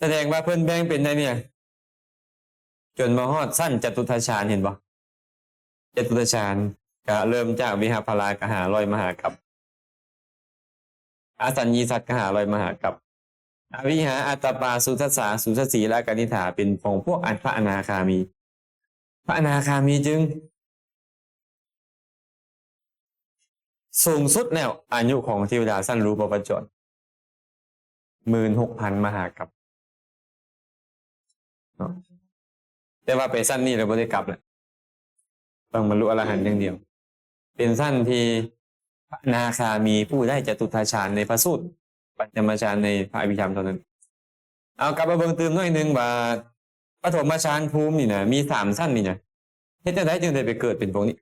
ສະແດງວ່າເພິ່ນແບ່ງເປັນໃນນີ້ ຈົນມາຮອດຊັ້ນຈະຕຸດທະຊານ ເຫັນບໍ່? ຈະຕຸດທະຊານ ກະເລີ່ມຈາກວິຫະພະລາກະຫ້າຮ້ອຍມະຫາກັບ ອະສັນຍິສັດກະຫ້າຮ້ອຍມະຫາກັບ ອະວິຫາ ອາຕະປາ ສຸທັດສາ ສຸທັດສີ ແລະ ອະກະນິຖາ ເປັນຂອງພວກອັນພະອະນາຄາມີ ພະອະນາຄາມີຈຶ່ງ ສູງສຸດແລ້ວ ອາຍຸຂອງເທວະດາຊັ້ນຮູປະພັດຈອນ ໝື່ນຫົກພັນມະຫາກັບເນາະ ແຕ່ວ່າໄປຊັ້ນນີ້ແລ້ວບໍ່ໄດ້ກັບແລ້ວ ຕ້ອງບັນລຸອະລະຫັນຢ່າງດຽວ ເປັນຊັ້ນທີ່ພະອະນາຄາມີຜູ້ໄດ້ຈະຕຸດທະຊານໃນພະສູດ ປັນຈະມະຊານໃນພະອະພິທຳເທົ່ານັ້ນ. ເອົາ ກັບມາເບິ່ງຕື່ມໜ້ອຍໜຶ່ງວ່າ ປະຖົມມະຊານພູມນີ້ນະ ມີສາມຊັ້ນນີ້ນະ ເຮັດຈັ່ງໃດຈຶ່ງໄດ້ໄປເກີດເປັນພວກນີ້?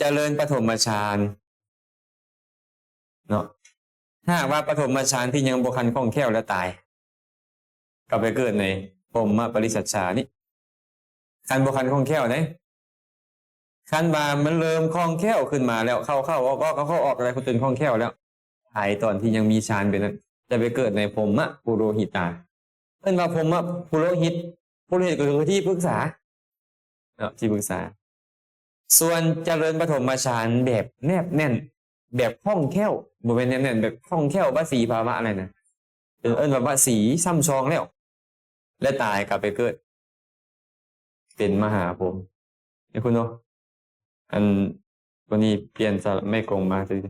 ຈະເລີນປະຖົມມະຊານເນາະ ຖ້າຫາກວ່າປະຖົມມະຊານທີ່ຍັງບໍ່ທັນຄ່ອງແຄ້ວແລ້ວຕາຍ ກໍໄປເກີດໃນພົມມະປະລິສັດຊານີ້ ຄັນບໍ່ທັນຄ່ອງແຄ້ວເດ້. ຄັນວ່າມັນເລີ່ມຄ່ອງແຄ້ວຂຶ້ນມາແລ້ວ ເຂົ້າໆອອກໆ ເຂົ້າໆອອກໆ ແລ້ວຈົນຄ່ອງແຄ້ວແລ້ວ ຕາຍຕອນທີ່ຍັງມີຊານເປັນນັ້ນ ຈະໄປເກີດໃນພົມມະປຸໂຣຫິຕາ ເອີ້ນວ່າພົມມະປຸໂຣຫິດ ປຸໂຣຫິດກໍຄືທີ່ປຶກສາເນາະ ທີ່ປຶກສາ. ສ່ວນຈະເລີນປະຖົມມະຊານແບບແນບແໜ້ນ ແບບຄ່ອງແຄ້ວ ບໍ່ແມ່ນແນບແໜ້ນ ແບບຄ່ອງແຄ້ວ ວະສີພາວະນັ້ນນະ ເອີ້ນວ່າວະສີຊ້ຳຊອງແລ້ວ ແລະ ຕາຍກໍໄປເກີດເປັນມະຫາພົມ. ເຫັນຄຸນເນາະ ອັນ ຕົວນີ້ປ່ຽນສະໄມກົງມາຊື່ ເ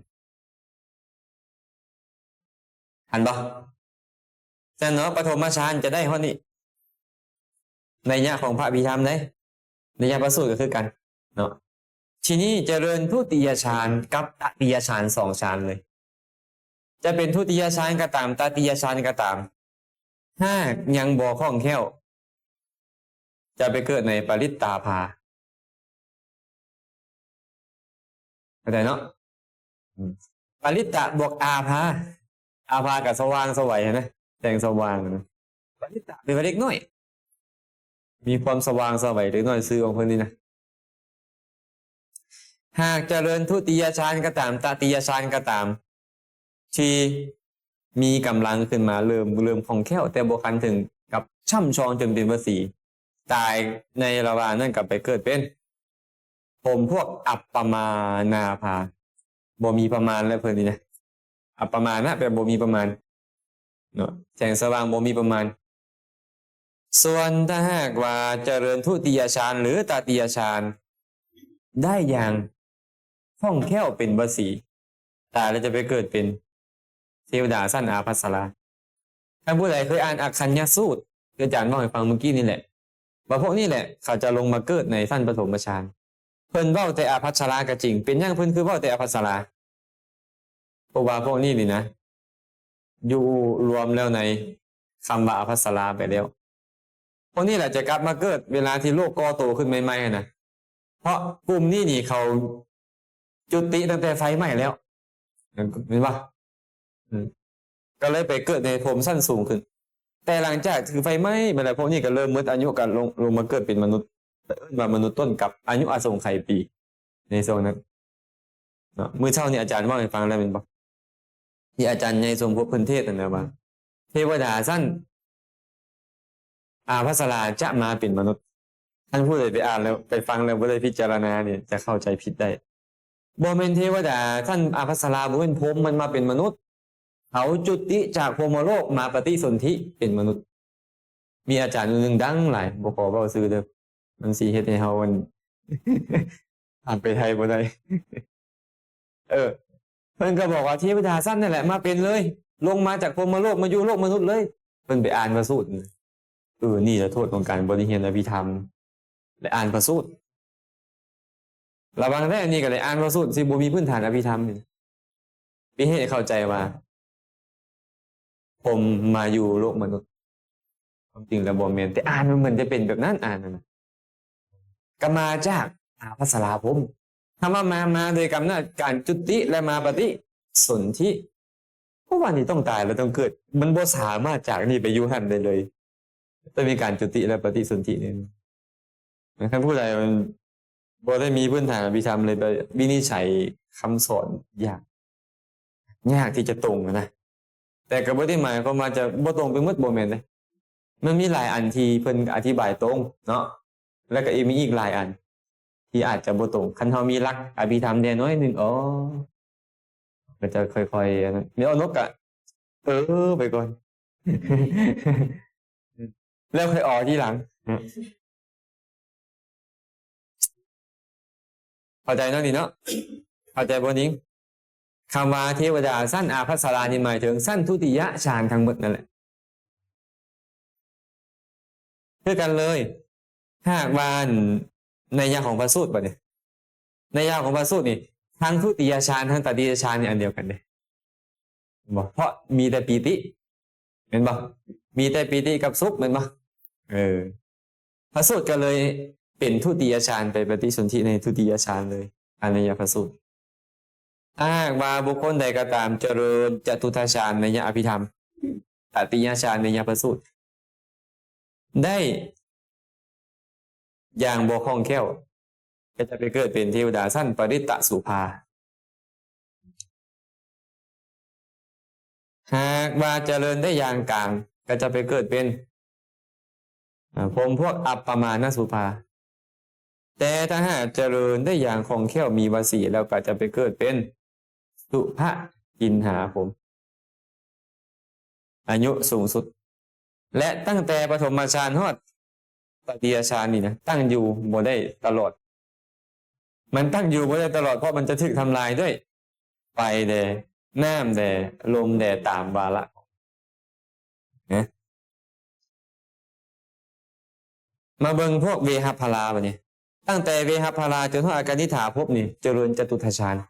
ຫັນບໍ່? ຊັ້ນເນາະ ປະຖົມມະຊານຈະໄດ້ຮອດນີ້ ໄນຍະຂອງພະອະພິທຳເດ້ ໄນຍະພະສູດກໍຄືກັນເນາະ. ທີນີ້ຈະເລີນທຸຕິຍະຊານກັບຕະຕິຍະຊານ ສອງຊານເລີຍ ຈະເປັນທຸຕິຍະຊານກໍຕາມ ຕະຕິຍະຊານກໍຕາມ ຫາກຍັງບໍ່ຄ່ອງແຄ້ວ ຈະໄປເກີດໃນປະລິດຕາພາ ເຂົ້າໃຈເນາະ? ອືມ ປະລິດຕະບວກອາພາ ອາພາກໍສະຫວ່າງສະໄຫວຫັ້ນນະ ແສງສະຫວ່າງນະ ປະລິດຕະແປວ່າເດັກນ້ອຍ ມີຄວາມສະຫວ່າງສະໄຫວເດັກນ້ອຍ ຊື່ຂອງເພິ່ນນີ້ນະ. ຫາກຈະເລີນທຸຕິຍະຊານກໍຕາມ ຕະຕິຍະຊານກໍຕາມ ທີ່ມີກຳລັງຂຶ້ນມາ ເລີ່ມ ເລີ່ມຄ່ອງແຄ້ວ ແຕ່ບໍ່ທັນເຖິງກັບຊ້ຳຊອງຈົນເປັນວະສີ ຕາຍໃນລະຫວ່າງນັ້ນກໍໄປເກີດເປັນພົມພວກອັບປະມານາພາ ບໍ່ມີປະມານແລ້ວເພິ່ນນີ້ນະ ອັບປະມານະ ແປບໍ່ມີປະມານເນາະ ແສງສະຫວ່າງບໍ່ມີປະມານ. ສ່ວນຖ້າຫາກວ່າຈະເລີນທຸຕິຍະຊານ ຫຼື ຕະຕິຍະຊານ ໄດ້ຢ່າງຄ່ອງແຄ້ວເປັນວະສີ ຕາຍແລ້ວຈະໄປເກີດເປັນເທວະດາຊັ້ນອາພັດສະລາ. ທ່ານຜູ້ໃດເຄີຍອ່ານອັກຄັນຍະສູດ ຄືອາຈານເວົ້າໃຫ້ຟັງເມື່ອກີ້ນີ້ແຫຼະ ວ່າພວກນີ້ແຫຼະ ເຂົາຈະລົງມາເກີດໃນຊັ້ນປະຖົມມະຊານ. ເພິ່ນເວົ້າແຕ່ອາພັດສະລາກໍຈິງ ເປັນຫຍັງເພິ່ນຄືເວົ້າແຕ່ອາພັດສະລາ? ເພາະວ່າພວກນີ້ນີ້ນະ ຢູ່ລວມແລ້ວໃນຄຳວ່າອາພັດສະລາໄປແລ້ວ. ພວກນີ້ແຫຼະຈະກັບມາເກີດເວລາທີ່ໂລກກໍ່ໂຕຂຶ້ນໃໝ່ໆຫັ້ນນະ ເພາະກຸ່ມນີ້ນີ້ເຂົາຈຸຕິຕັ້ງແຕ່ໄຟໄໝ້ແລ້ວ ແມ່ນບໍ່? ອືມ ກໍເລີຍໄປເກີດໃນພົມຊັ້ນສູງຂຶ້ນ. ແຕ່ຫຼັງຈາກຖືໄຟໄໝ້ມາແລ້ວ ພວກນີ້ກໍເລີ່ມໝົດອາຍຸ ກໍລົງ ລົງມາເກີດເປັນມະນຸດ ເອີ້ນວ່າມະນຸດຕົ້ນກັບ ອາຍຸອະສົງໄຂປີ ໃນຊ່ວງນັ້ນເນາະ. ມື້ເຊົ້ານີ້ອາຈານເວົ້າໃຫ້ຟັງແລ້ວແມ່ນບໍ່? ທີ່ອາຈານໃຫຍ່ສົມພົບເພິ່ນເທດຫັ້ນນະວ່າ ເທວະດາຊັ້ນອາພັດສະລາຈະມາເປັນມະນຸດ. ທ່ານຜູ້ໃດໄປອ່ານແລ້ວ ໄປຟັງແລ້ວບໍ່ໄດ້ພິຈາລະນານີ້ ຈະເຂົ້າໃຈຜິດໄດ້. ບໍ່ແມ່ນເທວະດາຊັ້ນອາພັດສະລາ ບໍ່ແມ່ນພົມມັນມາເປັນມະນຸດ. ເຂົາຈຸຕິຈາກພົມມະໂລກມາປະຕິສົນທິເປັນມະນຸດ. ມີອາຈານຜູ້ໜຶ່ງດັງຫຼາຍ ບໍ່ຂໍເວົ້າຊື່ເດີ້ ມັນຊິເຮັດໃຫ້ເຮົາ ອັນ ອ່ານໄປໄທບໍ່ໄດ້. ເອີ ເພິ່ນກໍບອກວ່າເທວະດາຊັ້ນນັ້ນແຫຼະມາເປັນເລີຍ ລົງມາຈາກພົມມະໂລກມາຢູ່ໂລກມະນຸດເລີຍ. ເພິ່ນໄປອ່ານພະສູດ. ເອີ ນີ້ລະໂທດຂອງການບໍ່ໄດ້ຮຽນອະພິທຳ ແລະ ອ່ານພະສູດ. ລະວັງແທ້ ນີ້ກໍໄດ້ອ່ານພະສູດ ຊິບໍ່ມີພື້ນຖານອະພິທຳນີ້ ເປັນເຫດໃຫ້ເຂົ້າໃຈວ່າ ພົມມາຢູ່ໂລກມະນຸດ. ຄວາມຈິງແລ້ວບໍ່ແມ່ນ ແຕ່ອ່ານມັນເໝືອນຈະເປັນແບບນັ້ນ ອ່ານນັ້ນນະ ກໍມາຈາກອາພັດສະລາພົມ. ຄຳວ່າມາ ມາໂດຍກຳເນີດການຈຸຕິ ແລະ ມາປະຕິສົນທິ. ເພາະວ່ານີ້ຕ້ອງຕາຍ ແລ້ວຕ້ອງເກີດ ມັນບໍ່ສາມາດຈາກນີ້ໄປຢູ່ຫັ້ນໄດ້ເລີຍ. ຕ້ອງມີການຈຸຕິ ແລະ ປະຕິສົນທິນີ້. ຄັນຜູ້ໃດມັນບໍ່ໄດ້ມີພື້ນຖານອະພິທຳເລີຍ ໄປວິນິດໄສຄຳສອນຍາກ ຍາກທີ່ຈະຕົງນະ. ແຕ່ກໍບໍ່ໄດ້ໝາຍຄວາມວ່າຈະບໍ່ຕົງໄປໝົດ ບໍ່ແມ່ນເດ້. ມັນມີຫຼາຍອັນທີ່ເພິ່ນອະທິບາຍຕົງເນາະ ແລ້ວກໍອີກ ມີອີກຫຼາຍອັນທີ່ອາດຈະບໍ່ຕົງ. ຄັນເຮົາມີຫຼັກອະພິທຳແດ່ໜ້ອຍໜຶ່ງ ອໍ ກໍຈະຄ່ອຍໆ ອັນນັ້ນ ແລ້ວເອົານົກກະ ເອີ ໄປກ່ອນ ແລ້ວຄ່ອຍອໍທີຫຼັງ. ເຂົ້າໃຈເນາະນີ້ເນາະ? ເຂົ້າໃຈບໍ່ນິງ? ຄຳວ່າເທວະດາຊັ້ນອາພັດສະລານີ້ ໝາຍເຖິງຊັ້ນທຸຕິຍະຊານທັງໝົດນັ້ນແຫຼະ. ຄືກັນເລີຍ. ຖ້າຫາກວ່າ ອັນ ໄນຍະຂອງພະສູດບັດນີ້ ໄນຍະຂອງພະສູດນີ້ ທັງທຸຕິຍະຊານ ທັງຕະຕິຍະຊານນີ້ອັນດຽວກັນເດ້ ເຫັນບໍ່? ເພາະມີແຕ່ປີຕິ ແມ່ນບໍ່? ມີແຕ່ປີຕິກັບສຸກ ແມ່ນບໍ່? ເອີ ພະສູດກໍເລີຍເປັນທຸຕິຍະຊານ ໄປປະຕິສົນທິໃນທຸຕິຍະຊານເລີຍ ອາໄນຍະພະສູດ. ຖ້າຫາກວ່າບຸກຄົນໃດກໍຕາມຈະເລີນຈະຕຸດທະຊານໄນຍະອະພິທຳ ຕະຕິຍະຊານໄນຍະພະສູດ ໄດ້ຢ່າງບໍ່ຄ່ອງແຄ້ວ ກໍຈະໄປເກີດເປັນເທວະດາຊັ້ນປະລິດຕະໂສພາ. ຫາກວ່າຈະເລີນໄດ້ຢ່າງກາງ ກໍຈະໄປເກີດເປັນ ອາ ພົມພວກອັບປະມານະໂສພາ. ແຕ່ຖ້າຫາກຈະເລີນໄດ້ຢ່າງຄ່ອງແຄ້ວມີວະສີແລ້ວ ກໍຈະໄປເກີດເປັນສຸພະກິນຫາພົມ ອາຍຸສູງສຸດ ແລະ ຕັ້ງແຕ່ປະຖົມມະຊານຮອດຕະຕິຍະຊານນີ້ນະ ຕັ້ງຢູ່ບໍ່ໄດ້ຕະຫຼອດ. ມັນຕັ້ງຢູ່ບໍ່ໄດ້ຕະຫຼອດ ເພາະມັນຈະຖືກທຳລາຍດ້ວຍໄຟແດ່ ນ້ຳແດ່ ລົມແດ່ ຕາມວາລະນະ. ມາເບິ່ງພວກເວຫະພະລາບັດນີ້ ຕັ້ງແຕ່ເວຫະພະລາຈົນຮອດອາການິຖາພົບນີ້ ຈະເລີນຈະຕຸດຖະຊານ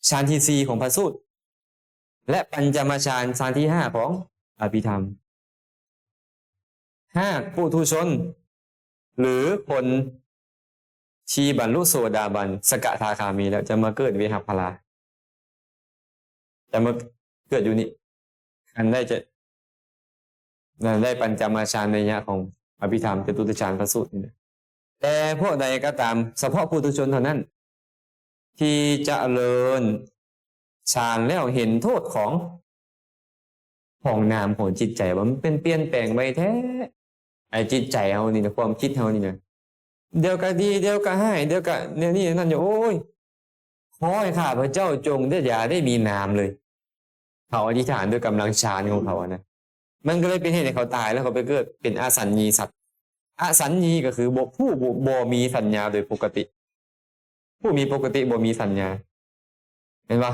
ຊານທີສີ່ຂອງພະສູດ ແລະ ປັນຈະມະຊານ ຊານທີຫ້າຂອງອະພິທຳ. ຫາກປຸຖຸຊົນ ຫຼື ຄົນທີ່ບັນລຸໂສດາບັນ ສະກະທາຄາມີແລ້ວ ຈະມາເກີດເວຫະພະລາ ຈະມາເກີດຢູ່ນີ້ ຄັນໄດ້ຈະ ນັ້ນໄດ້ປັນຈະມະຊານໄລຍະຂອງອະພິທຳ ຈະຕຸຕະຊານພະສູດນີ້ນະ. ແຕ່ພວກໃດກໍຕາມ ສະເພາະປຸຖຸຊົນເທົ່ານັ້ນ ທີ່ຈະເລີນຊານແລ້ວເຫັນໂທດຂອງ ຂອງນາມຂອງຈິດໃຈ ວ່າມັນເປັນ ປ່ຽນແປງໄວແທ້. ໄອ້ຈິດໃຈເຮົານີ້ນະ ຄວາມຄິດເຮົານີ້ນະ ດຽວກະດີ ດຽວກະຮ້າຍ ດຽວກະແນວນີ້ແນວນັ້ນຢູ່ ໂອ້ຍ ຂໍໃຫ້ຂ້າພະເຈົ້າຈົ່ງໄດ້ ຢ່າໄດ້ມີນາມເລີຍ. ເຂົາອະທິຖານດ້ວຍກຳລັງຊານຂອງເຂົາຫັ້ນນະ ມັນກໍເລີຍເປັນເຫດໃຫ້ເຂົາຕາຍ ແລ້ວເຂົາໄປເກີດເປັນອະສັນຍີສັດ. ອະສັນຍີກໍຄືບໍ່ ຜູ້ບໍ່ ບໍ່ມີສັນຍາໂດຍປົກກະຕິ ຜູ້ມີປົກກະຕິບໍ່ມີສັນຍາ ແມ່ນບໍ່?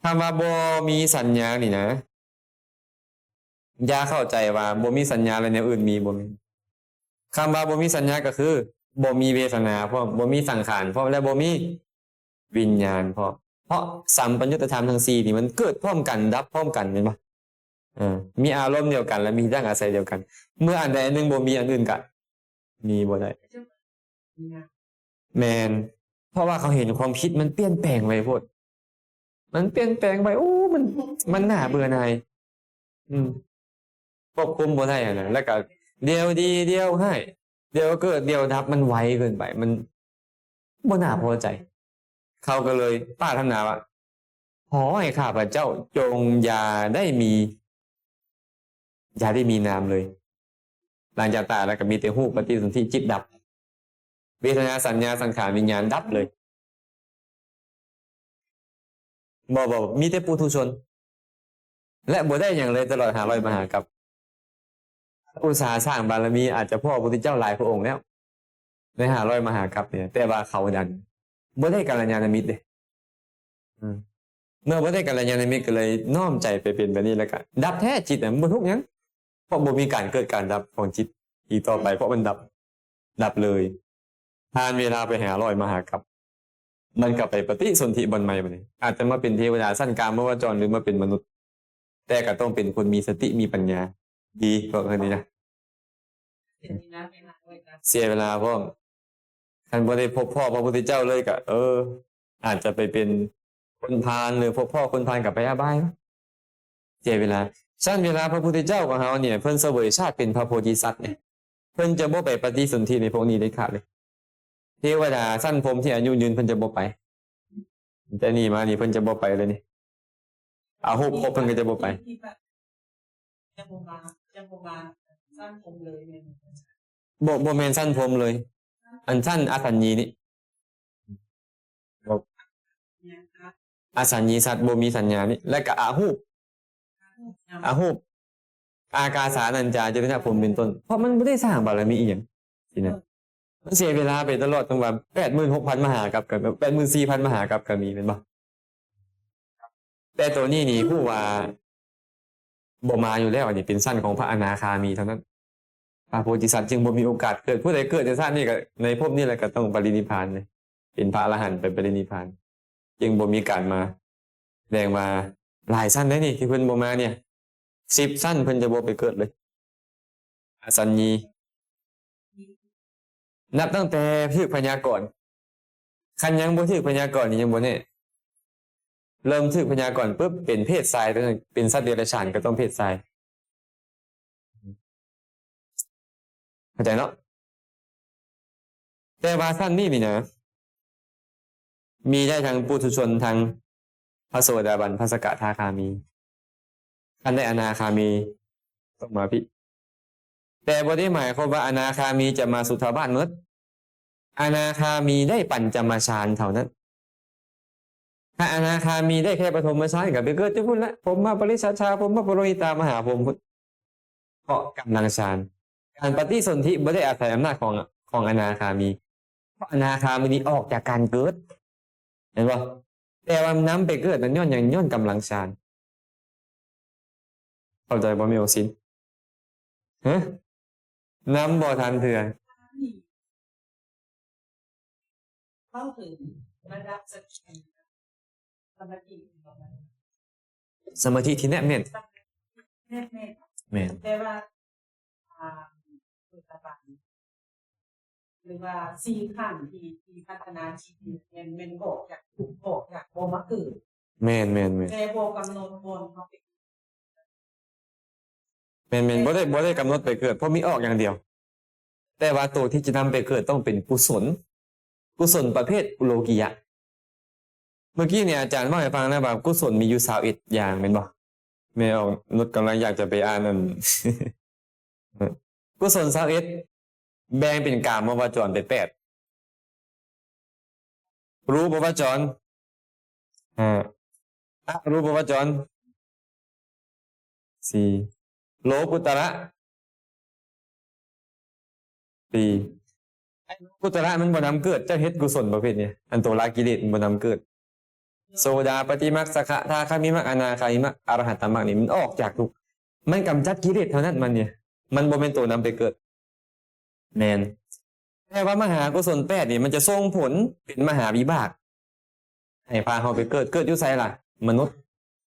ຄຳວ່າບໍ່ມີສັນຍານີ້ນະ ຢ່າເຂົ້າໃຈວ່າບໍ່ມີສັນຍາແລ້ວແນວອື່ນມີ ບໍ່ມີ. ຄຳວ່າບໍ່ມີສັນຍາກໍຄື ບໍ່ມີເວທະນາພ້ອມ ບໍ່ມີສັງຂານພ້ອມ ແລະ ບໍ່ມີວິນຍານພ້ອມ. ເພາະສຳປະຍຸດຕະທຳທັງສີ່ນີ້ ມັນເກີດພ້ອມກັນ ດັບພ້ອມກັນ ແມ່ນບໍ່? ເອີ ມີອາລົມດຽວກັນ ແລະ ມີທີ່ຕັ້ງອາໄສດຽວກັນ. ເມື່ອອັນໃດອັນໜຶ່ງບໍ່ມີ ອັນອື່ນກະມີບໍ່ໄດ້. ແມ່ນ ເພາະວ່າເຂົາເຫັນຄວາມຄິດມັນປ່ຽນແປງໄວໂພດ ມັນປ່ຽນແປງໄວ ໂອ້ ມັນ ມັນໜ້າເບື່ອໜ່າຍ ອືມ ຄວບຄຸມບໍ່ໄດ້ຫັ້ນນະ ແລ້ວກໍດຽວດີ ດຽວຮ້າຍ ດຽວເກີດ ດຽວດັບ ມັນໄວເກີນໄປ ມັນບໍ່ໜ້າພໍໃຈ. ເຂົາກໍເລີຍປາດຖະໜາວ່າ ຂໍໃຫ້ຂ້າພະເຈົ້າຈົ່ງຢ່າໄດ້ມີ ຢ່າໄດ້ມີນາມເລີຍ. ຫຼັງຈາກຕາຍແລ້ວກໍມີແຕ່ຮູບປະຕິສົນທິຈິດດັບ ເວທະນາ ສັນຍາ ສັງຂານ ວິນຍານດັບເລີຍ. ບໍ່ ບໍ່ ມີແຕ່ປຸຖຸຊົນ ແລະ ບໍ່ໄດ້ຫຍັງເລີຍຕະຫຼອດຫ້າຮ້ອຍມະຫາກັບ. ອຸດສາຫະສ້າງບາລະມີ ອາດຈະພໍພະພຸດທະເຈົ້າຫຼາຍພະອົງແລ້ວ ໃນຫ້າຮ້ອຍມະຫາກັບນີ້ ແຕ່ວ່າເຂົານັ້ນບໍ່ໄດ້ກັນລະຍານະມິດເດ້. ອືມ ເມື່ອບໍ່ໄດ້ກັນລະຍານະມິດກໍເລີຍນ້ອມໃຈໄປເປັນແບບນີ້ ແລ້ວກໍດັບແທ້ ຈິດນະ ມັນບໍ່ທຸກຫຍັງ ເພາະບໍ່ມີການເກີດການດັບຂອງຈິດອີກຕໍ່ໄປ ເພາະມັນດັບ ດັບເລີຍ. ຜ່ານເວລາໄປຫ້າຮ້ອຍມະຫາກັບ ມັນກໍໄປປະຕິສົນທິບ່ອນໃໝ່ບັດນີ້ ອາດຈະມາເປັນເທວະດາຊັ້ນກາມະວະຈອນ ຫຼື ມາເປັນມະນຸດ ແຕ່ກໍຕ້ອງເປັນຄົນມີສະຕິມີປັນຍາດີ ເພາະອັນນີ້ນະ ເສຍເວລາພ້ອມ. ຄັນບໍ່ໄດ້ພົບພໍ້ພະພຸດທະເຈົ້າເລີຍກໍ ເອີ ອາດຈະໄປເປັນຄົນພານ ຫຼື ພົບພໍ້ຄົນພານກໍໄປອະບາຍ ເສຍເວລາ. ຊັ້ນເວລາພະພຸດທະເຈົ້າຂອງເຮົານີ້ ເພິ່ນສະເຫວີຍຊາດເປັນພະໂພທິສັດນີ້ ເພິ່ນຈະບໍ່ໄປປະຕິສົນທິໃນພວກນີ້ເດັດຂາດເລີຍ. ເທວະດາຊັ້ນພົມທີ່ອາຍຸຍືນເພິ່ນຈະບໍ່ໄປ ແຕ່ນີ້ມານີ້ເພິ່ນຈະບໍ່ໄປເລີຍນີ້ ອາຮູບຄົບເພິ່ນກໍຈະບໍ່ໄປ. ບໍ່ ບໍ່ແມ່ນຊັ້ນພົມເລີຍ ອັນຊັ້ນອະສັນຍີນີ້ ອາສັນຍີສັດ ບໍ່ມີສັນຍານີ້ ແລະກະອະຮູບ ອະຮູບ ອາກາສານັນຈາ ຈະເປັນອະພົມເປັນຕົ້ນ ເພາະມັນບໍ່ໄດ້ສ້າງບາລະມີອີ່ຫຍັງຊີ້ນະ. ມັນເສຍເວລາໄປຕະຫຼອດ ຕັ້ງວ່າແປດໝື່ນຫົກພັນມະຫາກັບ ກໍແປດໝື່ນສີ່ພັນມະຫາກັບກໍມີ ແມ່ນບໍ່? ແຕ່ໂຕນີ້ນີ້ຮູ້ວ່າບໍ່ມາຢູ່ແລ້ວ ອັນນີ້ເປັນຊັ້ນຂອງພະອະນາຄາມີເທົ່ານັ້ນ. ພະໂພທິສັດຈຶ່ງບໍ່ມີໂອກາດເກີດ. ຜູ້ໃດເກີດໃນຊາດນີ້ກໍໃນພົບນີ້ແຫຼະ ກໍຕ້ອງປະລິນິບພານເລີຍ ເປັນພະອະລະຫັນໄປປະລິນິບພານ ຈຶ່ງບໍ່ມີການມາ. ແສດງວ່າຫຼາຍຊັ້ນເດ້ນີ້ທີ່ເພິ່ນບໍ່ມານີ້ ສິບຊັ້ນເພິ່ນຈະບໍ່ໄປເກີດເລີຍ. ອະສັນຍີ ນັບຕັ້ງແຕ່ຖືກພະຍາກອນ. ຄັນຍັງບໍ່ຖືກພະຍາກອນນີ້ຍັງບໍ່ແນ່. ເລີ່ມຖືກພະຍາກອນປຶບ ເປັນເພດຊາຍ ເປັນສັດເດຍລະສານກໍຕ້ອງເພດຊາຍ. ເຂົ້າໃຈເນາະ? ແຕ່ວ່າຊັ້ນນີ້ນີ້ນະ ມີໄດ້ທັງປຸຖຸຊົນ ທັງພະໂສດາບັນ ພະສະກະທາຄາມີ ຄັນໄດ້ອະນາຄາມີຕ້ອງມາພີ້. ແຕ່ບໍ່ໄດ້ໝາຍຄວາມວ່າອະນາຄາມີຈະມາສຸດທາວາດໝົດ. ອະນາຄາມີໄດ້ປັນຈະມະຊານເທົ່ານັ້ນ. ຖ້າອະນາຄາມີໄດ້ແຄ່ປະຖົມມະຊານ ກໍໄປເກີດຢູ່ພຸ້ນລະ ພົມມະປະລິສັດຖາ ພົມມະປະໂລຫິຕາ ມະຫາພົມພຸ້ນ ເພາະກຳລັງຊານ. ການປະຕິສົນທິບໍ່ໄດ້ອາໄສອຳນາດຂອງ ຂອງອະນາຄາມີ ເພາະອະນາຄາມີນີ້ອອກຈາກການເກີດ ແມ່ນບໍ່? ແຕ່ວ່ານຳໄປເກີດນັ້ນຍ້ອນຫຍັງ? ຍ້ອນກຳລັງຊານ. ເຂົ້າໃຈບໍ່ແມ່ອອກສິນ? ຮະ? ນຳບໍ່ທັນເທື່ອ. ເຂົ້າເຖິງລະດັບສະມາທິ ສະມາທິທີ່ແນບແໜ້ນ. ແນບແໜ້ນ. ແມ່ນ. ແຕ່ວ່າ ອ່າ ໂສດາບັນ ຫຼືວ່າສີ່ຂັ້ນທີ່ ທີ່ພັດທະນາຈິດນີ້ ແມ່ນ ແມ່ນອອກຈາກທຸກ ອອກຈາກບໍ່ມາເກີດ. ແມ່ນໆໆ. ແຕ່ບໍ່ກຳນົດບ່ອນເຮົາໄປ ແມ່ນໆ ບໍ່ໄດ້ ບໍ່ໄດ້ກຳນົດໄປເກີດ ເພາະມີອອກຢ່າງດຽວ. ແຕ່ວ່າໂຕທີ່ຈະນຳໄປເກີດຕ້ອງເປັນກຸສົນ ກຸສົນປະເພດໂລກິຍະ. ເມື່ອກີ້ນີ້ອາຈານເວົ້າໃຫ້ຟັງແລ້ວວ່າ ກຸສົນມີຢູ່ຊາວເອັດຢ່າງ ແມ່ນບໍ່? ແມ່ອອກນຸດກຳລັງຢາກຈະໄປອ່ານອັນ ກຸສົນຊາວເອັດ ແບ່ງເປັນກາມະວະຈອນໄປແປດ ຮູປະວະຈອນຫ້າ ອະຮູປະວະຈອນສີ່ ໂລກຸດຕະລະສີ່. ໂລກຸດຕະລະມັນບໍ່ນຳເກີດ ເຈົ້າເຮັດກຸສົນປະເພດນີ້ ອັນໂຕລະກິເລດມັນບໍ່ນຳເກີດ. ໂສດາປະຕິມັກ ສະກະທາຄາມີມັກ ອະນາຄາມີມັກ ອະລະຫັດຕະມັກນີ້ມັນອອກຈາກທຸກ ມັນກຳຈັດກິເລດເທົ່ານັ້ນ ມັນນີ້ ມັນບໍ່ແມ່ນໂຕນຳໄປເກີດ. ແມ່ນ. ແຕ່ວ່າມະຫາກຸສົນແປດນີ້ ມັນຈະສົ່ງຜົນເປັນມະຫາວິບາກ ໃຫ້ພາເຮົາໄປເກີດ ເກີດຢູ່ໃສລະ? ມະນຸດ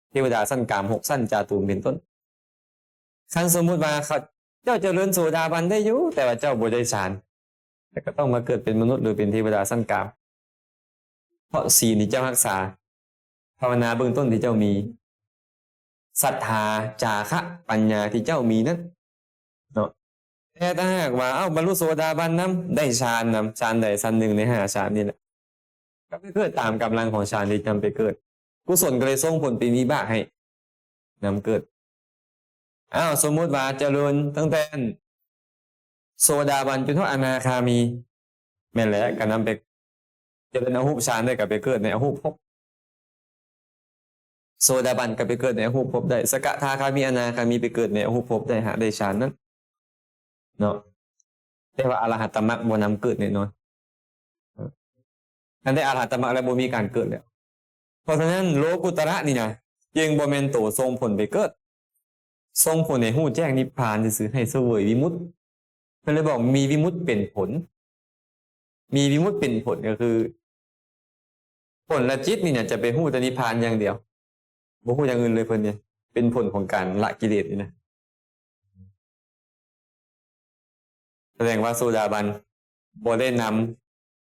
ເທວະດາຊັ້ນກາມຫົກຊັ້ນ ຈາຕຸມເປັນຕົ້ນ. ຄັນສົມມຸດວ່າເຈົ້າຈະເລີນໂສດາບັນໄດ້ຢູ່ ແຕ່ວ່າເຈົ້າບໍ່ໄດ້ຊານ ແລ້ວກໍຕ້ອງມາເກີດເປັນມະນຸດ ຫຼືເປັນເທວະດາຊັ້ນກາມ ເພາະສີນທີ່ເຈົ້າຮັກສາ ພາວະນາເບື້ອງຕົ້ນທີ່ເຈົ້າມີ ສັດທາ ຈາຄະ ປັນຍາທີ່ເຈົ້າມີນັ້ນເນາະ. ແຕ່ຖ້າຫາກວ່າ ເອົ້າ ບັນລຸໂສດາບັນນຳ ໄດ້ຊານນຳ ຊານໃດ? ຊານໜຶ່ງໃນຫ້າຊານນີ້ແຫຼະ ກໍໄປເກີດຕາມກຳລັງຂອງຊານທີ່ນຳໄປເກີດ ກຸສົນກໍເລີຍສົ່ງຜົນເປັນວິບາກໃຫ້ນຳເກີດ. ອ້າວ ສົມມຸດວ່າຈະເລີນຕັ້ງແຕ່ໂສດາບັນຈົນຮອດອະນາຄາມີ ແມ່ນແຫຼະ ກໍນຳໄປ ຈະເລີນອະຮູບຊານໄດ້ ກໍໄປເກີດໃນອະຮູບພົບ. ໂສດາບັນກໍໄປເກີດໃນອະຮູບພົບໄດ້ ສະກະທາຄາມີ ອະນາຄາມີ ໄປເກີດໃນອະຮູບພົບໄດ້ ຫາກໄດ້ຊານນັ້ນເນາະ. ແຕ່ວ່າອະລະຫັດຕະມັກບໍ່ນຳເກີດແນ່ນອນ. ຄັນໄດ້ອະລະຫັດຕະມັກແລ້ວບໍ່ມີການເກີດແລ້ວ. ເພາະສະນັ້ນ ໂລກຸດຕະລະນີ້ນະ ຈຶ່ງບໍ່ແມ່ນໂຕສົ່ງຜົນໄປເກີດ ສົ່ງຜົນໃຫ້ຮູ້ແຈ້ງນິບພານຊື່ໆ ໃຫ້ສະເຫວີຍວິມຸດ. ເພິ່ນເລີຍບອກມີວິມຸດເປັນຜົນ. ມີວິມຸດເປັນຜົນກໍຄື ຜົນລະຈິດນີ້ນະ ຈະໄປຮູ້ແຕ່ນິບພານຢ່າງດຽວ ບໍ່ຮູ້ຢ່າງອື່ນເລີຍ. ເພິ່ນນີ້ເປັນຜົນຂອງການລະກິເລດນີ້ນະ. ສະແດງວ່າໂສດາບັນບໍ່ໄດ້ນຳ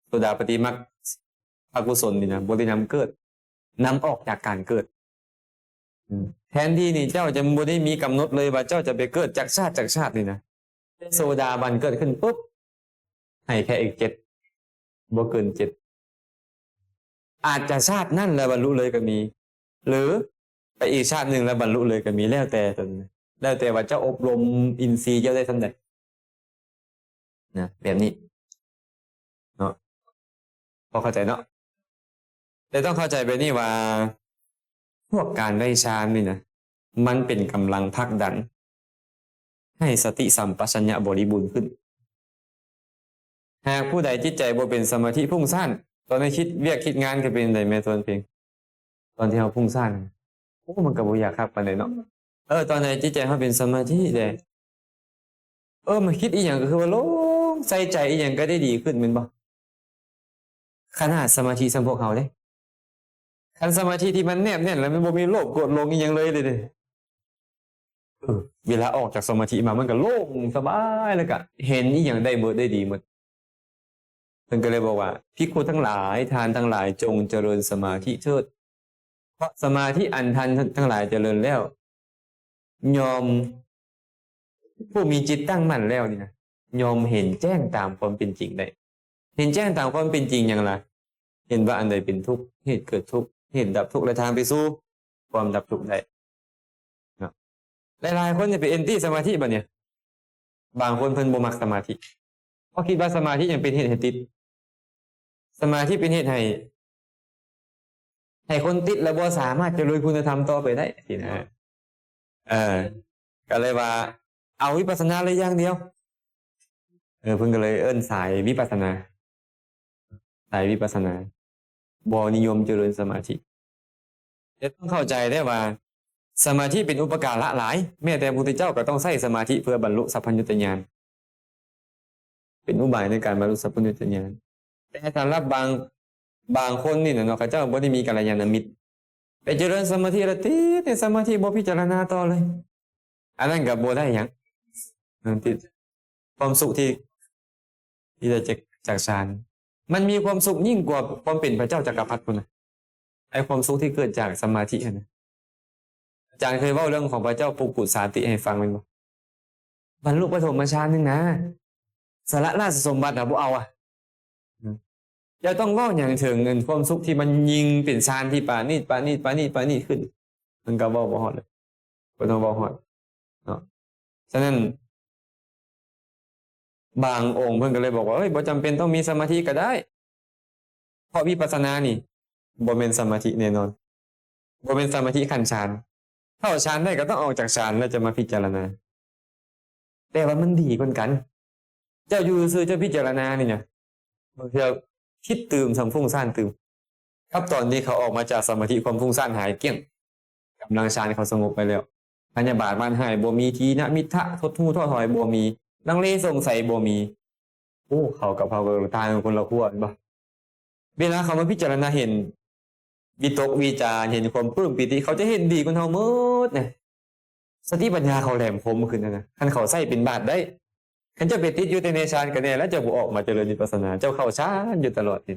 ໂສດາປະຕິມັກອະກຸສົນນີ້ນະ ບໍ່ໄດ້ນຳເກີດ ນຳອອກຈາກການເກີດ. ແທນທີ່ນີ້ເຈົ້າຈະບໍ່ໄດ້ມີກຳນົດເລີຍວ່າເຈົ້າຈະໄປເກີດຈັກຊາດຈັກຊາດນີ້ນະ ແຕ່ໂສດາບັນເກີດຂຶ້ນປຸບ ໃຫ້ແຄ່ອີກເຈັດ ບໍ່ເກີນເຈັດ. ອາດຈະຊາດນັ້ນແລ້ວບັນລຸເລີຍກໍມີ ຫຼື ໄປອີກຊາດໜຶ່ງແລ້ວບັນລຸເລີຍກໍມີ ແລ້ວແຕ່ຕົນ ແລ້ວແຕ່ວ່າເຈົ້າອົບຮົມອິນຊີເຈົ້າໄດ້ສ່ຳໃດນະ ແບບນີ້ເນາະ. ພໍເຂົ້າໃຈເນາະ? ແຕ່ຕ້ອງເຂົ້າໃຈແບບນີ້ວ່າ ພວກການໄດ້ຊານນີ້ນະ ມັນເປັນກຳລັງຜັກດັນໃຫ້ສະຕິສຳປະຊັນຍະບໍລິບູນຂຶ້ນ. ຫາກຜູ້ໃດຈິດໃຈບໍ່ເປັນສະມາທິ ຟຸ້ງສ້ານ, ຕອນນີ້ຄິດວຽກຄິດງານກໍເປັນໃດແມ່ສວນເພັງ? ຕອນທີ່ເຮົາຟຸ້ງສ້ານ ໂອ້ ມັນກໍບໍ່ຢາກຄັກປານໃດເນາະ. ເອີ ຕອນໃດຈິດໃຈເຮົາເປັນສະມາທິແດ່, ເອີ ມາຄິດອີ່ຫຍັງກໍຄືວ່າໂລ່ງ, ໃສ່ໃຈອີ່ຫຍັງກໍໄດ້ດີຂຶ້ນ ແມ່ນບໍ່? ຂະໜາດສະມາທິສ່ຳພວກເຮົາເດ້, ຄັນສະມາທິທີ່ມັນແນບແໜ້ນແລ້ວ ມັນບໍ່ມີໂລບໂກດຫຼົງອີ່ຫຍັງເລີຍເດ້. ເອີ ເວລາອອກຈາກສະມາທິມາ ມັນກໍໂລ່ງສະບາຍ ແລ້ວກໍເຫັນອີ່ຫຍັງໄດ້ເບິດ ໄດ້ດີໝົດ. ເພິ່ນກໍເລີຍບອກວ່າ ພິກຂຸທັງຫຼາຍ, ທ່ານທັງຫຼາຍ ຈົ່ງຈະເລີນສະມາທິເຖີດ. ເພາະສະມາທິອັນທ່ານທັງຫຼາຍຈະເລີນແລ້ວ ຍ່ອມ, ຜູ້ມີຈິດຕັ້ງໝັ້ນແລ້ວນີ້ນະ ຍ່ອມເຫັນແຈ້ງຕາມຄວາມເປັນຈິງໄດ້. ເຫັນແຈ້ງຕາມຄວາມເປັນຈິງຫຍັງລະ? ເຫັນວ່າອັນໃດເປັນທຸກ, ເຫດເກີດທຸກ, ເຫດດັບທຸກ ແລະ ທາງໄປສູ່ຄວາມດັບທຸກໄດ້ເນາະ. ຫຼາຍໆຄົນນີ້ໄປແອນຕີສະມາທິບັດນີ້, ບາງຄົນເພິ່ນບໍ່ມັກສະມາທິ ເພາະຄິດວ່າສະມາທິຍັງເປັນເຫດໃຫ້ຕິດ. ສະມາທິເປັນເຫດໃຫ້ ໃຫ້ຄົນຕິດແລ້ວບໍ່ສາມາດຈະລຸຍຄຸນນະທຳຕໍ່ໄປໄດ້ຊີ້ນະ. ເອີ ກໍເລີຍວ່າເອົາວິປັດສະນາເລີຍຢ່າງດຽວ. ເອີ ເພິ່ນກໍເລີຍເອີ້ນສາຍວິປັດສະນາ ສາຍວິປັດສະນາ ບໍ່ນິຍົມຈະເລີນສະມາທິ. ແຕ່ຕ້ອງເຂົ້າໃຈໄດ້ວ່າ ສະມາທິເປັນອຸປະກາລະຫຼາຍ, ແມ້ແຕ່ພະພຸດທະເຈົ້າກໍຕ້ອງໃຊ້ສະມາທິເພື່ອບັນລຸສັບພັນຍູດຕະຍານ ເປັນອຸບາຍໃນການບັນລຸສັບພັນຍູດຕະຍານ. ແຕ່ສຳລັບບາງ ບາງຄົນນີ້ນະເນາະ ເຂົາເຈົ້າບໍ່ໄດ້ມີກັນລະຍານະມິດ ໄປຈະເລີນສະມາທິແລ້ວຕິດໃນສະມາທິ ບໍ່ພິຈາລະນາຕໍ່ເລີຍ, ອັນນັ້ນກໍບໍ່ໄດ້ຫຍັງ. ມັນຕິດຄວາມສຸກທີ່ ທີ່ໄດ້ຈາກ ຈາກສານ ມັນມີຄວາມສຸກຍິ່ງກວ່າຄວາມເປັນພະເຈົ້າຈັກກະພັດພຸ້ນນະ. ໄອ້ຄວາມສຸກທີ່ເກີດຈາກສະມາທິຫັ້ນນະ ອາຈານເຄີຍເວົ້າເລື່ອງຂອງພະເຈົ້າປຸກກຸດສາຕິໃຫ້ຟັງແມ່ນບໍ່? ບັນລຸປະຖົມມະຊານໜຶ່ງນະ ສະຫຼະລາຊະສົມບັດນະບໍ່ເອົາອະ. ເຈົ້າຕ້ອງເວົ້າຫຍັງເຖິງອັນຄວາມສຸກທີ່ມັນຍິ່ງເປັນຊານທີ່ປານີດ ປານີດ ປານີດ ປານີດຂຶ້ນ ມັນກໍເວົ້າບໍ່ຮອດເລີຍ. ບໍ່ຕ້ອງເວົ້າຮອດເນາະ. ສະນັ້ນ ບາງອົງເພິ່ນກໍເລີຍບອກວ່າ ເອີຍ ບໍ່ຈຳເປັນຕ້ອງມີສະມາທິກໍໄດ້ ເພາະວິປັດສະນານີ້ບໍ່ແມ່ນສະມາທິແນ່ນອນ, ບໍ່ແມ່ນສະມາທິຂັ້ນຊານ. ເຂົ້າຊານໄດ້ກໍຕ້ອງອອກຈາກຊານແລ້ວຈະມາພິຈາລະນາ. ແຕ່ວ່າມັນດີກວ່າກັນ. ເຈົ້າຢູ່ຊື່ໆ ເຈົ້າພິຈາລະນານີ້ນະ ບາງເທື່ອຄິດຕື່ມຊ້ຳ ຟຸ້ງສ້ານຕື່ມ ກັບຕອນທີ່ເຂົາອອກມາຈາກສະມາທິ ຄວາມຟຸ້ງສ້ານຫາຍກ້ຽງ, ກຳລັງຊານເຂົາສະຫງົບໄປແລ້ວ, ພະຍາບາດມາດຮ້າຍບໍ່ມີ, ທີນະມິດທະ ຫົດຫູ້ທໍ້ຖອຍບໍ່ມີ, ລັງເລສົງໄສບໍ່ມີ. ໂອ້ ເຂົາກັບເຮົາກໍຕ່າງກັນຄົນລະຂົ້ວແມ່ນບໍ່? ເວລາເຂົາມາພິຈາລະນາເຫັນວິຕົກວິຈານ ເຫັນຄວາມປຶ້ມປີຕິ ເຂົາຈະເຫັນດີກວ່າເຮົາໝົດນະ. ສະຕິປັນຍາເຂົາແຫຼມຄົມຂຶ້ນນະ ຄັນເຂົາໃຊ້ເປັນບາດໄດ້. ຄັນເຈົ້າໄປຕິດຢູ່ແຕ່ໃນຊານກໍແນ່ແລ້ວ ເຈົ້າບໍ່ອອກມາຈະເລີນວິປັດສະນາ ເຈົ້າເຂົ້າຊານຢູ່ຕະຫຼອດນີ້.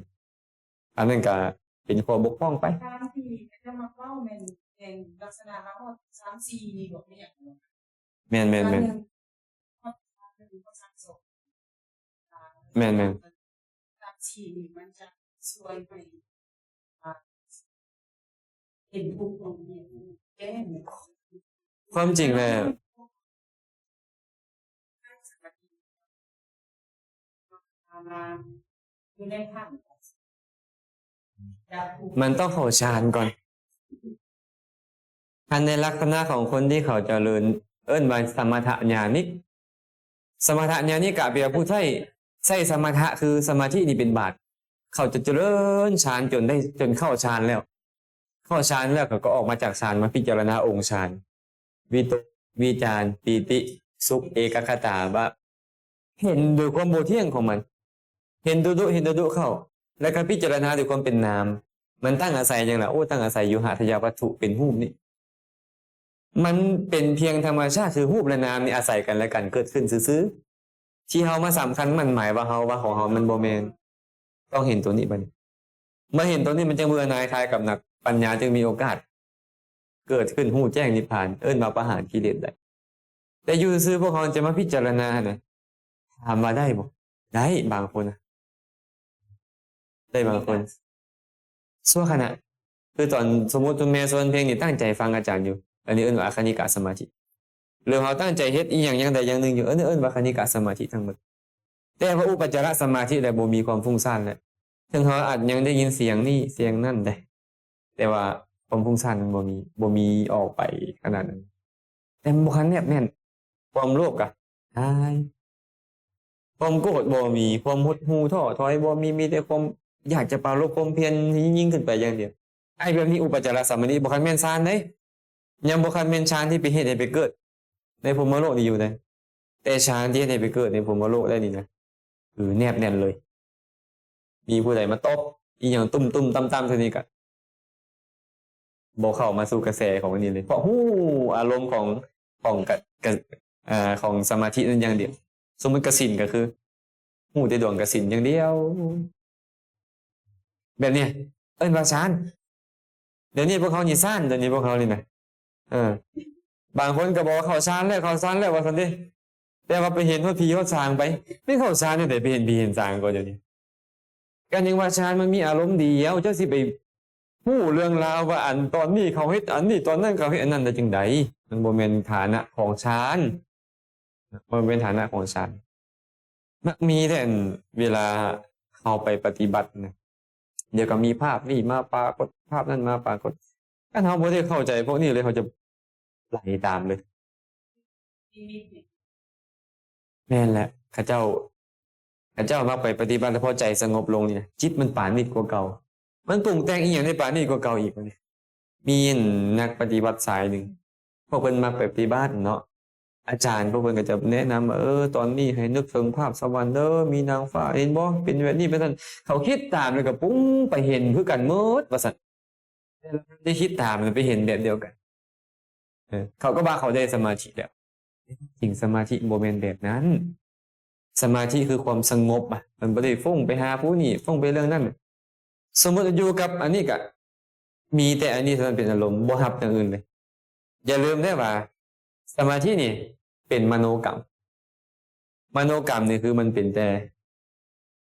ອັນນັ້ນກໍເປັນຂໍ້ບົກຜ່ອງໄປ. ຕາມທີ່ເຂົາເຈົ້າມັກເວົ້າແມ່ນ ແມ່ນລັກສະນະລາວເວົ້າ ສາມສີ່ ນີ້ບໍ່ແມ່ນຫຍັງ. ແມ່ນໆໆ. ແມ່ນໆ. ຄວາມຈິງແລ້ວ ມັນຕ້ອງເຂົ້າຊານກ່ອນ. ອັນໃນລັກສະນະຂອງຄົນທີ່ເຂົາຈະເລີນ ເອີ້ນວ່າສະມະຖະຍານິກ. ສະມະຖະຍານິກະແປວ່າຜູ້ໃຊ້ ໃຊ້ສະມະຖະ ຄືສະມາທິນີ້ເປັນບາດ. ເຂົາຈະຈະເລີນຊານຈົນໄດ້ ຈົນເຂົ້າຊານແລ້ວ. ເຂົ້າຊານແລ້ວເຂົາກໍອອກມາຈາກຊານ ມາພິຈາລະນາອົງຊານ ວິຕົກ ວິຈານ ປີຕິ ສຸກ ເອກະຄະຕາ ວ່າເຫັນໂດຍຄວາມບໍ່ທ່ຽງຂອງມັນ, ເຫັນດຸໆ ເຫັນດຸໆເຂົ້າ ແລ້ວກໍພິຈາລະນາໂດຍຄວາມເປັນນາມ. ມັນຕັ້ງອາໄສຫຍັງລະ? ໂອ້ ຕັ້ງອາໄສຢູ່ຫາທະຍາວັດຖຸເປັນຮູບນີ້. ມັນເປັນພຽງທຳມະຊາດ ຄືຮູບ ແລະ ນາມນີ້ອາໄສກັນ ແລະ ກັນເກີດຂຶ້ນຊື່ໆ. ທີ່ເຮົາມາສຳຄັນໝັ້ນໝາຍວ່າເຮົາ ວ່າຂອງເຮົາ ມັນບໍ່ແມ່ນ. ຕ້ອງເຫັນໂຕນີ້ບັດນີ້. ເມື່ອເຫັນໂຕນີ້ ມັນຈຶ່ງເບື່ອໜ່າຍຄາຍກຳໜັດ, ປັນຍາຈຶ່ງມີໂອກາດເກີດຂຶ້ນ ຮູ້ແຈ້ງນິບພານ, ເອີ້ນວ່າປະຫານກິເລດໄດ້. ແຕ່ຢູ່ຊື່ໆ ພວກເຮົາຈະມາພິຈາລະນາຫັ້ນນະ, ຖາມວ່າໄດ້ບໍ່? ໄດ້ ບາງຄົນນະ. ໄດ້ບາງຄົນ ຊົ່ວຂະນະ. ຄືຕອນສົມມຸດ ແມ່ສວນເພງນີ້ຕັ້ງໃຈຟັງອາຈານຢູ່, ອັນນີ້ເອີ້ນວ່າອະຄະນິກະສະມາທິ. ຫຼືເຮົາຕັ້ງໃຈເຮັດອີ່ຫຍັງຢ່າງໃດຢ່າງໜຶ່ງຢູ່, ອັນນີ້ເອີ້ນວ່າຄະນິກະສະມາທິທັງໝົດ. ແຕ່ວ່າອຸປະຈາລະສະມາທິແລ້ວບໍ່ມີຄວາມຟຸ້ງສ້ານແລ້ວ. ເຖິງເຮົາອາດຍັງໄດ້ຍິນສຽງນີ້ສຽງນັ້ນເດ້, ແຕ່ວ່າຄວາມຟຸ້ງສ້ານມັນບໍ່ມີ, ບໍ່ມີອອກໄປຂະໜາດນັ້ນ. ແຕ່ມັນບໍ່ທັນແນບແໜ້ນ. ຄວາມໂລບກະຫາຍ, ຄວາມໂກດບໍ່ມີ, ຄວາມຫົດຫູ່ທໍ້ຖອຍບໍ່ມີ, ມີແຕ່ຄວາມຢາກຈະປາລົບຄວາມພຽນຍິ່ງຂຶ້ນໄປຢ່າງດຽວ. ໄອ້ແບບນີ້ອຸປະຈາລະສະມາທິ ບໍ່ຄັນແມ່ນຊານເດ້, ຍັງບໍ່ຄັນແມ່ນຊານທີ່ໄປເຮັດໃຫ້ໄປເກີດໃນພົມມະໂລກນີ້ຢູ່ເດ້. ແຕ່ຊານທີ່ເຮັດໃຫ້ໄປເກີດໃນພົມມະໂລກໄດ້ນີ້ນະ ຄືແນບແໜ້ນເລີຍ. ມີຜູ້ໃດມາຕົບອີ່ຫຍັງຕຸ້ມໆຕ່ຳໆເທື່ອນີ້ກະ ບໍ່ເຂົ້າມາສູ່ກະແສຂອງອັນນີ້ເລີຍ, ເພາະຮູ້ອາລົມຂອງ ຂອງກະ ກະ ອ່າ ຂອງສະມາທິນັ້ນຢ່າງດຽວ. ສົມມຸດກະສິນກະຄື ຮູ້ແຕ່ດວງກະສິນຢ່າງດຽວ. ແບບນີ້ເອີ້ນວ່າຊານ. ດຽວນີ້ພວກເຮົານີ້ຊານ, ດຽວນີ້ພວກເຮົານີ້ນະ. ເອີ ບາງຄົນກໍບອກວ່າເຂົ້າຊານແລ້ວ, ເຂົ້າຊານແລ້ວວ່າຊັ້ນເດ້. ແຕ່ວ່າໄປເຫັນຮອດຜີຮອດສາງໄປ, ໄປເຂົ້າຊານຈັ່ງໃດ ໄປເຫັນຜີເຫັນສາງກໍດຽວນີ້. ການຍັງວ່າຊານມັນມີອາລົມດຽວ, ເຈົ້າຊິໄປຮູ້ເລື່ອງລາວວ່າ ອັນຕອນນີ້ເຂົາເຮັດອັນນີ້, ຕອນນັ້ນເຂົາເຮັດອັນນັ້ນໄດ້ຈັ່ງໃດ? ມັນບໍ່ແມ່ນຖານະຂອງຊານ, ບໍ່ແມ່ນຖານະຂອງຊານ. ມັກມີແຕ່ ອັນ ເວລາເຮົາໄປປະຕິບັດນະ, ດຽວກໍມີພາບນີ້ມາປາກົດ ພາບນັ້ນມາປາກົດ. ຄັນເຮົາບໍ່ໄດ້ເຂົ້າໃຈພວກນີ້ເລີຍ ເຮົາຈະໄຫຼຕາມເລີຍ. ແມ່ນແຫຼະ ເຂົາເຈົ້າ ເຂົາເຈົ້າມັກໄປປະຕິບັດ ແລ້ວພໍໃຈສະຫງົບລົງນີ້ນະ ຈິດມັນປານີດກວ່າເກົ່າ ມັນປຸງແຕ່ງອີ່ຫຍັງໄດ້ປານີດກວ່າເກົ່າອີກ. ມີນັກປະຕິບັດສາຍໜຶ່ງ ພວກເພິ່ນມັກໄປປະຕິບັດເນາະ ອາຈານພວກເພິ່ນກໍຈະແນະນຳວ່າ ເອີ ຕອນນີ້ໃຫ້ນຶກເຖິງພາບສະຫວັນເດີ ມີນາງຟ້າ ເຫັນບໍ່ ເປັນແບບນີ້ເປັນຊັ້ນ. ເຂົາຄິດຕາມແລ້ວກໍປຸ້ງໄປເຫັນຄືກັນໝົດວ່າຊັ້ນ. ໄດ້ຄິດຕາມ ໄປເຫັນແບບດຽວກັນ. ເອີ ເຂົາກໍວ່າເຂົາໄດ້ສະມາທິແລ້ວ. ຈິງສະມາທິບໍ່ແມ່ນແບບນັ້ນ. ສະມາທິຄືຄວາມສະຫງົບອະ ມັນບໍ່ໄດ້ຟຸ້ງໄປຫາຜູ້ນີ້ ຟຸ້ງໄປເລື່ອງນັ້ນ. ສົມມຸດຢູ່ກັບອັນນີ້ກະ ມີແຕ່ອັນນີ້ເທົ່ານັ້ນເປັນອາລົມ ບໍ່ຮັບຢ່າງອື່ນເລີຍ. ຢ່າລືມເດີວ່າ ສະມາທິນີ້ເປັນມະໂນກຳ. ມະໂນກຳນີ້ຄືມັນເປັນແຕ່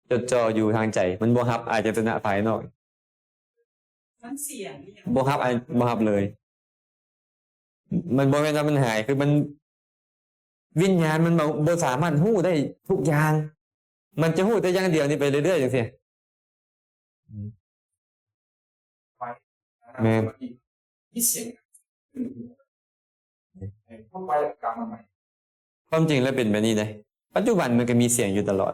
ຈົດຈ່ອຢູ່ທາງໃຈ ມັນບໍ່ຮັບອາຍະຕະນະພາຍນອກ ບໍ່ຮັບ ບໍ່ຮັບເລີຍ. ມັນບໍ່ແມ່ນວ່າມັນຫາຍ ຄືມັນ ວິນຍານມັນບໍ່ ບໍ່ສາມາດຮູ້ໄດ້ທຸກຢ່າງ ມັນຈະຮູ້ແຕ່ຢ່າງດຽວນີ້ໄປເລື້ອຍໆ ຈັ່ງຊີ້. ແມ່ນ ຄວາມຈິງແລ້ວເປັນແບບນີ້ເດ້. ປັດຈຸບັນມັນກໍມີສຽງຢູ່ຕະຫຼອດ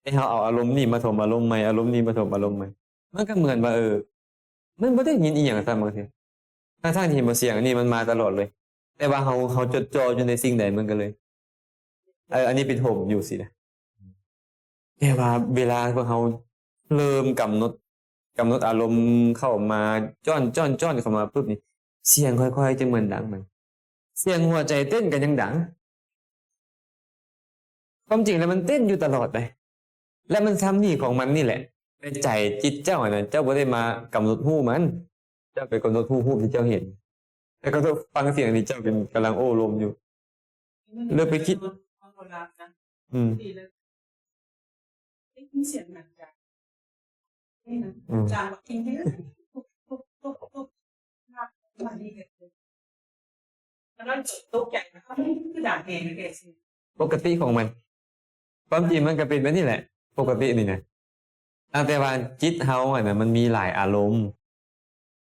ແຕ່ເຮົາເອົາອາລົມນີ້ມາຖົມອາລົມໃໝ່ ອາລົມນີ້ມາຖົມອາລົມໃໝ່ ມັນກໍເໝືອນວ່າ ເອີ ມັນບໍ່ໄດ້ຍິນອີ່ຫຍັງຊ້ຳ ບາງທີ ທັງໆທີ່ວ່າສຽງອັນນີ້ມັນມາຕະຫຼອດເລີຍ ແຕ່ວ່າເຮົາ ເຮົາຈົດຈ່ອຢູ່ໃນສິ່ງໃດ ມັນກໍເລີຍ ເອີ ອັນນີ້ໄປຖົມຢູ່ຊີ້ນະ. ແຕ່ວ່າເວລາພວກເຮົາເລີ່ມກຳນົດ ກຳນົດອາລົມເຂົ້າມາ ຈ້ອນ ຈ້ອນ ຈ້ອນເຂົ້າມາປຸບນີ້ ສຽງຄ່ອຍໆຈະເໝືອນດັງ ມັນ ສຽງຫົວໃຈເຕັ້ນກໍຍັງດັງ. ຄວາມຈິງແລ້ວມັນເຕັ້ນຢູ່ຕະຫຼອດເດ້ ແລະ ມັນຊ່ຳນີ້ຂອງມັນນີ້ແຫຼະ. ໃນໃຈຈິດເຈົ້າຫັ້ນນະ ເຈົ້າບໍ່ໄດ້ມາກຳນົດຮູ້ມັນ ເຈົ້າໄປກຳນົດຮູ້ຮູບທີ່ເຈົ້າເຫັນ ແລ້ວກໍຟັງສຽງທີ່ເຈົ້າເປັນ ກຳລັງໂອ້ລົມຢູ່. ເລີຍໄປຄິດ ອືມ ປົກກະຕິຂອງມັນ. ຄວາມຈິງມັນກໍເປັນແບບນີ້ແຫຼະ ປົກກະຕິນີ້ນະ. ຕັ້ງແຕ່ວ່າຈິດເຮົາຫັ້ນນະ ມັນມີຫຼາຍອາລົມ.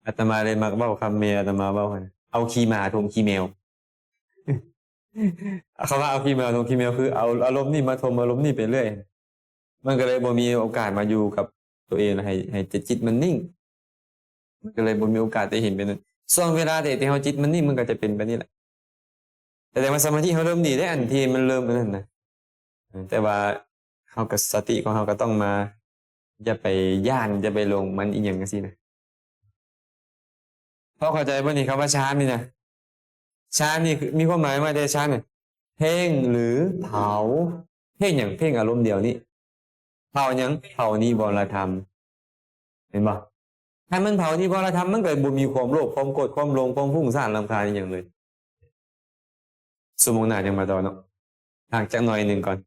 ອາດຕະມາເລີຍມັກເວົ້າຄຳແມ່ອາດຕະມາເວົ້າຫັ້ນ ເອົາຂີ້ໝາຖົມຂີ້ແມວ. ຄຳວ່າເອົາຂີ້ໝາຖົມຂີ້ແມວ ຄືເອົາອາລົມນີ້ມາຖົມອາລົມນີ້ໄປເລື້ອຍ. ມັນກໍເລີຍບໍ່ມີໂອກາດມາຢູ່ກັບຕົວເອງ ໃຫ້ ໃຫ້ຈິດມັນນິ່ງ. ມັນກໍເລີຍບໍ່ມີໂອກາດໄດ້ເຫັນເປັນນັ້ນ. ຊ່ວງເວລາໃດທີ່ເຮົາຈິດມັນນິ່ງ ມັນກໍຈະເປັນແບບນີ້ແຫຼະ. ແສດງວ່າສະມາທິເຮົາເລີ່ມດີເດ້ ອັນທີ່ມັນເລີ່ມອັນນັ້ນນະ. ແຕ່ວ່າເຮົາກໍ ສະຕິຂອງເຮົາກໍຕ້ອງມາ ຢ່າໄປຢ້ານ ຢ່າໄປຫຼົງມັນອີ່ຫຍັງຈັ່ງຊີ້ນະ. ພໍເຂົ້າໃຈບໍ່ນີ້ ຄຳວ່າຊານນີ້ນະ? ຊານນີ້ຄື ມີຄວາມໝາຍວ່າແຕ່ຊານນີ້ ເພງ ຫຼື ເຜົາ. ເພງຫຍັງ? ເພງອາລົມດຽວນີ້. ເຜົາຫຍັງ? ເຜົານິວອນລະທຳ. ເຫັນບໍ່? ຄັນມັນເຜົານິວອນລະທຳ ມັນກໍບໍ່ມີຄວາມໂລບ ຄວາມໂກດ ຄວາມຫຼົງ ຄວາມຟຸ້ງສ້ານລຳຄານອີ່ຫຍັງເລີຍ. ຊົ່ວໂມງໜ້າຈັ່ງມາຕໍ່ເນາະ ພັກຈັກໜ້ອຍໜຶ່ງກ່ອນ.